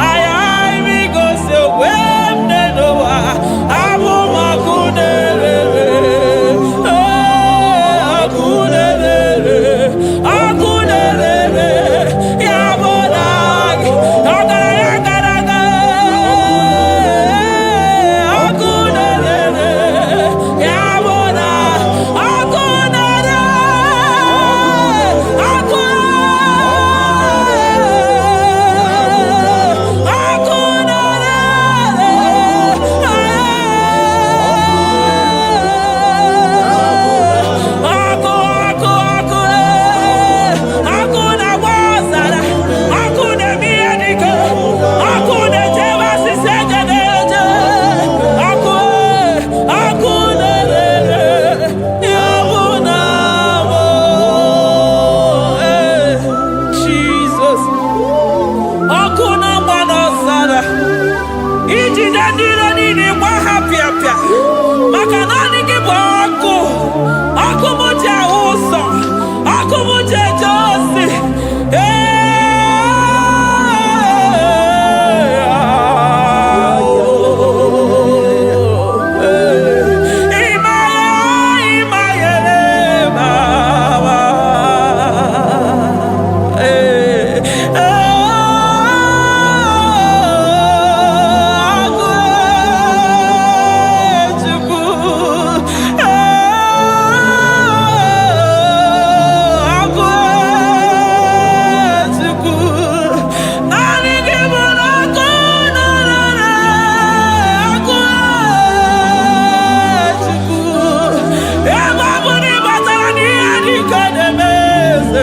Aya imi gosi onwe m n'ụwa, abụ m ọkụ na-erere. Ee, ọkụ na-erere, ọkụ na-erere, ya bụ na gị, ọgaranya gara aga. Ee, ọkụ na-erere, ya bụ na ọkụ na-ere, ọkụ ọkụ na-ere, ọkụ ọkụ ọkụ, ọkụ na-agba ọzara, ọkụ na-eme ihe dike, ọkụ na-echebe asịsị eje na-eje, ọkụ ọkụ na-ere, ya bụ na mụ. Jizọs, ọkụ na-agba n'ọzara, ijide ndị iro niile gba ha pịapịa, maka naanị gị bụ ọkụ, ọkụ m ji ahụ ụzọ, ọkụ m ji eje ozi. Ee, ịmaya ịmayere mama. Ee, agụ Chukwu, agụ Chukwu, naanị gị bụ na ọkụ na-ere, ọkụ Chukwu. Ebe ọ bụ na ị batara n'ihe dị ka na-eme eze,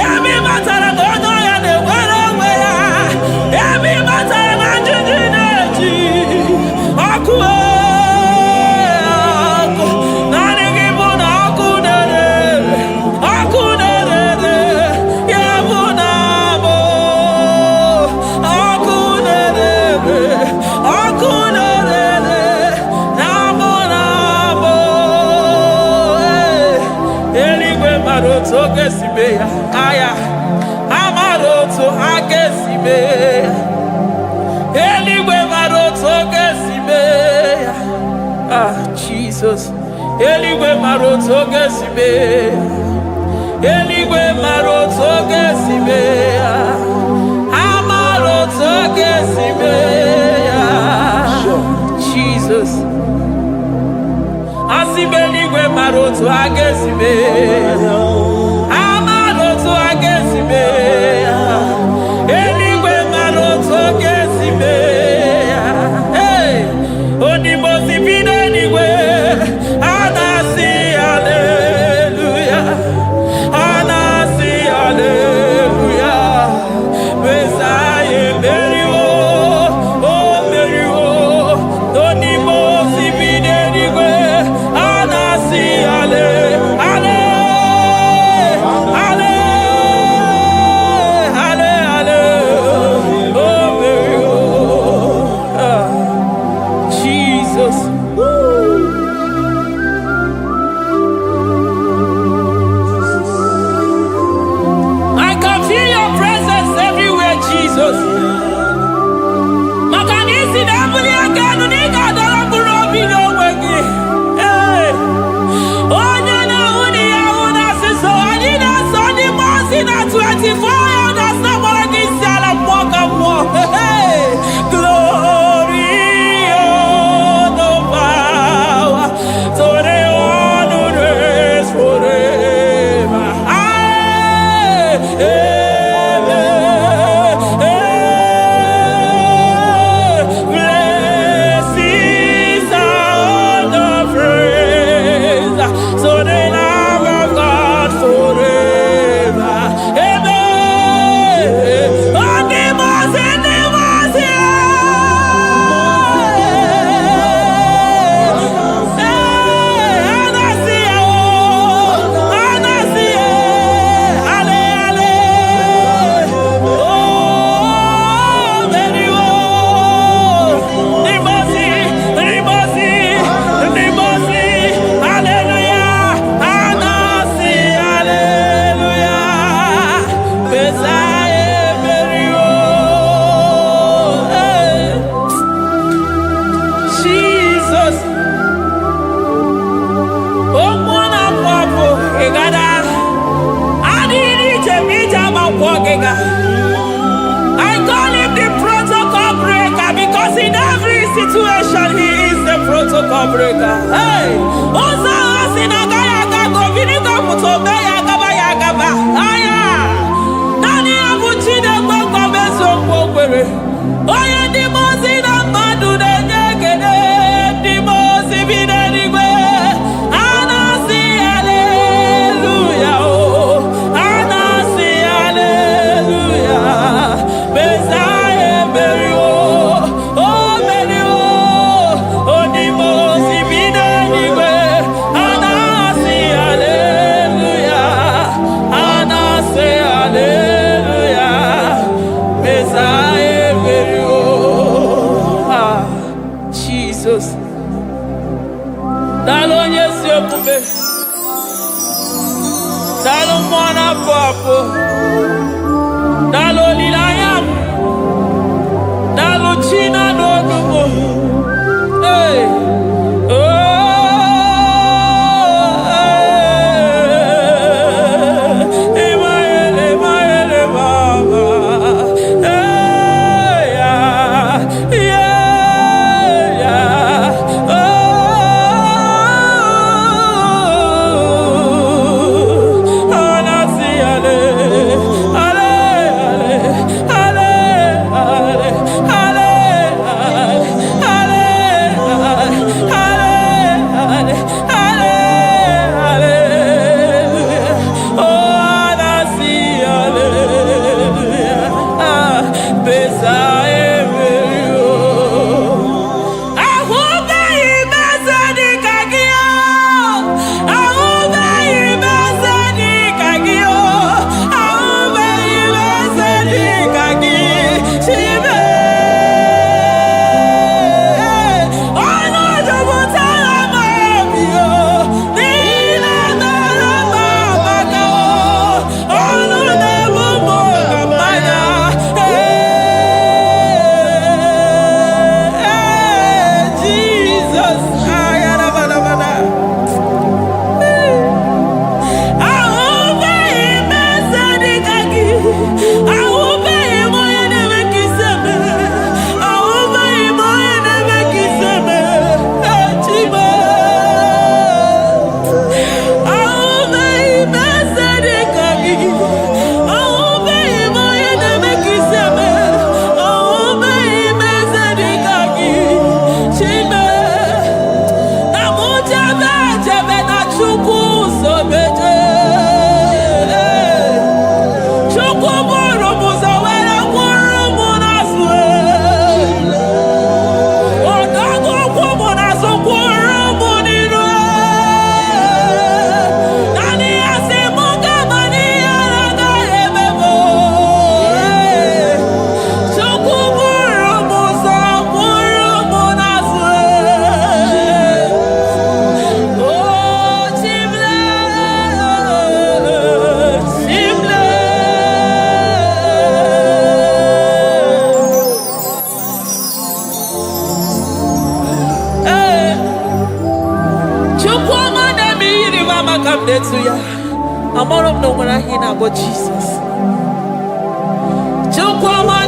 ebe ị batara na onye ọya na-enwere onwe ya, ebe ị batara na njiji na-eji ọkụ, ọkụ, naanị gị bụ na ọkụ na-ere, ọkụ na-ere, ya bụ na bụ ọkụ na-ere, ọkụ na-ere, na mụ na mụ. Eluigwe mara otu oge si mee ya, aya amara otu ha ga-esi mee ya. Eluigwe mara otu oge si Eluigwe mara otu oge si mee. Eluigwe mara otu oge si mee ya. Ha mara otu oge si mee ya. Jesus. Asị m eluigwe mara otu a ga-esi mee ya. Ha mara otu a ga-esi mee ya. Eluigwe mara otu ọ ga-esi mee ya. Hey! Onimosi bi n'eluigwe, a na-asị haleluya. A na-asị haleluya. Mesaya emeriwo, o meriwo. Onimosi bi n'eluigwe, a na-asị hale, hale, hale, hale, hale, o meriwo. Ah, Jesus. Woo. I can feel your presence everywhere, Jesus. Maka na isi na-ebuli aka elu na ị ga-adọrọ mkpụrụ obi n'onwe gị. Ee. Onye na-ahụ na ya ahụ na asịsọ, anyị na-eso ndị mmụọ ozi na 24 elders na-agbara gị isi ala mmụọ ka mmụọ. Hey! Glory, honor, power to the one who reigns forever. Amen. Amen. Blessings and honor, praise to the Lamb of God forever. Amen. Ndị mmụọ ozi, ndị mmụọ ozi, ee, a na-asị ya, o, a na-asị ya, ale, ale, o meriwo. Ndị mmụọ ozi, ndị mmụọ ozi, ndị mmụọ ozi, haleluya, a na-asị haleluya, Mesaya emeriwo. Hey. Jesus. Okwu na-apụ apụ ịgada adịghị ije ma ije ama nkwọ gịga. I call him the protocol breaker because in every situation he is the protocol breaker. Hey! Ụzọ ahụ si na agaghị aga ka obinigo pụta ome ya agaba ya agaba. Aya! Naanị ya bụ Chineke nkwa eziokwu o kwere. Onye ndị mmụọ ozi na mmadụ na-enye ekele, ndị mmụọ ozi bi n'eluigwe. A na-asị haleluya o. A na-asị haleluya. Mesaya emeriwo. O meriwo. Onye mmụọ ozi bi n'eluigwe. A na-asị haleluya. A na-asị haleluya. Mesaya emeriwo. Ah, Jesus. Daalụ onye ezi omume. Daalụ mmụọ na-apụ apụ. Daalụ olileanya m. Daalụ chi na-anụ olu m. Hey. Oh, hey. Emmanuel, Emmanuel, Mama. Hey, yeah. Oh, anasi ale. Chukwuọma ka m na-etu ya. Amara m na o nwere aha ị na-akpọ Jizọs. Chukwuọma.